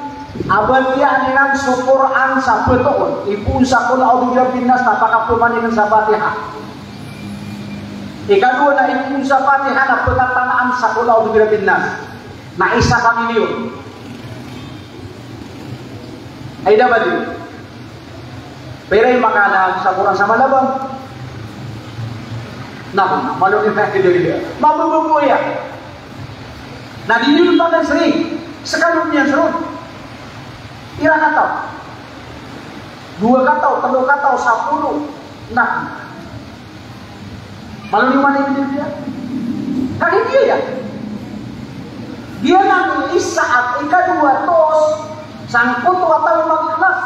a batiyaan iran so Qur'an sa patoon, ipoon sa Qul a'udhu birabbin nas, na pakapman iran sa Fatiha. Ikadowa na ipoon sa Fatiha na pkatanaan sa Qul a'udhu birabbin nas. Na isa ka milyon. Ay, dapat din. Pero imanto na sa Qur'an sa malabang. Na, malo ni Fahdi dari dia. Mababa bo aya. Na di niyo pagkasri. Skano niyan sron. Pira kataw? Dowa kataw, telo kataw, sapolo. Na. Malo niyo man i-, di, di, di. Kagiya giya. Giyanan i isa ago ikadowa, tos, sangkoto a taw a mag-ikhlas.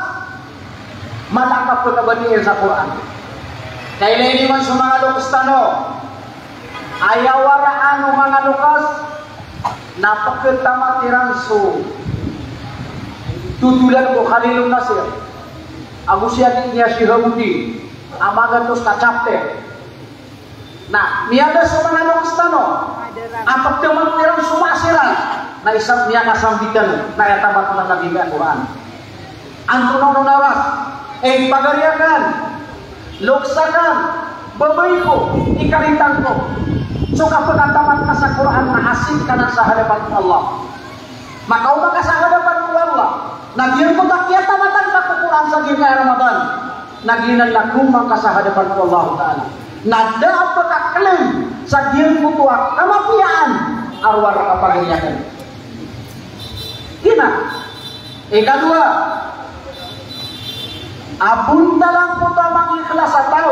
Mala a kapkabatiya sa Qur'an. Kailay niyo man so manga loks tano. Aya waraan o manga loks na pkatamat iran so totolan ko Khalilun Nasir. Ago si adi niya Shihabuddin. A magatos ka chapter. Na, miyada so manga loks tano a pkatamat iran so masiran. Na isa miyakasambitan na aya tamat na lagid a Qur'an. Antonaa oto na oras? Eh, pagari akn, loks akn, babay ko, ikaritan ko. So kapkatamat ka sa Qur'an na asip ka nan sa hadapan ko Allah. Makaoma ka sa hadapan ko Allah. Na giyangkoto a kiyatamatan ka ko Qur'an sa giyangkaya Ramadan, na giyanan na kaoma ngka sa hadapan ko Allah Ta'ala. Na da a pkaklim sa giyangkoto a kamapiyaan a rowar a pagari akn. Di Ikadowa, a bontal angkoto a mangikhlas a taw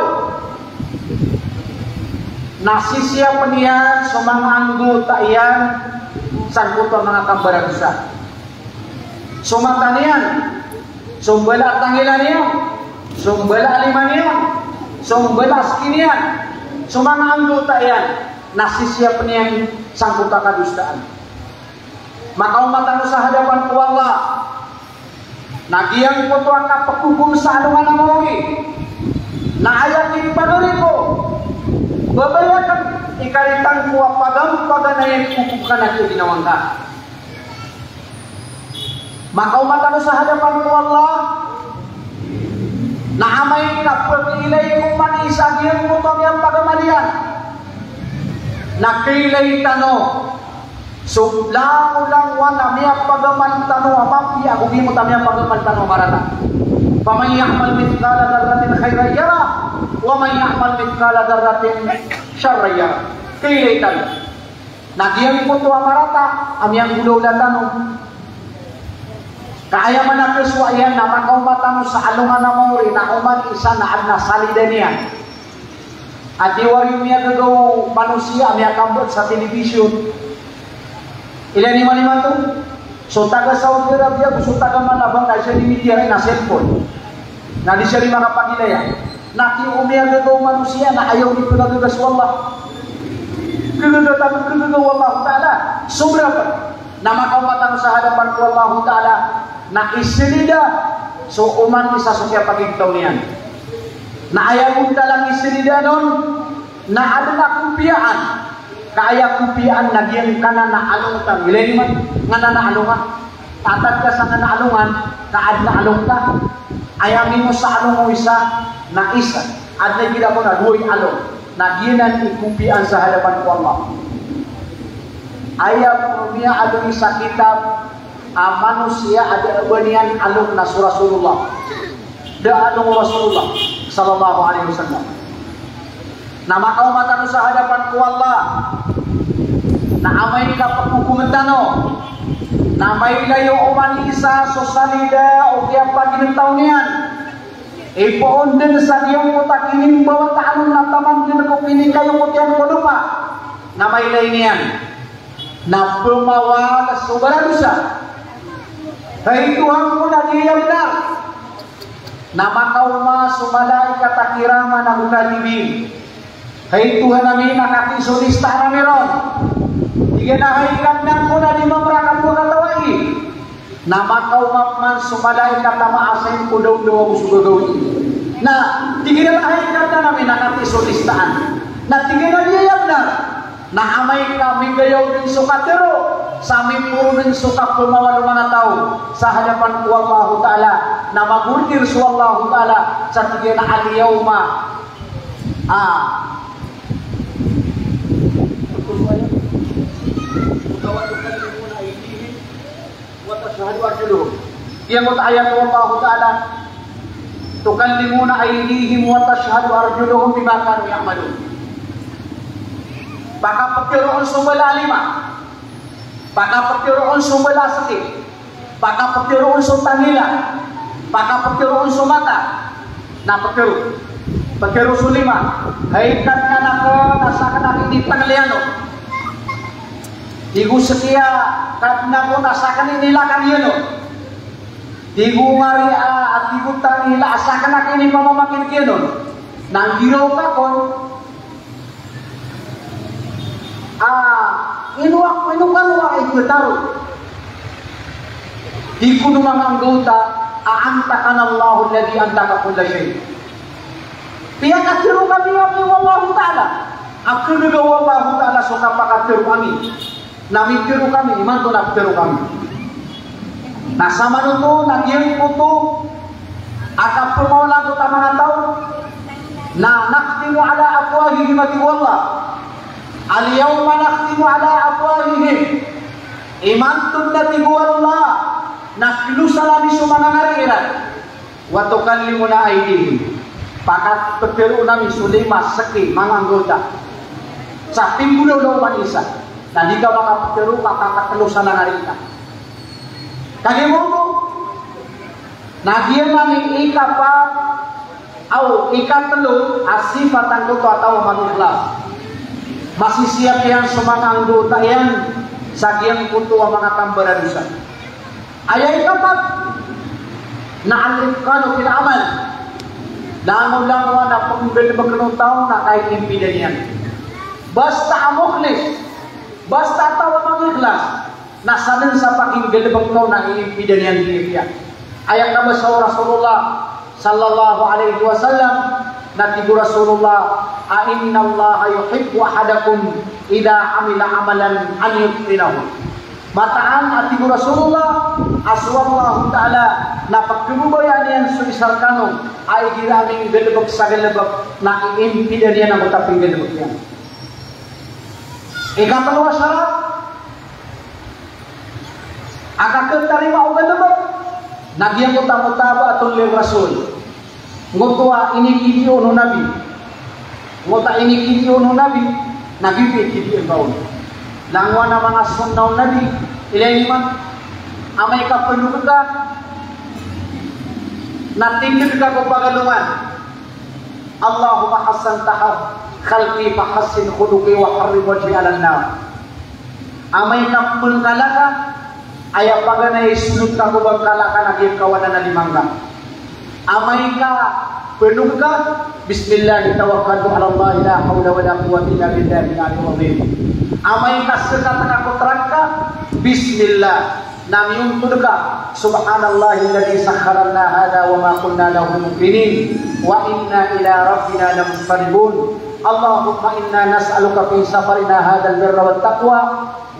na sisiyapn iyan so manga anggawta iyan sangkoto a manga kambaradosa. So mata niyan, so mbala a tangila niyan, so mbala a lima niyan, so mbala a siki niyan, so manga anggawta iyan na sisiyapn iyan sangkoto a kadosaan. Makaoma tano sa hadapan ko Allah na giyangkoto a kapkhokhom sa alongan a maori na aya kipagari ko, ba aya kipagari ko a pagampaganay ko ko ka na kiyaginawa ngka. Makaoma tano sa hadapan ko Allah na amay ka pkhailay ko man isa giyangkoto a miyapagamal iyan na khailay tano so langolangowan a miyapagamal tano a mapiya ago giyangkoto a miyapagamal tano a marata. Faman ya'mal mithqala dharratin khayran yarah, wa man ya'mal mithqala dharratin sharran yarah. Khailay tano na giyangkoto a marata a miyanggolawla tano. Ka aya man a kasowa iyan na makaoma tano sa alongan a maori na oman isa na adn a salida niyan. A di wari miyagagaw manosiya a miyakambet sa telebisyon. Ilay niyo man imanto, so taga Saudi Arabia ago so taga Malabang na isa di midiya na cellphone. Na di siya di makapagilaya. Na ki o miyagagaw manosiya na aya di pagagaga so Allah. Gagaga tano, gagaga o Allah Ta'ala. Sobra pn. Na makaoma tano sa hadapan ko Allah Ta'ala na isalida so oman isa so kiyapagintawon iyan. Na aya bontal a isalida on na adn a kopiyaan. Ka aya kopiyaan na giyangkanan a alongan. Ilay niyo man, nganan a alongan. Tatad ka sa nganan a alongan, ka adn a along ka. Aya mino sa along o isa na isa. Adn a gila ko na dowa i along. Na giyanan i kopiyaan sa hadapan ko Allah. Aya ko miyaaloy sa kitab a manosiya a da a ba niyan along na so Rasulullah. Da a along o Rasulullah sallallahu alaihi wasallam. Na makaoma tano sa hadapan ko Allah na amay ka pkhokhomn tano na mailay o oman isa so salida o kiyapagintaw niyan. Ipoon dn sa giyangkoto a kinimbawataan on na taman dn ko kinikayokotiyan ko lopa. Na mailay niyan na pmawal so baradosa. Hay Tohan ko na di aya bnar. Na makaoma so malaikat a kiraman ago katibin. Hay Tohan ami, na katii so listaan ami ron. Tig iyan a hay Kadnan ko na di mamra ka dowa katawai. Na makaoma pman so malaikat a maasay ko dawndaw ago so gagawii. Na tig iyan a hay Kadnan ami, na katii so listaan. Na tig iyan a di aya bnar. Na amay ka migayaw dn so katharo sa miporo dn so kapmawal o manga taw sa hadapan ko Allahu Ta'ala, na mag-order so Allahu Ta'ala sa tig iyan a al-yawma, ah, wa tashhadu arjuluhum. Giyangkoto a ayat o Allahu Ta'ala, tukallimuna aydihim wa tashhadu arjuluhum bima kanu ya'malun. Pakaptharo on so mbala a lima, pakaptharo on so mbala a siki, pakaptharo on so tangila, pakaptharo on so mata, na ptharo. Ptharo so lima, hay Kadnan akn, na sakn a kinitangli ano. Tig o siki a Kadnan ko, na sakn i nilakang iyan on. Tig o ngari a, a tig o tangila a sakn a kinipamamakineg iyan on. Na nggiraw ka kon a, ino ak, ino kano a iptharo? Tig o manga anggawta a, antaqanallahu alladhi antaqa kulla shay. Piyakatharo kami ami o Allahu Ta'ala. A kagaga o Allahu Ta'ala so kapakatharo ami. Na mitharo kami, imanto na pitharo kami. Na samanoto na giyangkoto a kapmawala angkoto a manga taw, na nakhtimu ala afwahihim, a tig o Allah. Al-yawma nakhtimu ala afwahihim. Imanto na, tig o Allah, na klosan ami so manga ngari iran. Wa tukallimuna aydihim. Pakaptharoon ami so lima, siki, manga anggawta. Sa pinggolawla o oman isa. Na di ka makaptharo, pakakatlo sa ngari ka. Kagiya oto, na giyanan i ikapat, aw, ikatlo a sifat angkoto a taw a mag-ikhlas. Masisiyap iyan so manga anggawta iyan sa giyangkoto a manga tambar a dosa. Aya ikapat, na al-itqanu fil amal. Langolangowan a pnggalbkn o taw na kaimpidan iyan. Basta a mukhlis, basta a taw a mag-ikhlas, na sadn sa pakinggalbk taw na iimpidan iyan giya. Aya kabasa o Rasulullah sallallahu alaihi wasallam, na tig o Rasulullah, "A innallaha yuhibbu ahadakum idha amila amalan an yutqinahu." Mataan a tig o Rasulullah, a so Allahu Ta'ala na pkhababayaan iyan so isa rkano a igira a minggalbk sa galbk na iimpidan iyan angkoto a pinggalbk iyan. Ikatlo a sarat a kakhatarimao o galbk na giyangkoto a mutaba'atun lir Rasul. Angkoto a inikidiyo o Nabi. Angkoto a inikidiyo o Nabi, na giyoto i kidiyo on. Langowan a manga sunnah o Nabi, ilay niyo man, amay ka pndg ka, na tindg ka ko pagalongan. Allahumma hasanta khalqi fahassin khuluqi wa harrim wajhi alan nar. Amay ka pngkala ka, aya paganay a isolot ka ko ba ngkala ka na giyangkawan a lima ngka. Amay ka pndg ka, bismillah tawakkaltu ala Allah, la hawla wala quwwata illa billahil aliyyil azim. Amay ka skat ka ko trangka, bismillah. Na miyontod ka, subhanallahilladhi sakhkhara lana hadha wa ma kunna lahu muqrinin, wa inna ila rabbina lamunqalibun. Allahumma inna nas'aluka fi safarina hadhal birra wat taqwa,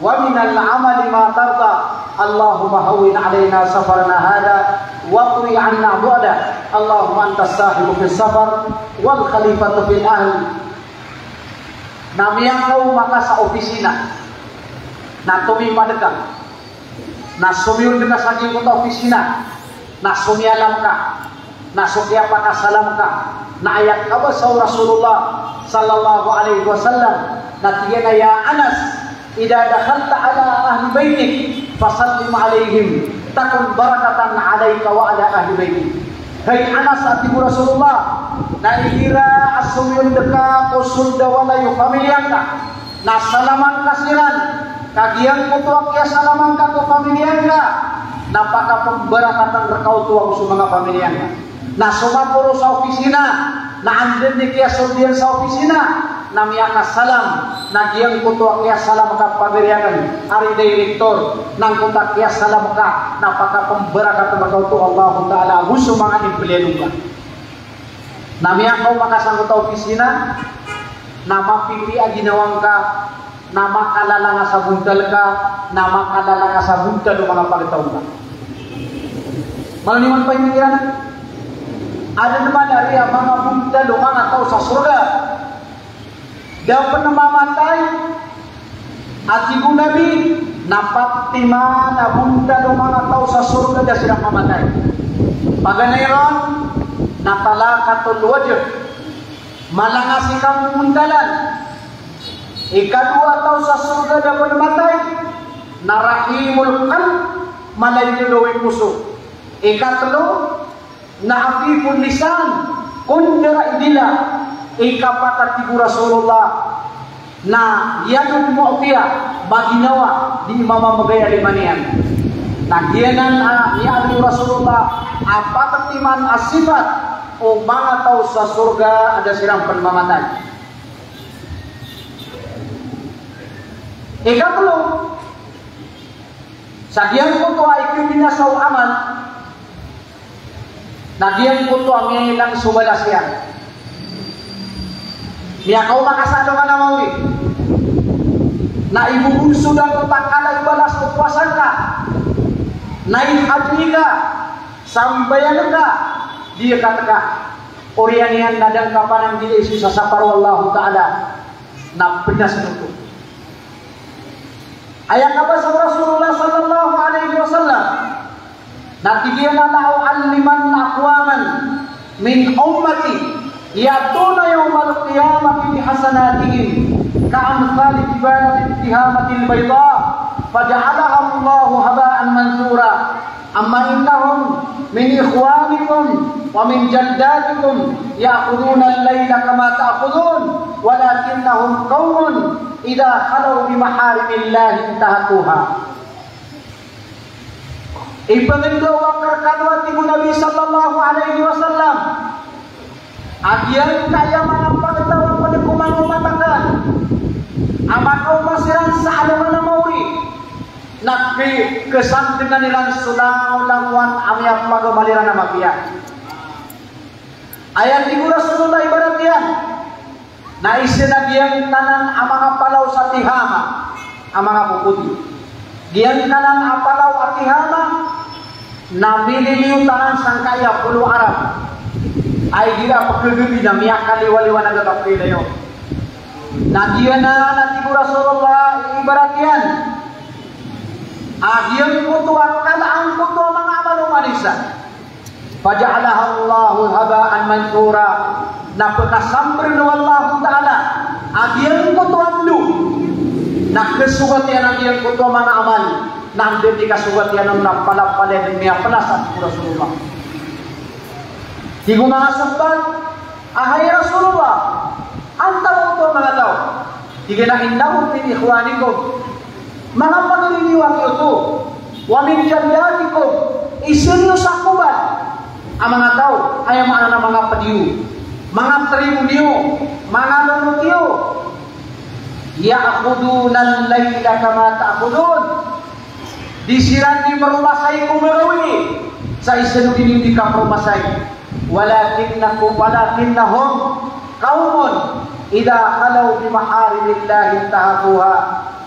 wa minal amali ma tarda. Allahumma hawwin alaina safarana hadha, wa twi anna bu'da. Allahumma antas sahibu fis safar, wal khalifatu fil ahl. Na miyakaoma ka sa opisina. Na tomipad ka. Na somiyong ka sa giyangkoto a opisina, na somiyalam ka, na so kiyapakasalam ka, na aya kabasa o Rasulullah sallallahu alaihi wasallam, na tig iyan a, "Ya Anas, idha dakhalta ala ahli baytik, fasallim alaihim, takun barakatan alaika wa ala ahli baytik." Hay Anas, a tig o Rasulullah, na igira a somiyong ka ko sold a walay o pamilya ngka, na salaman ka siran, ka giyangkoto a kiyasalam angka ko pamilya ngka, na pakapmbarakatan rka oto ago so manga pamilya ngka. Na so maporo sa opisina, na anda dn i kiyasold iyan sa opisina, na miyakasalam, na giyangkoto a kiyasalam ka pagari akn, ari direktor, na angkoto a kiyasalam ka, na pakapmbarakatan rka oto o Allahu Ta'ala ago so manga empleyado ngka. Na miyakaoma ka sangkoto a opisina, na mapipiya a ginawa ngka, na makalala nga sa bontal ka, na makalala nga sa bontal o manga pagtaw ngka. Malo niyo man paimikiran, adn man ari a manga bontal o manga taw sa sorga. Da pn mamatay, a tig o Nabi, na pat timan a bontal o manga taw sa sorga da siran mamatay. Paganay ron, na talaqatul wajh, mala nga si kambontalan. Ikadowa a taw sa sorga da pn matay, na rahimul qalb, mala i gagawii poso. Ikatlo, na afiful lisan, kondara i dila. Ikapat a tig o Rasulullah, na yadun mu'tiya, maginawa, di mamamgay a lima niyan. Na giyanan a miyaaloy o Rasulullah a pat timan a sifat o manga taw sa sorga a da siran pn mamatay. Ikatlo, sa giyangkoto a ikibinasa o amal, na giyangkoto a miyailang so balas iyan. Miyakaoma ka sa alongan a maori, na ibobonsod angkoto a kala i balas o powasa ngka, na ihadji ka, sambayang ka, di ka teka. Oriyan iyan na da ngka pananggilai so sasapar o Allahu Ta'ala, na pnas oto. Aya kabasa o Rasulullah sallallahu alaihi wasallam, na tig iyan a, "La u'allimanna aqwaman min ummati ya'tuna yawmal qiyamati bihasanatihim ka'amthali jibalatit tihamatil bayda, faja'alahamullahu haba'an manthura." Thumma innahum min ikhwanikum wa min jaddatikum ya'khudhunal layla kama ta'khudhun, walakinnahum qawmun idha khalaw bi maharimillahi intahakuha. Ipangndao akn rkano, a tig o Nabi sallallahu alaihi wasallam, a giyangkaya manga pagtaw a pd ko manga omat akn a makaoma siran sa alongan a maori, na ki-, khasandngan iran so langowan a miyapagamal iran a mapiya. Aya tig o Rasulullah, ibarat iyan na isa na giyangkanan a manga palaw sa Tihama a manga popoti. Giyangkanan a palaw a Tihama na mililiyo tanan sangkaya polo a Arab a igira pkhagabi na miyakaliwaliwanag a kapkhailay on. Na giyanan a tig o Rasulullah, ibarat iyan a giyangkoto a kala angkoto a manga amal o manosiya. Faja'alahallahu haba'an manthura. Na pkhasambrn o Allahu Ta'ala a giyangkoto a ndo na khasogat iyan a giyangkoto a manga amal, na anda dn i kasogat iyan on na palapalaya dn miyapnas, a tig o Rasulullah. Tig o manga sahabat a, hay Rasulullah, antaa oto a manga taw? Tig iyan a innahum min ikhwanikum. Manga pagari niyo aki oto. Wa min jaddatikum, isa niyo sa kobal a manga taw, aya maana na manga pd iyo, manga tribo niyo, manga lonot iyo. Ya'khudhunal layla kama ta'khudhun. Di siran di mromasay ko gagawii sa isa niyo dn i di kapromasay. Walakinnakum, walakinnahum qawmun idha khalaw bi maharimillahi intahakuha.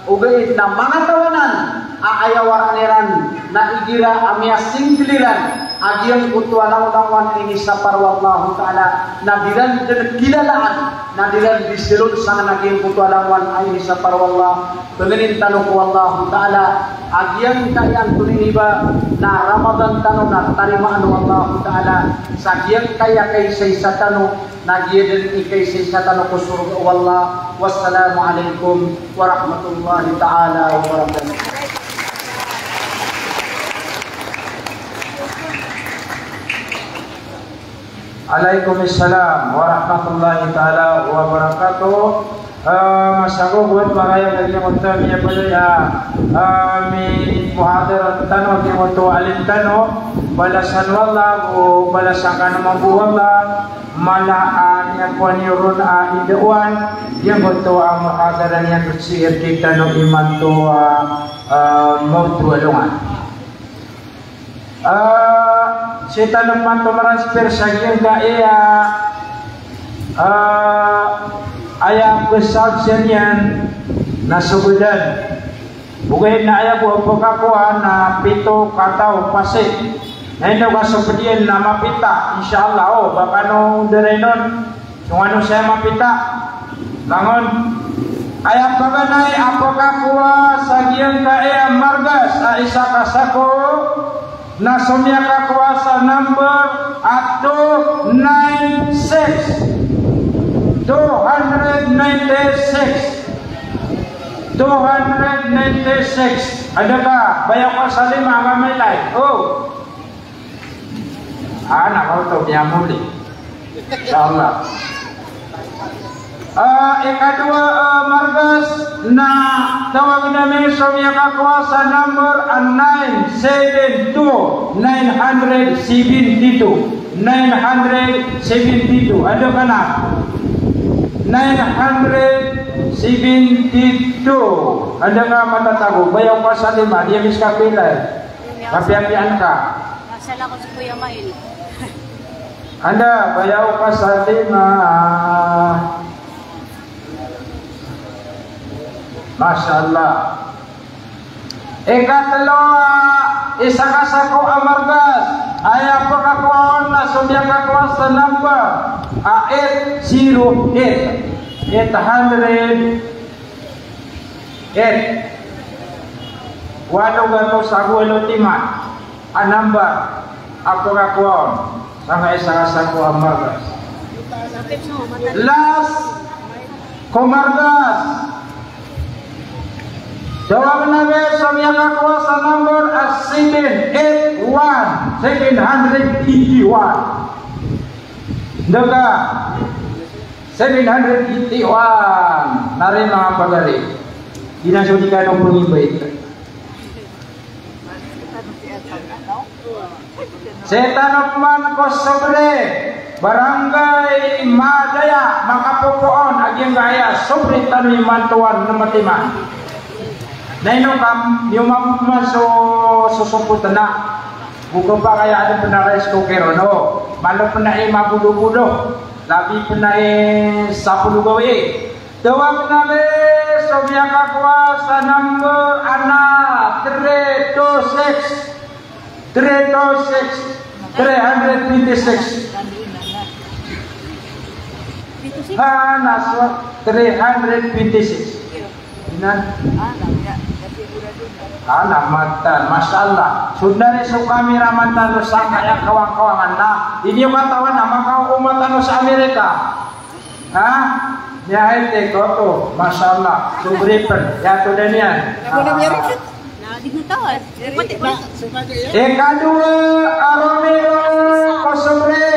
Ogaid na manga taw anan a aya warn iran na igira a miyasinggl iran a giyangkoto a langowan a inisapar o Allahu Ta'ala, na di ran dn kilalaan, na di ran di slon sangn a giyangkoto a langowan a inisapar o Allah. Pangnin tano ko Allahu Ta'ala a giyangkaya antonaa ini ba na Ramadan tano na tarimaan o Allahu Ta'ala. Sa giyangkaya kaisaisa tano na giya dn i kaisaisa tano ko sorga o Allah. Wassalamu alaikum warahmatullahi ta'ala wabarakatuh. Alaikum assalam warahmatullahi ta'ala wabarakatuh. Ah, masago bo a pagaya a giyoto a miyabalay a, ah, mimuhadara tano, giyoto a alim tano, balasan o Allah, o balasan kano mambo o Allah, mala a niyan ko niyoron a indaowan, giyoto a muhadara niyan ko sii rktano imanto a, ah, mawdo alongan. Ah, sii tano pman tomaranspir sa giyangkaya, ah, aya pkhasaksian iyan na so bdan. Ogaid na aya bo a pkakowa na pito kataw pasik. Na ino ka so pd iyan na mapita, insha Allah, o, ba kano ndarainon. So ngano saya mapita? Langon. Aya paganay a pkakowa sa giyangkaya margas a isa ka sako na so miyakakowa sa number a two nine six. Two hundred ninety-six. Two hundred ninety-six. Anda ka? Bayaw ka sa lima, a mamailay. O. Ah, na kaoto miyamoli. Insha Allah. Ah, ikadowa, ah, margas na tawagn ami so miyakakowa sa number a nine seven two, nine hundred seventy two, nine hundred seventy two. Anda ka na? Nine hundred seventy two. Anda ka matatago? Bayaw ka sa lima, di ami ska pilay. Kapiyapiya ka. Asal ako si Kuya Mail. Anda, bayaw ka sa lima. Masha Allah. Ikatlo a isa ka sako a margas. Aya pkakowa on na so miyakakowa sa number a eight zero eight. Eight hundred eight. Walo gatos ago walo timan a number a pkakowa on sangkai isa ka sako a margas. Last ko margas. Jawab na ba so miyakakowa sa number a seven eight one. Seven hundred eighty-one. Anda ka seven hundred eighty-one. Na ri manga pagari. Di na so di kano pangimbayt. Sii tano pman ko Sobre, Barangay Madaya, Makapopoon, a giyangkaya Sobre tano imanto a nm a timan. Na ino ka miyoma pman so, so sosopotan a Go kapakay a adn pn a rice cooker on, o. Malo pn a i mabodobolo. Labi pn a i sapolo gawii. Tawag na mi so miyakakowa sa number a na three two six. Three two six. Three hundred twenty-six. Ha, na so three hundred twenty-six. Inan. Ah, na matan. Masha Allah. So dn a ri so cameraman tano sangkaya kawangkawangan na. Di niyo katawan a makaoma tano sa Amerika. Ha? Miyahiti ko to. Masha Allah. So bripen. Iyato dn iyan. Ah. Ikadowa a Romero ko Sobre.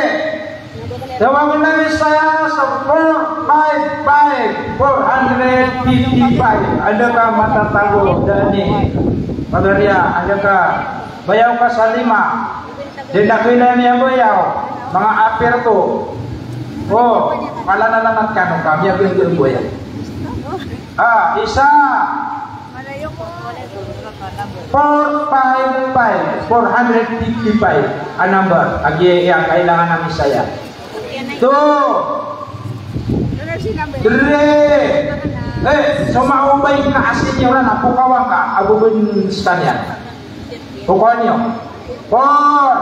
Tawag na mi saya sa four five five, four hundred fifty-five. Anda ka matatago, Dani? Pagariya, anda ka? Bayaw ka sa lima. Di na kailangan niyan bayaw. Manga apir to. O, palalanat kano kami, apir to bayaw. Ah, isa. Four five five, four hundred fifty-five a number. Agi iya kailangan ami saya. Two. Three. Eh, so maobay ka a senior na, pokawan ka, ago bn skaniyan. Pokawan iyo. Four,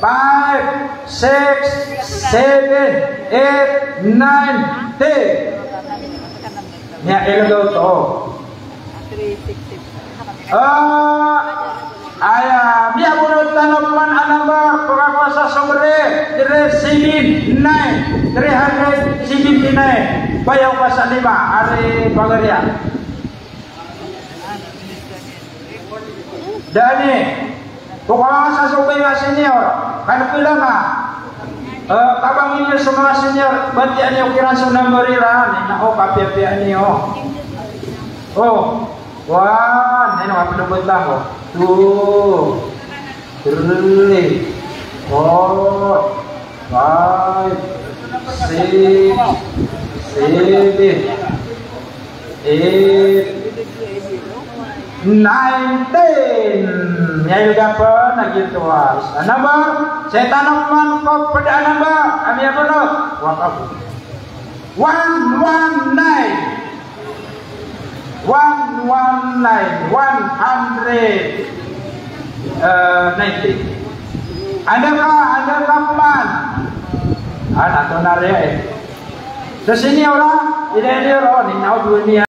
five, six, seven, eight, nine, ten. Niya ilgaw to. Ah, aya, miyabonot tano pman a number, pkakowa sa Sobre, three seven nine, three hundred seventy-nine. Bayaw ka sa lima, ari pagariya. Dani, pokawan sa so manga senior, kan kailangan. Eh, kabang iyo so manga senior, batiya niyo kiran so number iran, na o, kapiyapiya niyo. O, one, ino, kapilo bantang ko. Two, three, four, five, six, seven, eight, nine, ten. Miyailga pn a giyoto a number. Sii tano pman ko pd a number a miyabonot. Wakabu. One one nine. One one nine, one hundred, eh, ninety. Anda ka, anda ka pman? Ah, na tonaa ri, eh. So senior a, ida senior o, ni na o dowa niyan.